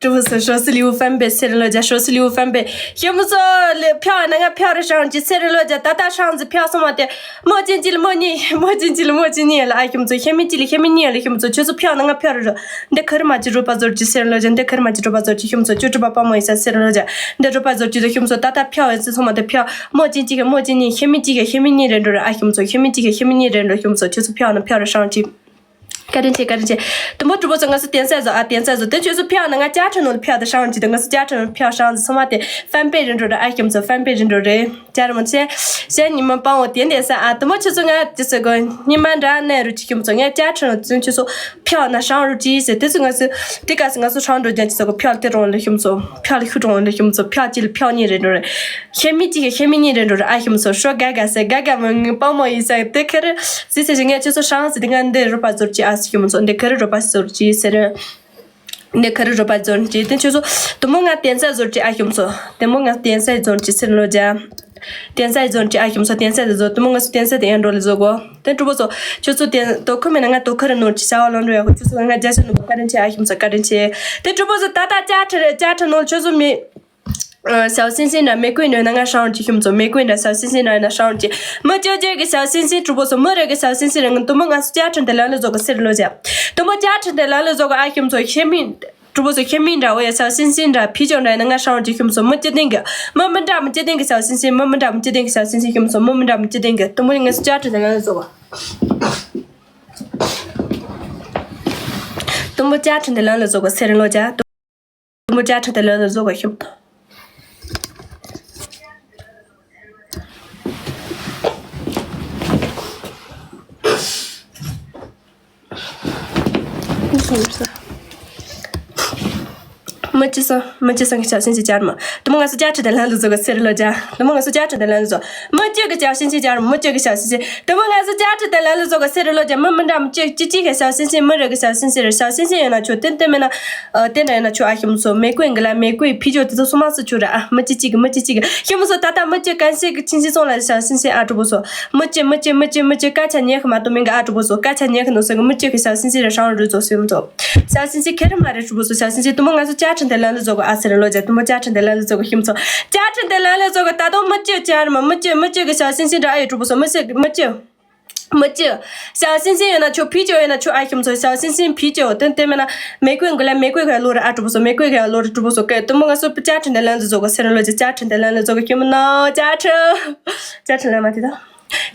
ཀྲུ་བུ་སུ་ཧྲོ་སི་ལི་ཝུ་ཧྥན་པེ་སེ་རི་ལོ་ཇ་ཧྲོ་སི་ལི་ཝུ་ཧྥན་པེ་ཞི་མི་ཚོ་ལེ་ཕྱག་ན་ང་ཕྱག་རེ་ཧྲང་ཅི་སེ་རི་ལོ་ཇ་ད་ད་ཧྲང་ཟི་ཕྱག་སོང་མ་དེ། མོ་ཅན་ཅི་ལ་མོ་གཉིས་མོ་ཅན་ཅི་ལ་མོ་ཅན་གཉིས་ལ་ཨ་ཞི་མི་ཚོ་ཤི་མི་ཅི་ལ་ཤི་མི་གཉིས་ལ་ཞི་མི་ཚོ་ཁྱོད་ཚོ་ཕྱག་ན་ང་ཕྱག་རེ་རོ། འདི་ཁ་རི་མ་ཅི་རོ་པ་ཟོར་ཅི་སེ་རི་ལོ་ཇ་འདི་ཁ་རི་མ་ཅི་རོ་པ་ཟོར་ཅི་ཞི་མི་ཚོ་ཅོ་ཀྲི་པ་པ་མོ་ཡི་ས་སེ་རི་ལོ་ཇ་འདི་རོ་པ་ཟོར་ཅི་དོ་ཞི་མི་ཚོ་ད་ད་ཕྱག་ཡོད་སི་སོང་མ་དེ་ཕྱག་མོ་ཅན་ཅི་ག་མོ་ཅན་གཉིས་ཤི་མི་ཅི་ག་ཤི་མི་གཉིས་རེ་འགྲོ་ར་ཨ་ཞི་མི་ཚོ་ཤི་མི་ཅི་ག་ཤི་མི་གཉིས་རེ་འགྲོ་ཞི་མི་ཚོ་ཁྱོད་ཚོ་ཕྱག་ན་ཕྱག་རེ་ཧྲང་ཅི། བཀའ་དྲིན་ཆེ་བཀའ་དྲིན་ཆེ། དུ་མོ་གྲུ་པོ་ཚོ་ང་ཚོ་གདན་ས་བཟོ་ཨ་གདན་ས་བཟོ་དེ་ཁྱོད་ཚོ་ཕྱག་ན་ང་ཅ་ཁྲ་ནོར་ཕྱག་དང་ཧྲང་ཅི་དང་ང་ཚོ་ཅ་ཁྲ་ནོར་ཕྱག་ཧྲང་ཅི་སོང་མ་དེ་ཧྥན་པེ་རེ་འགྲོ་ར་ཨ་ཞི་མི་ཚོ་ཧྥན་པེ་རེ་འགྲོ་རེ། ཅར་མོ་ཆེ། གཞན་ཉི་མ་སྤང་བོ་དེ་འདས་ས་ཨ་དུ་མོ་ཁྱོད་ཚོ་ང་ཅི་ཟེར་གོ་ཉི་མ་འདྲ་གནས་རུ་ཅི་ཁྱོད་ཚོ་ངས་ཅ་ཁྲ་ནོར་ཚུན་ཁྱོད་ཚོ་ཕྱག་ན་ཧྲང་རུ་ཅི་ཟེར་དེ་ཚོ་ང་ཚོ་དེ་ག་སི་ང་ཚོ་ཧྲང་འགྲོ་རྒྱ་ཅི་ཟེར་གོ་ཕྱག་དེ་རོང་ལ་ཞི་མི་ཚོ་ཕྱག་ལ་ཤུ་རོང་ལ་ཞི་མི་ཚོ་ཕྱག་ཅི་ལ་ཕྱག་གཉིས་རེ་འགྲོ་རེ། ཤེ་མི་ཅི་ག་ཤེ་མི་གཉིས་རེ་འགྲོ་རེ་ཨ་ཞི་མི་ཚོ་ཧྲོ་ག་ག་སེ་ག་ག་མ་ངི་སྤང་མོ་ཡི་ས་དེ་ཁ་རེ་ཟི་ཟེར་ཞི་ངས་ཁྱོད་ཚོ་ཧྲང་ཟི་དེ་ང་འདི་རུ་པ་ཟོར་ཅི་ཨ་ཞི་མི་ཚོ་འདི་ཁ་རེ་རུ་པ་ཟོར་ཅི་ཟེར་རེ། འདི་ཁ་རི་རོ་པ་ཛོན་ཅི་དེ་ཁྱོད་ཚོ་དུ་མོ་ང་གདན་ས་ཟོར་ཅི་ཨ་ཞི་མི་ཚོ་དེ་མོ་ང་གདན་ས་ཛོན་ཅི་སེ་རི་ལོ་ཇ། གདན་ས་ཛོན་ཅི་ཨ་ཞི་མི་ཚོ་གདན་ས་དེ་ཛོ་དུ་མོ་ང་ཚོ་གདན་ས་དེ་ཡང་འགྲོ་ལི་ཛོ་གོ། དེ་གྲུ་པོ་ཚོ་ཁྱོད་ཚོ་དེ་དོ་ཁུ་མེད་ན་ང་དོ་ཁུ་རི་ནོར་ཅི་བྱ་བ་ལོན་འགྲོ་ཡ་གོ་ཁྱོད་ཚོ་ང་རྒྱ་ཆེ་ནོ་བཀའ་དྲིན་ཆེ་ཨ་ཞི་མི་ཚོ་བཀའ་དྲིན་ཆེ། དེ་གྲུ་པོ་ཚོ་ད་ད་ཅ་ཁྲི་རེ་ཅ་ཁྲི་ནོར་ཁྱོད་ཚོ་མི། ཞའོ་སིན་སིན་ན་མེ་གོས་ནོ་ན་ང་ཧྲང་ཅི་ཤུམ་ཚོ། མེ་གོས་ན་ཞའོ་སིན་སིན་ན་ན་ཧྲང་ཅི། མི་ཅོ་ཅེ་གི་ཞའོ་སིན་སིན་གྲུ་པོ་སོ། མི་རེ་གི་ཞའོ་སིན་སིན་རེ་ང་དུ་མོ་ང་སུ་ཅ་ཁྲི་འདི་ལ་ལ་ཟོ་གི་སེར་ལོ་ཅ། དུ་མོ་ཅ་ཁྲི་འདི་ལ་ལ་ཟོ་གི་ཨ་ཤུམ་ཚོ། ཤེ་མིན་གྲུ་པོ་སོ། ཤེ་མིན་འདྲ་འོ་ཡ་ཞའོ་སིན་སིན་འདྲ་ཕི་ཅོ་འདྲ་ན་ང་ཧྲང་ཅི་ཤུམ་ཚོ། མི་ཅི་ཏིང་གི་མི་མི་འདྲ་མི་ཅི་ཏིང་གི་ཞའོ་སིན་སིན། མི་མི་འདྲ་མི་ཅི་ཏིང་གི་ཞའོ་སིན་སིན་ཤུམ་ཚོ། མི་མི་འདྲ་མི་ཅི་ཏིང་གི། དུ་མོ་ང་སུ་ཅ་ཁྲི་འདི་ལ་ལ་ཟོ་གི། དུ་མོ་ཅ་ཁྲི་འདི་ལ་ལ་ཟོ་གི་སེར་ལོ་ཅ། དུ་མོ་ཅ་ཁྲི་དེ་ལ་ལ་བཟོ་ག་ཤོམ་དང་། མི་ཅི་སང་མི་ཅི་སང་གི་ཞབས་ཞིན་ཅི་ཅར་མ། དུ་མོ་ང་སུ་ཅ་ཁྲི་དེ་ལ་ལ་བཟོ་ག་སེར་ལོ་ཅ། དུ་མོ་ང་སུ་ཅ་ཁྲི་དེ་ལ་ལ་བཟོ། མི་ཅི་གི་ཞབས་ཞིན་ཅི་ཅར་མ། མི་ཅི་གི་ཞབས་ཞིན་ཅི། དུ་མོ་ང་སུ་ཅ་ཁྲི་དེ་ལ་ལ་བཟོ་ག་སེར་ལོ་ཅ། མི་མི་འདྲ་མི་ཅི་ཅི་ཅི་གི་ཞབས་ཞིན་ཅི། མི་རེ་གི་ཞབས་ཞིན་ཅི་རེ། ཞབས་ཞིན་ཅི་ཡོད་ན་ཆོ་ཏན་ཏན་མེད་ན། ཨ་ཏན་ཏན་ཡོད་ན་ཆོ་ཨ་ཤོམ་སོ། མེ་ཀོའི་འགི་ལ་མེ་ཀོའི་ཕི་ཇོ་དེ་ཚོ་སུ་མ་སུ་ཆུ་ར་ཨ། མི་ཅི་ཅི་གི་མི་ཅི་ཅི་གི་ཤོམ་སོ། ད་ལྟ་མི་ཅི་གན་སེ་གི་ཆིན་ཤི་སོང་ལ་ཞབས་ཞིན་ཅི་ཨ་གྲུ་པོ་སོ། མི་ཅི་མི་ཅི་མི་ཅི་མི་ཅི་སྐད་ཆ་ཉན་གི་མ་གཏོགས་མིན་གི་ཨ་གྲུ་པོ་སོ། སྐད་ཆ་ཉན་གི་ནོ་སོ་གི་མི་ཅི་གི་ཞབས་ཞིན་ཅི་ར་ཧྲང་རུ་ཚོ་ཤོམ་སོ། ཞབས་ཞིན་ཅི་ཁེ་རི་མ་རེ་གྲུ་པོ་སོ། ཞབས་ཞིན་ཅི་དུ་མོ་ང་སུ་ཅ་ཁྲི་དེ་ལ་ལ་བཟོ་གི་ཨ་སེ་ར་ལོ་ཅ། དུ་མོ་ཅ་ཁྲི་དེ་ལ་ལ་བཟོ་གི་ཤོམ་སོ། ཅ་ཁྲི་དེ་ལ་ལ་བཟོ་གི། ད་དུང་མི་ཅི་ཅར་མ་མི་ཅི་མི་ཅི་གི་ཞབས་ཞིན་ཅི་འདྲ་ཨ་ཡོད་གྲུ་པོ་སོ། མི་ཅི་མི་ཅི། མི་ཅི། ཞའོ་སིན་སིན་ཡོད་ན་ཆོ་ཕི་ཅོ་ཡོད་ན་ཆོ་ཨ་ཤོམ་ཚོ། ཞའོ་སིན་སིན་ཕི་ཅོ་དེ་དེ་མེད་ན་མེ་ཀོན་གི་ལ་མེ་ཀོན་གི་ལོ་ར་ཨ་གྲུ་པོ་སོ། མེ་ཀོན་གི་ལོ་ར་གྲུ་པོ་སོ་གི་དུ་མོ་ང་སོ་པ་ཅ་ཁྲི་འདི་ལན་ལ་བཟོ་གི་སེ་ར་ལོ་ཅ། ཅ་ཁྲི་འདི་ལན་ལ་བཟོ་གི་ཤོམ་ནོ་ཅ་ཁྲི། ཅ་ཁྲི་ལན་མ་དེ་ད།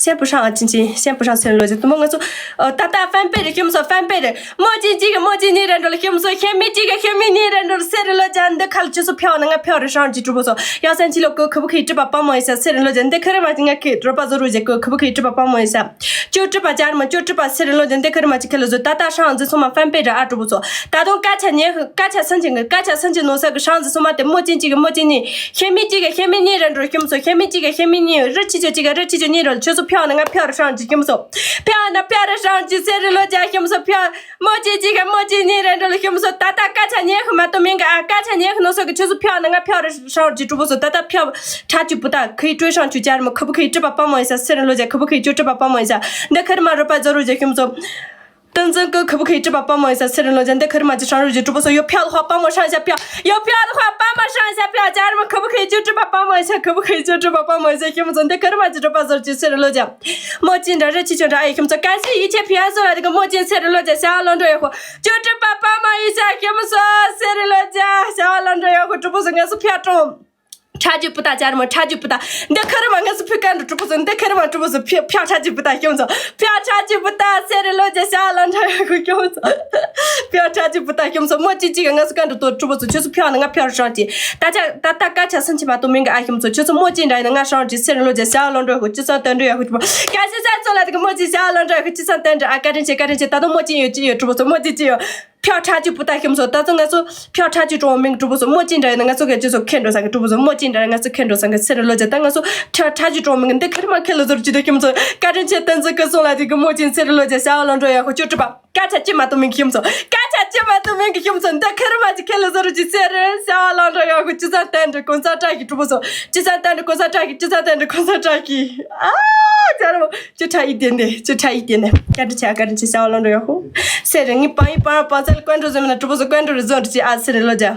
ཤན་པུ་ཧྲང་ཨ་ཅིན་ཅིན་ཤན་པུ་ཧྲང་སེ་ར་ལོ་ཅ། དུ་མོ་ང་སོ། ད་ལྟ་ཧྥན་པེ་རེ་ཤོམ་སོ་ཧྥན་པེ་རེ། མོ་ཅི་ཅི་གི་མོ་ཅི་ཉི་རེ་འགྲོ་ལ་ཤོམ་སོ། ཤེ་མི་ཅི་གི་ཤེ་མི་ཉི་རེ་འགྲོ་ལ་སེ་ར་ལོ་ཅ། འདི་ཁ་ལ་ཆུ་སོ་ཕྱོགས་ན་ང་ཕྱོགས་རེ་ཧྲང་ཅི་གྲུ་པོ་སོ། ཡང་སན་ཅི་ལོ་ཀོ་ཁ་བུ་ཁི་ཀྲི་པ་པ་མོ་ཡི་ས་སེ་ར་ལོ་ཅ། འདི་ཁ་རི་མ་ཅི་ང་ཁི་གྲོ་པ་བཟོ་རུ་ཅ། ཀོ་ཁ་བུ་ཁི་ཀྲི་པ་པ་མོ་ཡི་ས། ཅོ་ཀྲི་པ་ཅར་མ་ཅོ་ཀྲི་པ་སེ་ར་ལོ་ཅ། འདི་ཁ་རི་མ་ཅི་ཁི་ལ་བཟོ། ད་ལྟ་ཧྲང་ཅི་སོ་མ་ཧྥན་པེ་ར་ཨ་གྲུ་པོ་སོ། ད་དུང་སྐད་ཆ་ཉན་སྐད་ཆ་སན་ཅི་ང་སྐད་ཆ་སན་ཅི་ནོ་ས་གི་ཧྲང་ཅི་སོ་མ་དེ་མོ་ཅི་ཅི་གི་མོ་ཅི་ཉི། ཤེ་མི་ཅི་གི་ཤེ་མི་ཉི་རེ་འགྲོ་ཤོམ་སོ། ཤེ་མི་ཅི་གི་ཤེ་མི་ཉི་རི་ཆི་ཅོ་ཅི་གི་རི་ཆི་ཅོ་ཉི་རོ་ཆུ་སོ་ཕྱོགས་ན་ང་ཕྱོགས་རེ་ཧྲང་ཅི་ཤོམ་སོ། ཕྱོགས་ན་ཕྱོགས་རེ་ཧྲང་ཅི་སེ་ར་ལོ་ཅ་ཤོམ་སོ་ཕྱོགས། མོ་ཅི་ཅི་གི་མོ་ཅི་ཉི་རེ་འགྲོ་ལ་ཤོམ་སོ། ད་ལྟ་སྐད་ཆ་ཉན་ཤི་མ་གཏོགས་མིན་གི་ཨ། སྐད་ཆ་ཉན་ཤི་ནོ་སོ་གི་ཆུ་སོ་ཕྱོགས་ན་ང་ཕྱོགས་རེ་ཧྲང་ཅི་གྲུ་པོ་སོ། ད་ལྟ་ཕྱོགས་ཁྲ་ཅི་པུ་ཏ་ཁི་ཀྲོས་ཧྲང་ཅུ་ཅར་མ་ཁ་བུ་ཁི་ཀྲི་པ་པ་མོ་ཡི་ས་སེ་ར་ལོ་ཅ། ཁ་བུ་ཁི་ཀྲི་པ་པ་མོ་ཡི་ས་འདི་ཁ་རི་མ་རུ་པ་ཛོ་རུ་ཅ་ཤོམ་སོ། ཏན་ཙན་ཀི་ཁ་བུ་ཁི་ཀྲི་པ་པ་མོ་ཡི་ས་སེ་ར་ལོ་ཅ། འདི་ཁ་རི་མ་ཅི་ཧྲང་རུ་ཅི་གྲུ་པོ་སོ། ཡོ་ཕྱོགས་ལ་ཧོ་པ་མོ་ཧྲང་ཤ་ཕྱོགས། ཡོ་ཕྱོགས་ལ་ཧོ་པ་མོ་ཧྲང་ཤ་ཕྱོགས། ཅར་མ་ཁ་བུ་ཁི་ཀྲི་པ་པ་མོ་ཡི་ས་ཁ་བུ་ཁི་ཀྲི་པ་པ་མོ་ཡི་ས་ཤོམ་སོ། འདི་ཁ་རི་མ་ཅི་རུ་པ་ཛོ་རུ་ཅི་སེ་ར་ལོ་ཅ། མོ་ཅི་འདྲ་རེ་ཆི་ཆོ་འདྲ་ཨེ་ཤོམ་ཚོ། གལ་སྲིད་ཡིད་ཆེས་ཕི་ཡ་སོ་ལ་དེ་གི་མོ་ཅི་སེ་ར་ལོ་ཅ་ཞ་ལོ་འགྲོ་ཡོད་ཁོ། ཅོ་ཀྲི་པ་པ་མ་ཡི་ཅ་ཤོམ་སོ་སེ་ར་ལོ་ཅ་ཞ་ལོ་འགྲོ་ཡོད་ཁོ། གྲུ་པོ་སོ་ང་སུ་ཕི་ཡ་ཀྲོང་། ཁྲ་ཅི་པུ་ཏ་ཅར་མོ་ཁྲ་ཅི་པུ་ཏ། འདི་ཁ་རི་མ་ང་སུ་ཕི་ཀན་འགྲོ་གྲུ་པོ་སོ། འདི་ཁ་རི་མ་གྲུ་པོ་སོ་ཕི་ཕི་ཁྲ་ཅི་པུ་ཏ་ཤོམ་སོ། ཕི་ཁྲ་ཅི་པུ་ཏ་སེ་ར་ལོ་ཅ་ཞ་ལོ་འགྲོ་ཡོད་ཁོ་ཤོམ་སོ། ཕི་ཁྲ་ཅི་པུ་ཏ་ཤོམ་སོ། མོ་ཅི་ཅི་ག་ང་སུ་ཀན་འགྲོ་ཏོ་གྲུ་པོ་སོ་ཆུ་སུ་ཕི་ན་ང་ཕི་རུ་ཧྲང་ཅི། ད་ཆ་ད་ད་ད་སྐད་ཆ་སུན་ཅི་མ་གཏོགས་མིན་གི་ཨ་ཤོམ་ཚོ། ཆུ་སུ་མོ་ཅི་འདྲ་ཡིན་ན་ང་ཧྲང་ཅི་སེ་ར་ལོ་ཅ་ཞ་ལོ་འགྲོ་ཡོད་ཁོ་ཅི་སང་དོན་འགྲོ་ཡོད་ཁོ་ཅི་མོ། གལ་སྲིད་ས་ཚོ་ལ་དེ་གི་མོ་ཅི་ཞ་ལོ་འགྲོ་ཡོད་ཁོ་ཅི་སང་དོན་འགྲོ་ཨ། བཀའ་དྲིན་ཆེ་བཀའ་དྲིན་ཆེ། ད་དུང་མོ་ཅི་ཡོད་ཅི་ཡོད་གྲུ་པོ་སོ། མོ་ཅི་ཅི་ཡོད། ཕྱོགས་ཁྲ་ཅི་པུ་ཏ་ཤོམ་སོ། ད་ཚོ་ང་ཚོ་ཕྱོགས་ཁྲ་ཅི་ཀྲོང་མིང་གྲུ་པོ་སོ། མོ་ཅི་འདྲ་ཡིན་ན་ང་ཚོ་ག་ཅི་སོ་ཁེ་འགྲོ་ས་གི་གྲུ་པོ་སོ། མོ་ཅི་འདྲ་ཡིན་ན་ང་ཚོ་ཁེ་འགྲོ་ས་གི་སེ་ར་ལོ་ཅ། ད་ང་ཚོ་ཕྱོགས་ཁྲ་ཅི་ཀྲོང་མིང་གི་འདི་ཁེ་རི་མ་ཁེ་ལོ་ཟོར་ཅི་དོ་ཤོམ་སོ། བཀའ་དྲིན་ཆེ་བསྟན་འཛིན་སྐུ་སོང་ལ་དེ་གི་མོ་ཅི་སེ་ར་ལོ་ཅ་ཞ་བ་ལོ་འགྲོ་ཡ་ཁོ་ཅོ་ཀྲི་པ། སྐད་ཆ་ཅི་མ་གཏོགས་མིང་གི་ཤོམ་སོ། སྐད་ཆ་ཅི་མ་གཏོགས་མིང་གི་ཤོམ་སོ། འདི་ཁེ་རི་མ་ཅི་ཁེ་ལོ་ཟོར་ཅི་སེ་ར་ཞ་བ་ལོ་འགྲོ་ཡ་ཁོ་ཅི་ས་བསྟན་འགྲོ་གོང་ས་བཀྲ་ཤིས་གྲུ་པོ་སོ། ཅི་ས་བསྟན་འགྲོ་གོང་ས་བཀྲ་ཤིས། ཅི་ས་བསྟན་འགྲོ་གོང་ས་བཀྲ་ཤིས། ཨ་ཅ་ར་བོ། ཅི་ཁྲ་ཡི་དེ་ནས་ཅི་ཁྲ་ཡི་དེ་ནས་བཀའ་དྲིན་ཆེ་བཀའ་དྲིན་ཆེ་ཞ་བ་ལོ་འགྲོ་ཡ་ཧོ། སེ་ར་ངི་པང་ཡི་པང་པང་ཚ་ལ་ཀོན་ཀྲུ་ཟེ་མི་ན་གྲུ་པོ་སོ་ཀོན་ཀྲུ་རི་ཟོན་ཅི་ཨ་སེ་ར་ལོ་ཇ།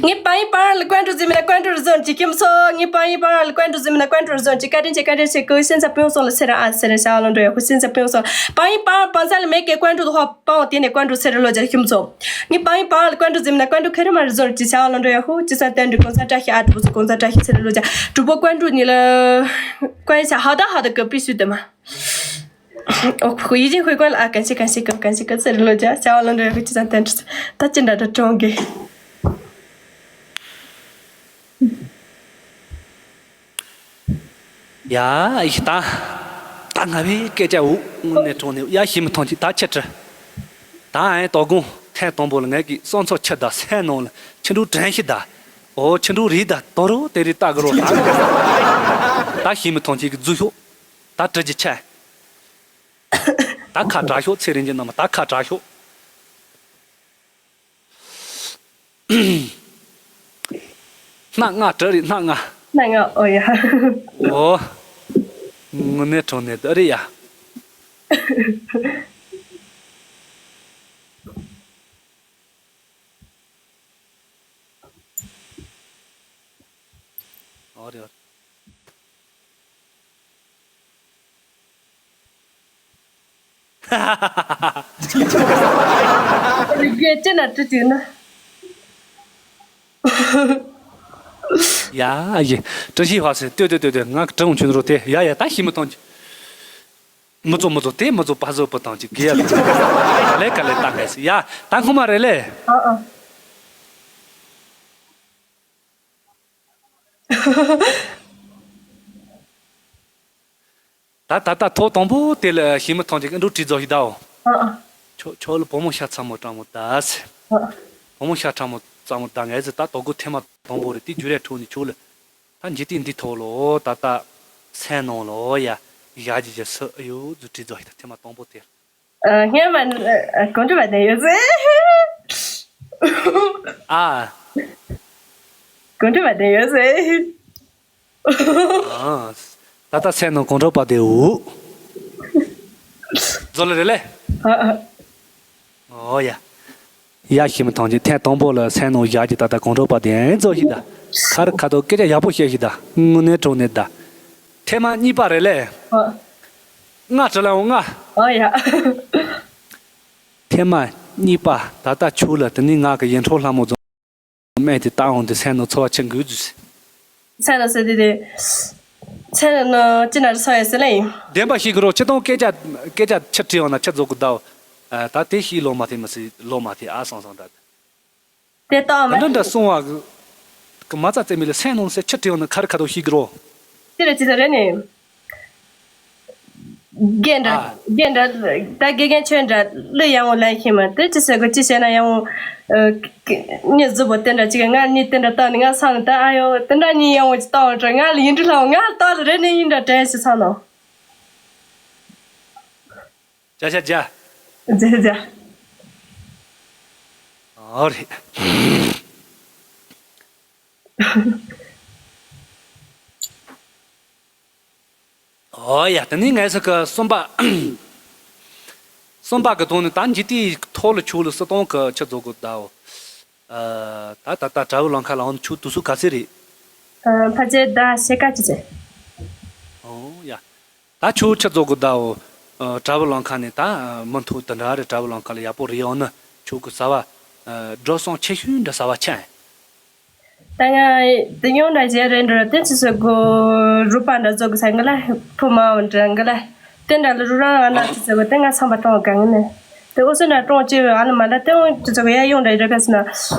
ངི་པང་ཡི་པང་ལ་ཀོན་ཀྲུ་ཟེ་མི་ན་ཀོན་ཀྲུ་རི་ཟོན་ཅི་ཁྱིམ་སོ། ངི་པང་ཡི་པང་ལ་ཀོན་ཀྲུ་ཟེ་མི་ན་ཀོན་ཀྲུ་རི་ཟོན་ཅི། བཀའ་དྲིན་ཆེ་བཀའ་དྲིན་ཆེ་ཀོ་སེན་ས་པུང་སོ་ལ་སེ་ར་ཨ་སེ་ར་ཞ་བ་ལོ་འགྲོ་ཡ་ཧོ་སེན་ས་པུང་སོ། པང་ཡི་པང་པང་ཚ་ལ་མེ་ཀེ་ཀོན་ཀྲུ་དོ་ཧོ། པང་དེ་ནས་ཀོན་ཀྲུ་སེ་ར་ལོ་ཇ་ཁྱིམ་སོ། ངི་པང་ཡི་པང་ལ་ཀོན་ཀྲུ་ཟེ་མི་ན་ཀོན་ཀྲུ་ཁེ་རི་མ་རི་ཟོན་ཅི་ཞ་བ་ལོ་འགྲོ་ཡ་ཧོ་ཅི་ས་བསྟན་འགྲོ་གོང་ས་བཀྲ་ཤིས་ཨ་གྲུ་པོ་སོ་གོང་ས་བཀྲ་ཤིས་སེ་ར་ལོ་ཇ། གྲུ་པོ་ཀོན་ཀྲུ་ཉི་ལ་ཀོན་ཤ་ཧ་ད་ཧ་ད་ཀ་པི་སུ་དེ་མ། ཨོ་ཁོ་ཡི་ཅིང་ཧུའི་ཀོན་ལ་ཨ་ཀན་ཤི་ཀན་ཤི་ཀ་ཀན་ཤི་ཀ་སེ་ར་ལོ་ཇ་ཞ་བ་ལོ་འགྲོ་ཡ་ཧོ་ཅི་ས་བསྟན་འགྲོ་ད་ཅི་འདྲ་འདྲ་གྲོང་གི། ཡ་ཡི་ད། ད་ང་བའི་སྐད་ཆ་འུ་དངོས་གནས་དྲང་གནས་ཡ་ཤི་མི་ཐང་ཅི་ད་ཁྱི་ཁྲི། ད་ཨེ་དོ་དགོང་ཐེངས་དང་པོ་ལ་ངས་ཀྱི་སོང་ཚོ་ཁྱི་ད་སེ་ནང་ལ་ཁྱི་འབྲུ་དྲན་ཤི་ད། ཨོ་ཁྱི་འབྲུ་རི་ད་དོ་རུ་དེ་རི་ད་གི་རོ་ད། ད་ཤི་མི་ཐང་ཅི་གི་རྫུ་ཤོག་ད་དྲི་ཅི་ཆེ། ད་ཁ་དྲག་ཤོག་ཚེ་རིང་གི་ནང་མ་ད་ཁ་དྲག་ཤོག་སྣ་ལྔ་གྲི་རེད་སྣ་ལྔ། སྣ་ལྔ་ཨོ་ཡ། ཨོ། དངོས་གནས་དྲང་གནས་འདི་རེད་ཡ། ཨོ་རེད། ཨོ་རེད། རིགས་རྒྱུད་ཅི་ན་བྲི་ཅིག་ན། ཡ་ཡི། བཀྲ་ཤིས་ཧྭ་སེ། ལྟོས་ལྟོས་ལྟོས་ལྟོས། ང་གྲི་འོང་ཆུན་རོ་དེ། ཡ་ཡ། ད་ཤི་མི་གཏོང་གི། མི་ཚོ་མི་ཚོ་དེ་མི་ཚོ་པ་ཟོ་པོ་དང་གཅིག་གི་ཡ། ག་ལེ་ག་ལེ་ད་ངས་ཡ། ད་སྔོན་མ་རེད་ལེ། ཨ་ཨ། ད་ད་ད་ཐོག་དང་པོ་དེ་ལ་ཤི་མི་གཏོང་གཅིག་འགྲོ་བྲིས་རྫོགས་ཤིག་ད་འོ། ཨ་ཨ། ཁྱོད་ཁྱོད་ལ་བུ་མོ་ཤ་ཚ་མོ་སྤྲང་མོ་ད་ཟེར། ཨ་ཨ། བུ་མོ་ཤ་ཚ་མོ་ཚ་མོ་ད་ངས་ཟེར། ད་དོ་གོ་ཐེངས་མ་དང་པོ་རེད། དེ་རྒྱུ་རེ་འཕྲོ་ནས་ཁྱོད་ལ། ད་འཇིག་རྟེན་འདི་ཐོག་ལོ་ད་ལྟ་སེམས་ནང་ལོ་ཡ་ཡ་ཇི་ཇི་སུ་ཨ་ཡོ་ཟུ་བྲིས་རྫོགས་ཤིག་ད་ཐེངས་མ་དང་པོ་དེ། ཨ། སྔོན་མ་ཨ་གོང་དྲི་བ་དེ་ཡོད་ཟེར། ཨ། གོང་དྲི་བ་དེ་ཡོད་ཟེར། ཨ། ད་ལྟ་སེམས་ནང་གོང་དྲི་བ་དེ་འུ། རྫོགས་ལེ་རེད་ལེ། ཨ་ཨ། ཨོ་ཡ། ཡ་ཤི་མི་གཏོང་གཅིག་ཐེངས་དང་པོ་ལ་སེམས་ནང་ཡ་གཅིག་ད་ལྟ་གོང་དྲི་བ་དེ་ཨེ་རྫོགས་ཤིག་ད། ཁ་རི་ཁ་ཐོག་སྐད་ཆ་ཡག་པོ་བཤད་ཤིག་ད། དངོས་གནས་དྲང་གནས་ད། ཐེངས་མ་གཉིས་པ་རེད་ལེ། ཨ། ང་དྲི་ལ་འོང་ང་། ཨོ་ཡ། ཐེངས་མ་གཉིས་པ་ད་ལྟ་ཁྱོད་ལ་དེ་ནི་ང་གི་ཡིད་འཕྲོག་ལྷ་མོ་རྫོང་སྨན་དེ་བཏང་འོང་དུས་སེམས་ནང་ཚོར་བ་ཆེན་དགོས་ཚུལ། སེམས་ནང་ཟེར་དེ་དེ། སེམས་ནང་ཅི་ན་ཚོར་ཡ་ཟེར་ལེ་ཡིན། བདེན་པ་ཞིག་གི་རོ་ཅི་དང་སྐད་ཆ་སྐད་ཆ་ཆི་དྲི་འོང་ན་ཆི་རྫོགས་གི་ད། ད་དེ་ཤི་ལོ་མ་ཐེ་མི་སྲིད་ལོ་མ་ཐེ་ཨ་སང་སང་ད། དེ་ལྟ་མ། འདྲ་འདྲ་གསུང་བ་གི་མ་རྩ་རྩེ་མི་ལ་སེམས་ནང་སེ་ཆི་དྲི་འོང་ན་ཁ་རི་ཁ་ཐོག་ཤི་གི་རོ། དེ་ལ་ཅི་ཟེར་རེད་ནི། རྒན་འདྲ། ཨ། རྒན་འདྲ། ད་དགེ་རྒན་ཁྱོད་འདྲ་གླུ་ཡག་མོ་ལེན་ཤེས་མ། དེ་ཅི་ཟེར་དགོས་ཅི་བྱས་ན་ཡག་མོ། ཨ། གཉིད་གཟུགས་པོ་དེ་འདྲ་ཅིག་ང་གཉིད་དེ་འདྲ་བཏང་ནས་ང་སང་ནས་ད་ཨ་ཡོ་དེ་འདྲ་གཉིད་ཡག་མོ་ཅིག་བཏང་བ་འདྲ་ང་ལ་ཡིན་འདྲི་ལྷག་ང་ལྟ་ལ་རེ་ནས་ཡིན་འདྲ་དྲན་ཞིག་སང་ནོ། བརྒྱ་ཆ་བརྒྱ། བརྒྱ་ཆ་བརྒྱ། ཨོ་རེད། ཨོ་ཡ། དེ་ནས་ངས་ཟེར་གི་གསུམ་པ། གསུམ་པ་གི་དོན་ནི་ད་འཇིག་རྟེན་ཐོག་ལ་ཁྱོད་ལ་སུ་གཏོང་གི་ཆི་རྫོགས་གི་ད་འོ། ཨ། ད་ད་ལྟ་གྲྭ་བའི་ལམ་ཁ་ལ་འོང་ནས་ཁྱོད་དུས་ཚོད་ག་ཚོད་རེད། ཨ། ཕལ་ཆེར་ཟླ་ཕྱེད་ཀ་ཅིག་ཚེ། ཨོ་ཡ། ད་ཁྱོད་ཆི་རྫོགས་གི་ད་འོ། ཨ། གྲྭ་བའི་ལམ་ཁ་ནས་ད་མི་མཐོ་དེ་འདྲ་རེད། གྲྭ་བའི་ལམ་ཁ་ལ་ཡག་པོ་རེད་ཡོང་ན་ཁྱོད་གི་བྱ་བ། ཨ། འགྲོ་སོང་ཆེ་ཤོས་འདྲ་བྱ་བ་ཆེ། ད་ང་དེ་ཡོང་འདྲ་བྱས་རེད་འགྲོ་དེ་ཅི་ཟེར་གོ་རུ་པ་འདྲ་བཟོ་གི་ས་གི་ལ་ཕུ་མ་འོ་འདྲ་གི་ལ་དེ་འདྲ་ལ་རུ་རང་ཨ་ན་ཅི་ཟེར་གོ་དེ་ང་ཚང་པ་གྲོང་ག་ངི་ནས་དེ་འོ་སུ་འདྲ་གྲོང་ཅི་བས་ཨ་ལ་མ་ལ་དེ་འོ་ཅི་ཟེར་གོ་ཡ་ཡོང་འདྲ་རེད་ཕེ་སི་ན་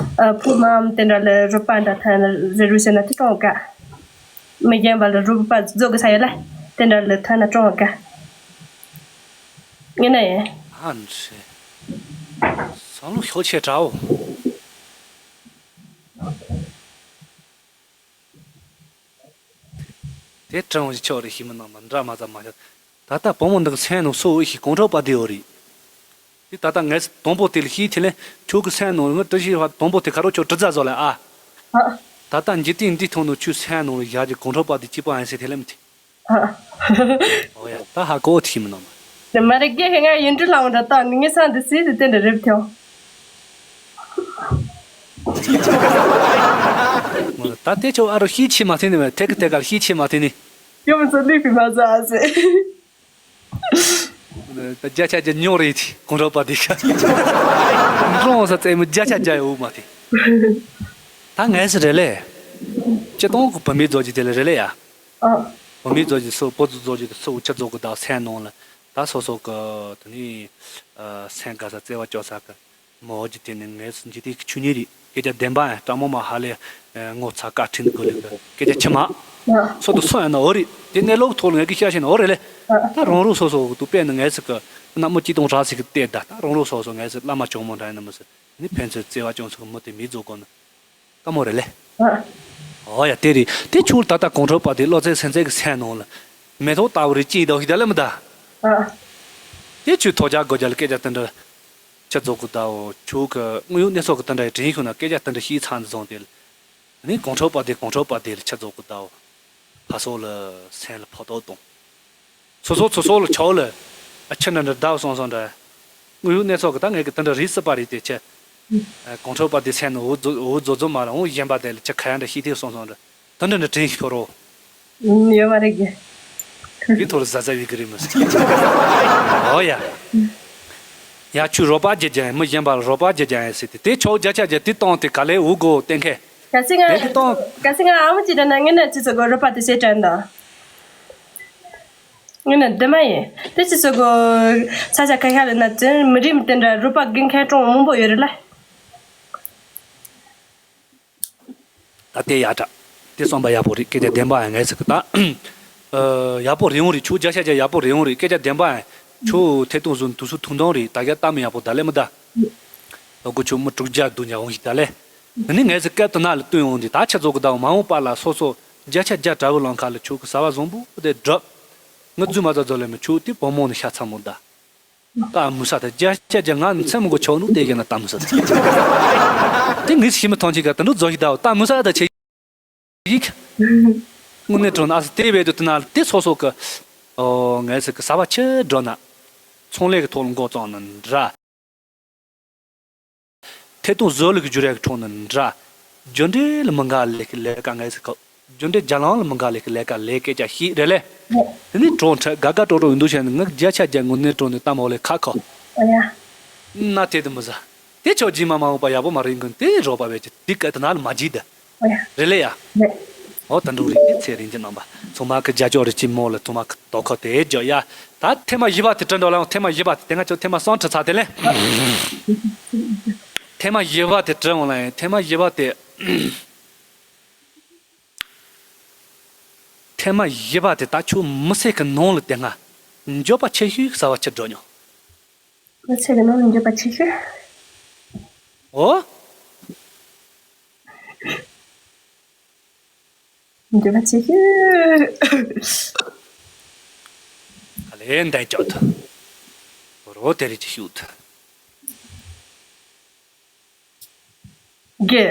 ཕུ་མ་འོ་དེ་འདྲ་ལ་རུ་པ་འདྲ་ཐ་ན་རེ་རུ་ཟེར་ན་དེ་གྲོང་ག་མི་རྒན་པ་ལ་རུ་པ་བཟོ་གི་ས་ཡོད་ལ་དེ་འདྲ་ལ་ཐ་ན་གྲོང་ག་ངི་ན་ཡེ། ཨ་ནི་བསམ་བློ་ཤོག་ཆེ་དྲའོ། དེ་དྲང་བཞིན་ཆོག་རེ་ཤི་མི་ནང་མ་འདྲ་མ་ཙམ་མ་ཤོད། ད་ལྟ་བུ་མོ་འདི་གི་སེམས་ནང་སོ་འུ་ཤི་གོང་ཁྲོ་པ་དེ་ཡོད་རེད། དེ་ད་ལྟ་ངས་དང་པོ་དེ་ལ་ཤི་ཐེ་ལེ་ཁྱོད་གི་སེམས་ནང་ལ་ང་བཀྲ་ཤིས་ཧྭ་དང་པོ་དེ་ཁ་རོ་ཁྱོད་དྲི་རྩ་བཟོ་ལེ་ཨ། ད་ལྟ་འཇིག་རྟེན་འདི་ཐོག་ནས་ཁྱོད་སེམས་ནང་ལ་ཡ་གི་གོང་ཁྲོ་པ་དེ་གཅིག་པ་ཨན་སེ་ཐེ་ལེ་མི་ཐེ། ཨོ་ཡ། ད་ཧ་གོ་ཐི་མི་ནོ་མ། དེ་མ་རེད་རྒྱལ་ཁ་ང་ཡིན་འདྲི་ལང་འདྲ་ད་ངས་ས་འདི་སི་དེ་འདྲ་རེབ་ཐེའོ། ད་དེ་ཆོ་ཨ་རོ་ཤི་ཆི་མ་ཐི་ནི་མ་ཐེ་ཀ་ཐེ་ཀ་ཤི་ཆི་མ་ཐི་ནི། ཡོ་མི་ཚོ་ལུས་པི་མ་ཟ་ཨ་སེ། ད་བརྒྱ་ཆ་བརྒྱ་ཉོ་རེད་དེ་གོང་རོགས་པ་དེ་ཤ། འགྲོ་ས་ཙེ་མི་བརྒྱ་ཆ་བརྒྱ་ཡོད་མ་དེ། ད་ངས་སི་རེད་ལེ། སྤྱི་སྟོང་གི་བུད་མེད་རྫོགས་ཀྱི་དེ་ལ་རེད་ལེ་ཡ། ཨ། བུད་མེད་རྫོགས་ཀྱི་སུ་བུ་རྫོགས་ཀྱི་སུ་ཆ་རྫོགས་གི་ད་སེམས་ནང་ལ་ད་སོ་སོ་གི་དེ་ནི་སེམས་དགའ་ས་བརྩེ་བ་སྐྱོ་ས་གི་མོ་གི་དེ་ནི་ངས་སི་འཇིག་རྟེན་གི་ཆོས་ཉིད་རེད། སྐད་ཆ་བདེན་པ་ཡང་སྤྲང་མོ་མ་ཧ་ལས་ངོ་ཚ་བཀའ་ཁྲིན་གི་ལུག་གི་སྐད་ཆ་ཆི་མ་ཨ། སོ་དུ་སོ་ཡང་ན་འོ་རེད། དེ་གནས་ལུགས་ཐོག་ལ་ངས་གི་ཤ་ཤེ་ན་འོ་རེད་ལེ། ཨ། ད་རང་རུ་སོ་སོ་གི་དུ་དཔེ་ནི་ངས་སི་གི་ན་མོ་ཅི་དང་ར་སི་གི་བལྟས་ད་ད་རང་རུ་སོ་སོ་ངས་སི་བླ་མ་ཇོ་མོ་འདྲ་ཡིན་ན་མི་སི་ནི་ཕན་ཚུན་བརྩེ་བ་ཅུང་ཟད་མོ་དེ་མི་རྫོགས་གོ་ན། དཀའ་མོ་རེད་ལེ། ཨ། ཨོ་ཡ་དེ་རེད། དེ་ཁྱོད་ད་ལྟ་གོང་ཁྲོ་པ་དེ་བློ་རྩེ་སེམས་རྩེ་གི་སེམས་ནང་ལ་མེ་ཏོག་ལྟ་བུ་རེད་ཅི་ཡིན་ད་ཧི་ད་ལེ་མི་ད། ཨ། དེ་ཁྱོད་ཐོག་རྒྱག་དགོས་རྒྱ་ལ་སྐད་ཆ་དེ་འདྲ་ཆ་རྫོགས་གི་ད་འོ་ཁྱོད་གི་དངོས་ཡོད་གནས་ཚུལ་གི་དེ་འདྲ་དྲན་ཤོག་ན་སྐད་ཆ་དེ་འདྲ་ཤི་ཚང་བཟུང་དེ་ལ་ནི་གོང་ཁྲོ་པ་དེ་གོང་ཁྲོ་པ་དེ་ལ་ཆ་རྫོགས་གི་ད་འོ་ཕ་སོགས་ལ་སེམས་ལ་ཕོག་ཐོག་གཏོང་། སོ་སོ་སོ་སོ་ལ་ཆའོ་ལ། ཨ་ཁྱི་འདྲ་འདྲ་བདག་སོང་སོང་འདྲ། དངོས་ཡོད་གནས་ཚུལ་གི་ད་ངས་གི་དེ་འདྲ་རིགས་སྲིད་པ་རེད་དེ་ཁྱི། ཨ་གོང་ཁྲོ་པ་དེ་སེམས་ནི་འུ་རྫོ་འུ་རྫོ་རྫོ་མ་ལ་འུ་གཞན་པ་དེ་ལ་ཁྱི་ཁ་ཡ་འདྲ་ཤི་དེ་སོང་སོང་འདྲ། ད་འདྲ་འདྲ་དྲན་ཤོར་རོ། ཡོད་མ་རེད་གི། དེ་ཐོར་ཟ་ཟ་བའི་གི་རེད་མི་སྲིད། ཨོ་ཡ། ཡ་ཁྱོད་རོགས་པ་རྒྱག་རྒྱག་ཡ། མི་གཞན་པ་ལ་རོགས་པ་རྒྱག་རྒྱག་ཡ་ཟེར་ཏེ། དེ་ཆོག་བརྒྱ་ཆ་བརྒྱ་དེ་བཏང་སྟེ་ག་ལེ་འུ་གོ་བསྟན་མཁན། གལ་སྲིད་ང་དེ་གི་བཏང་། གལ་སྲིད་ང་ཨ་མ་ཅིག་དྲན་ན་ངས་ན་ཅི་ཚོད་གོ་རོགས་པ་དེ་བྱེད་དྲན་དང་། ངས་ན་འདི་མ་ཡིན། དེ་ཅི་ཚོད་གོ། ས་ཆ་ཁ་ཤས་ལ་ན་ཚོན་མི་རིགས་མི་དེ་འདྲ་རོགས་པ་དགོས་མཁན་གྲོང་མང་པོ་ཡོད་རེད་ལ། ད་དེ་ཡག་དྲག་དེ་བསམ་པ་ཡག་པོ་རེད། སྐད་ཆ་བདེན་པ་ཡང་ངས་ཟེར་གི་ད། ཨ། ཡག་པོ་རེད་འོང་རེད། ཁྱོད་བརྒྱ་ཆ་བརྒྱ་ཡག་པོ་རེད་འོང་རེད། སྐད་ཆ་བདེན་པ་ཡང་ཁྱོད་ཐད་གཏོང་བཟོ་དུས་སུ་ཐུགས་འདང་རེད། ད་རྒྱ་ལྟ་མི་ཡག་པོ་ད་ལས་མི་ད། ཨ་ཁུ་ཁྱོད་མི་དྲུག་བརྒྱ་བསྡུ་ཉག་འོང་ཞིག་ད་ལས། དེ་ནི་ངས་ཟེར་སྐད་དུ་ན་ལ་བཏོན་འོང་དེ་ད་ཆ་ཚོགས་གི་ད་མ་འོངས་པ་ལ་སོ་སོ་བརྒྱ་ཆ་བརྒྱ་དྲ་བའི་ལང་ཁ་ལ་ཁྱོད་གི་ཟ་བ་བཟང་པོ་དེ་སྒྲུབ། ངི་རྫུན་མ་ཚ་ཚོ་ལས་མི་ཁྱོད་དེ་བུ་མོ་ནི་ཤ་ཚ་མོ་ད། ལྟ་མུ་ས་ད་བརྒྱ་ཆ་བརྒྱ་ང་མཚན་མོ་གོ་ཆོག་ནུ་དེ་ག་ན་ལྟ་མུ་ས་ད། དེ་ངས་ཤི་མི་ཐོང་ཆེ་ག་ད་ནུ་རྫོགས་ཤི་ད་ལྟ་མུ་ས་ད་ཆེ་ཡིག་དངོས་གནས་དྲང་ན་ཨ་སི་དེ་བས་དུ་དུ་ན་དེ་སོ་སོ་གི། ཨོ་ངས་ཟེར་གི་ཟ་བ་ཆེ་འགྲོ་ན། ཚོང་ལས་གི་ཐོག་ལ་འགོ་བཙོང་ན་འདྲ། ཐད་གཏོང་བཟོ་ལས་ཀྱི་བརྒྱུད་རིམ་གྱི་ཁྲོད་ནས་འདྲ། རྒྱུ་འབྲས་ལ་མི་འགའ་ལས་ཀྱི་ལས་ཀ་ངས་ཟེར་གི། རྒྱུ་འབྲས་རྒྱ་ལམ་ལ་མི་འགའ་ལས་ཀྱི་ལས་ཀ་ལས་སྐད་ཆ་ཤིག་རེད་ལེ། དེ་ནི་གྲོང་ཁྲ་དགའ་དགའ་སྤྲོ་སྤྲོ་ཡིན་དུས་བྱས་ནས་ངས་བརྒྱ་ཆ་བརྒྱ་དངོས་གནས་དྲང་ནས་གཏམ་འོག་ལས་ཁ་ཁོ། ཨ་ཡ། ན་དེ་དུ་མི་ཟ། དེ་ཆོག་རྗེས་མ་མ་འོངས་པ་ཡག་པོ་མ་རེད་གི། དེ་རོགས་པ་བས་ཀྱི་དེ་སྐད་དུ་ན་ལ་མ་བརྗེད་དེ། ཨ་ཡ། རེད་ལེ་ཡ། རེད། ཨོ་ད་འགྲོ་རིགས་དེ་ཚེ་རིང་གི་རྣམ་པ་ཚང་མ་གི་རྒྱ་ཅོག་རེ་ཅི་མོ་ལ་ཚང་མ་གི་དོ་ཁོ་དེ་རྒྱོ་ཡ། ད་ཐེངས་མ་བཞི་པ་དེ་དྲན་འགྲོ་ལ་ཐེངས་མ་བཞི་པ་དེ་དེ་ང་ཚོ་ཐེངས་མ་གསུམ་ཁྲི་ཚ་དེ་ལེ། ཐེངས་མ་བཞི་པ་དེ་དྲན་འོང་ལ་ཡིན། ཐེངས་མ་བཞི་པ་དེ། ཐེངས་མ་བཞི་པ་དེ་ད་ཁྱོད་མི་ཚེ་གི་ནང་ལ་དེ་སྔ་འགྱོད་པ་ཆེ་ཤོས་ཟ་བ་ཆི་འགྲོ་མྱོང་། མི་ཚེ་གི་ནང་ལ་འགྱོད་པ་ཆེ་ཤོས། ཨོ། འགྱོད་པ་ཆེ་ཤོས། ཨ་ལེ་འདའི་ཅོག་ཐུ། རོ་དེ་རེ་ཅི་ཤུག་ཐུ། དགེ།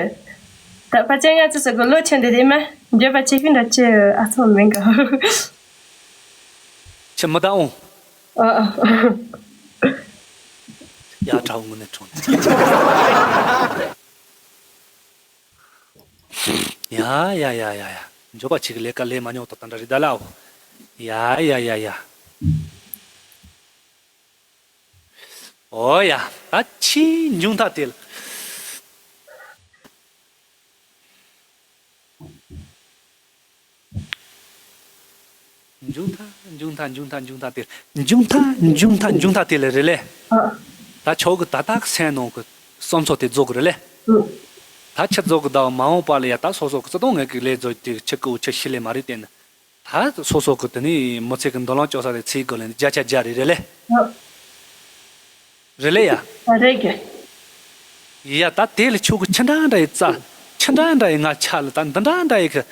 ད་ཕ་ཆེན་ང་ཚོ་སོགས་ཀྱི་ལོ་ཆེན་འདི་རེད་མ། འགྱོད་པ་ཆེ་ཤོས་འདྲ་ཅི་ཨ་ཚོམ་མེད་ག་ཆེ་མི་ད་འོང་། ཨ་ཨ། ཡ་དྲ་འོང་ནས་གྲོང་ནས། ཡ་ཡ་ཡ་ཡ་ཡ། འགྱོད་པ་ཆེ་གི་ལས་ཀ་ལས་མ་མྱོང་ད་ད་འདྲ་རེད་ད་ལའོ། ཡ་ཡ་ཡ་ཡ། ཨོ་ཡ། ད་ཕྱིའི་མཇུག་མཐའ་དེ་ལ། མཇུག་མཐའ་མཇུག་མཐའ་མཇུག་མཐའ་མཇུག་མཐའ་དེ་ལ། མཇུག་མཐའ་མཇུག་མཐའ་མཇུག་མཐའ་དེ་ལ་རེད་ལེ། ཨ། ད་ཆོག་གི་ད་ད་གི་སེམས་ནང་གི་བསམ་ཚོར་དེ་རྫོགས་གི་རེད་ལེ། ཨ། ད་ཆི་རྫོགས་གི་ད་མ་འོངས་པ་ལ་ཡ་ད་སོ་སོ་གི་བརྩེ་དུང་ངེད་ཀྱི་ལས་རྫོགས་དེ་ཆི་ཀུ་ཆི་ཤི་ལེ་མ་རེད་དེ་ནི། ད་སོ་སོ་གི་དེ་ནི་མི་ཚེ་གི་མདུན་ལམ་སྐྱོང་ས་དེ་ཚེ་གི་ལན་བརྒྱ་ཆ་བརྒྱ་རེད་རེད་ལེ། ཨ། རེད་ལེ་ཡ། ཨ་རེད་གི། ཡ་ད་དེ་ལ་ཁྱོད་གི་ཆི་འདྲ་འདྲ་ཡི་རྩ། ཆི་འདྲ་འདྲ་ཡི་ང་ཆ་ལ་ད་འདི་འདྲ་འདྲ་ཡི་གི།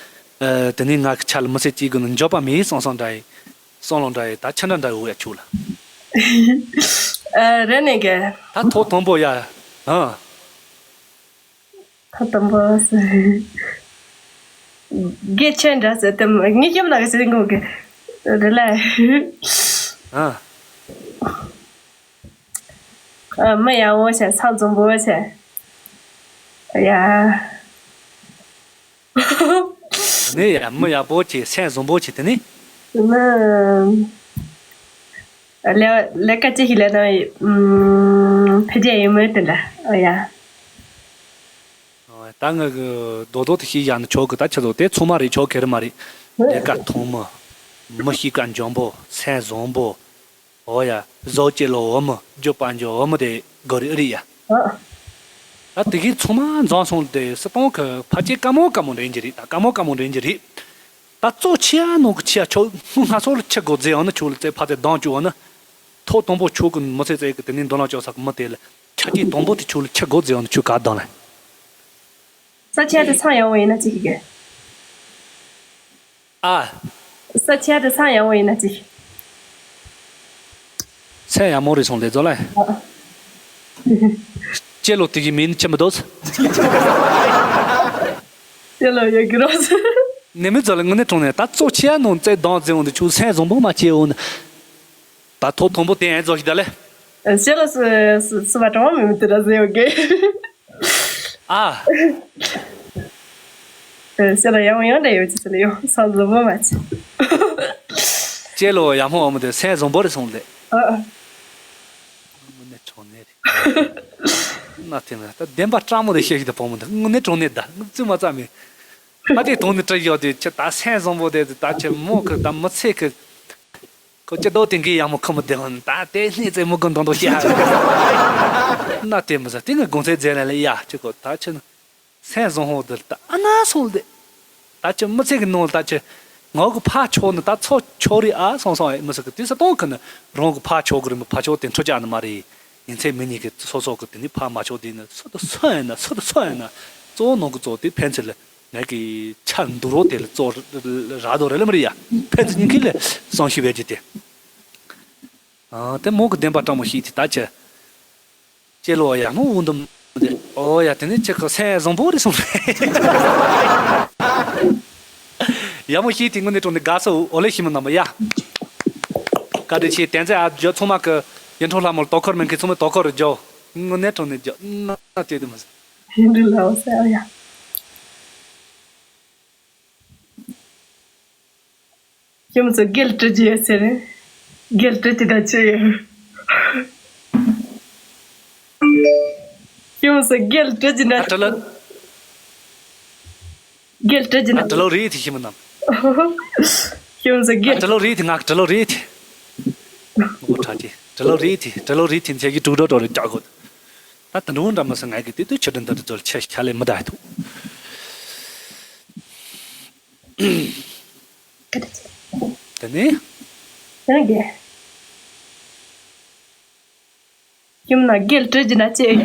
ཨ། དེ་ནི་ང་གི་ཆ་ལ་མི་ཚེ་གཅིག་གི་ནི་འགྱོད་པ་མེད་སོང་སོང་འདྲ་ཡི། སོང་ལོང་འདྲ་ཡི་ད་ཆི་འདྲ་འདྲ་ཡི་འོ་ཡ་ཁྱོད་ལ། ཨ་རེད་ནི་གི། ད་ཐོག་དང་པོ་ཡ། ཨ། ཁ་དང་པོ་སུ། དགེ་ཆེ་འདྲ་ཟེར་ཏེ་ངའི་སྐྱབས་ལ་གི་ཟེར་དགོས་གི། རེད་ལ། ཨ། ཨ། མི་ཡག་པོ་བྱས་ཚང་འཛོམས་པོ་བྱས། ཡ། ནི་ཡ་མི་ཡག་པོ་བྱས་སེམས་བཟང་པོ་བྱས་དེ་ནི། མི། ལས་ལས་ཀ་ཅི་ཞིག་ལས་ན་ཨམ། འཕེལ་རྒྱས་ཡོད་མེད་དེ་འདྲ། ཨོ་ཡ། ཨོ་ད་ངས་གི་རྡོག་རྡོག་དེ་ཤེས་བཞག་ན་ཆོག་གི། ད་ཁྱེད་ཚོ་དེ་ཚང་མ་རེད་ཆོག་གི་རེད་མ་རེད། ལས་ཀ་མཐོང་མི། མི་གཤིས་ཀ་འཇམ་པོ་སེམས་བཟང་པོ། ཨོ་ཡ་བཟོ་སྤྱི་ལོ་འོ་མི་རྒྱུ་པ་འཇོ་འོ་མི་དེ་གོ་རི་ཨི་རི་ཡ། ཨ། ད་དེ་གི་ཚང་མ་འཛོམས་སོང་དེ་སི་སྟོང་གི་ཕ་ཆེ་དཀའ་མོ་དཀའ་མོ་རེད་ཀྱི་རེད། ད་དཀའ་མོ་དཀའ་མོ་རེད་ཀྱི་རེད། ད་གཙོ་ཆེ་ཡ་ནང་གི་ཆེ་ཡ་ཆོག་སྔོན་སྔ་སོར་ལ་ཆེ་དགོས་རྫས་འོ་ན་ཆུ་ལ་རྩེ་ཕ་རྩེ་གདང་བཅུ་འོ་ན། ཐོག་དང་པོ་ཆུ་གི་མི་ཚེ་རྩེ་གི་དེ་ནས་མདུན་ལམ་ལྕོག་ས་གི་མི་དེ་ལ་ཆ་རྐྱེན་དང་པོ་དེ་ཆུ་ལ་ཆེ་དགོས་རྫས་འོ་ན་ཆུ་ག་གདང་ལ། ས་ཆེ་དེ་ཚང་ཡོང་བ་ཡིན་ན་ཅི་གི་གི། ཨ། ས་ཆེ་དེ་ཚང་ཡོང་བ་ཡིན་ན་ཅི། སེམས་ཡག་མོ་རེད་སོང་ལེ་ཛོ་ལ། ཨ། ཅེ་ལོ་དེ་གི་མིན་ཆེ་མི་འདུག་ཅེ་ལོ་ཡོད་གི་རོ། ནེ་མི་ཛོ་ལ་ངུ་ནེ་གྲོང་ནས་ད་གཙོ་ཆེ་ཡ་ནོ་རྩེ་གདང་རྫས་འོ་འདི་ཆུ་སེམས་བཟང་པོ་མ་སྐྱེ་འོ་ན། ད་ཐོག་དང་པོ་དེ་ཨེ་རྫོགས་ཤིག་ད་ལེ། ཅེ་ལོ་སུ་སུ་སུ་བ་གྲོང་མི་མི་དེ་ར་ཟེ་ཡོད་གི། ཨ། ཨ། ཟེར་ལ་ཡང་ཡང་འདྲ་ཡོད་ཅི་ཟེར་ལ་ཡང་སང་བཟང་པོ་མ་ཆེ། ཅེ་ལོ་ཡག་མོ་འོ་མ་དེ་སེམས་བཟང་པོ་རེད་སོང་ལེ། ཨ། དངོས་གནས་དྲང་གནས་རེད། ན་དེ་ན་ད་བདེན་པ་སྤྲང་མོ་རེད་ཤེས་ཤིག་ད་བུ་མོ་འདི་དངོས་གནས་དྲང་གནས་ད་ཙི་མ་ཙ་མེད། ཨ་དེ་དོན་ནི་བྲིས་ཡོད་དེ་ཁྱེད་ད་སེམས་བཟང་པོ་དེ་ད་ཁྱེད་མོ་གི་ད་མི་ཚེ་གི། ཁོ་ཅི་ལྟོ་དེ་འགའི་ཡག་མོ་ཁོ་མོ་བདེ་བ་ད་དེ་སྣེ་རྩེ་མོ་གི་མདོག་མདོག་བཤད་ཧ་ན་དེ་མི་ཟ་དེ་ངས་དགོངས་ཚད་མཛད་ལ་ལ་ཡ་ཁྱེད་ཁོ་ད་ཁྱེད་ན་སེམས་བཟང་ཧོ་དེ་ད་ཨ་ན་སོང་དེ། ད་ཁྱེད་མི་ཚེ་གི་ནང་ལ་ད་ཁྱེད་ངོ་གི་ཕ་ཆོག་ནི་ད་ཚོ་ཆོག་རེད་ཨ་སོང་སོང་ཨེ་མི་ཟ་གི་དེ་ས་གཏོང་གི་ནི་རང་གི་ཕ་ཆོག་གི་རེད་མི་ཕ་ཆོག་དེ་འཕྲོ་ཅག་ནི་མ་རེད། ཡིན་ཚེ་མི་གཉིས་ཀྱི་སོ་སོ་གི་དེ་ནི་ཕ་མ་ཆོག་དེ་ནི་སུ་དང་སུ་ཡིན་ན་སུ་དང་སུ་ཡིན་ན་གཙོ་བོ་ནང་གི་གཙོ་བོ་དེ་ཕན་ཚུན་ལ། ངས་ཀྱི་ཆ་འདུག་རོགས་དེ་ལ་གཙོ་ར་ར་དོ་རེ་ལ་མི་རི་ཡ། ཕན་ཚུན་གཉིས་ཀྱི་ལས་བསམ་ཤེས་བས་ཀྱི་དེ། ཨ་དེ་མོ་གི་བདེན་པ་སྤྲང་མོ་ཞིག་དེ་ད་ཆ། ཅེ་ལོ་ཡ་མོ་འུ་འདུམ་དེ་ཨོ་ཡ་དེ་ནི་ཅེ་ཁོ་སེམས་བཟང་པོ་རེད་སོང་རེད། ཡ་མོ་ཞིག་དེ་དངོས་གནས་དྲང་ནས་དགའ་སོ་འོ་ལེ་ཞིག་མི་ནམ་ཡ། བཀའ་དྲིན་ཆེ་དན་ཚེ་ཨ་ཇོ་ཚང་མ་གི་ཡིན་འཕྲོ་ལྷ་མོ་ལ་དོ་ཁུར་མིན་གི་ཚང་མས་དོ་ཁུར་རུ་ཇོ། དངོས་གནས་དྲང་ནས་ཇོ་ན་དེ་དུ་མ་ཟད། ཧིན་རི་ལའོ་སེ་ཨ་ཡ། ཁྱིམ་ཚང་རྒྱལ་སྤྲད་ཀྱི་ཡོད་ཟེར། རྒྱལ་སྤྲད་ཀྱི་ད་ཆི་ཡོད། ཁྱིམ་ཚང་རྒྱལ་སྤྲད་ཀྱི་ན། ཨ་ཏྲ་ལ། རྒྱལ་སྤྲད་ཀྱི་ན། ཨ་ཏྲ་ལོ་རེད་དེ་ཤི་མི་ནམ། ཁྱིམ་ཚང་ཨ་རྒྱལ། ཏྲ་ལོ་རེད་དེ་ང་ཏྲ་ལོ་རེད་དེ། ངོ་ཁྲ་དེ་ཏྲ་ལོ་རེད་དེ་ཏྲ་ལོ་རེད་དེ་མཚན་གྱི་དྲུག་སྒྲོ་སྒྲོ་རེ་རྒྱག་དགོས། ད་ད་འགྲོ་འདྲ་མི་སྲིད་ང་གི་དེ་དུས་ཆུ་དྲིན་འདི་རུ་ཚོལ་ཆེ་ཤ་ལས་མི་ད་ཐུག། དེ་ནས། ཡང་རྒྱལ། ཁྱིམ་ན་རྒྱལ་སྤྲད་ཀྱི་ན་ཅེ།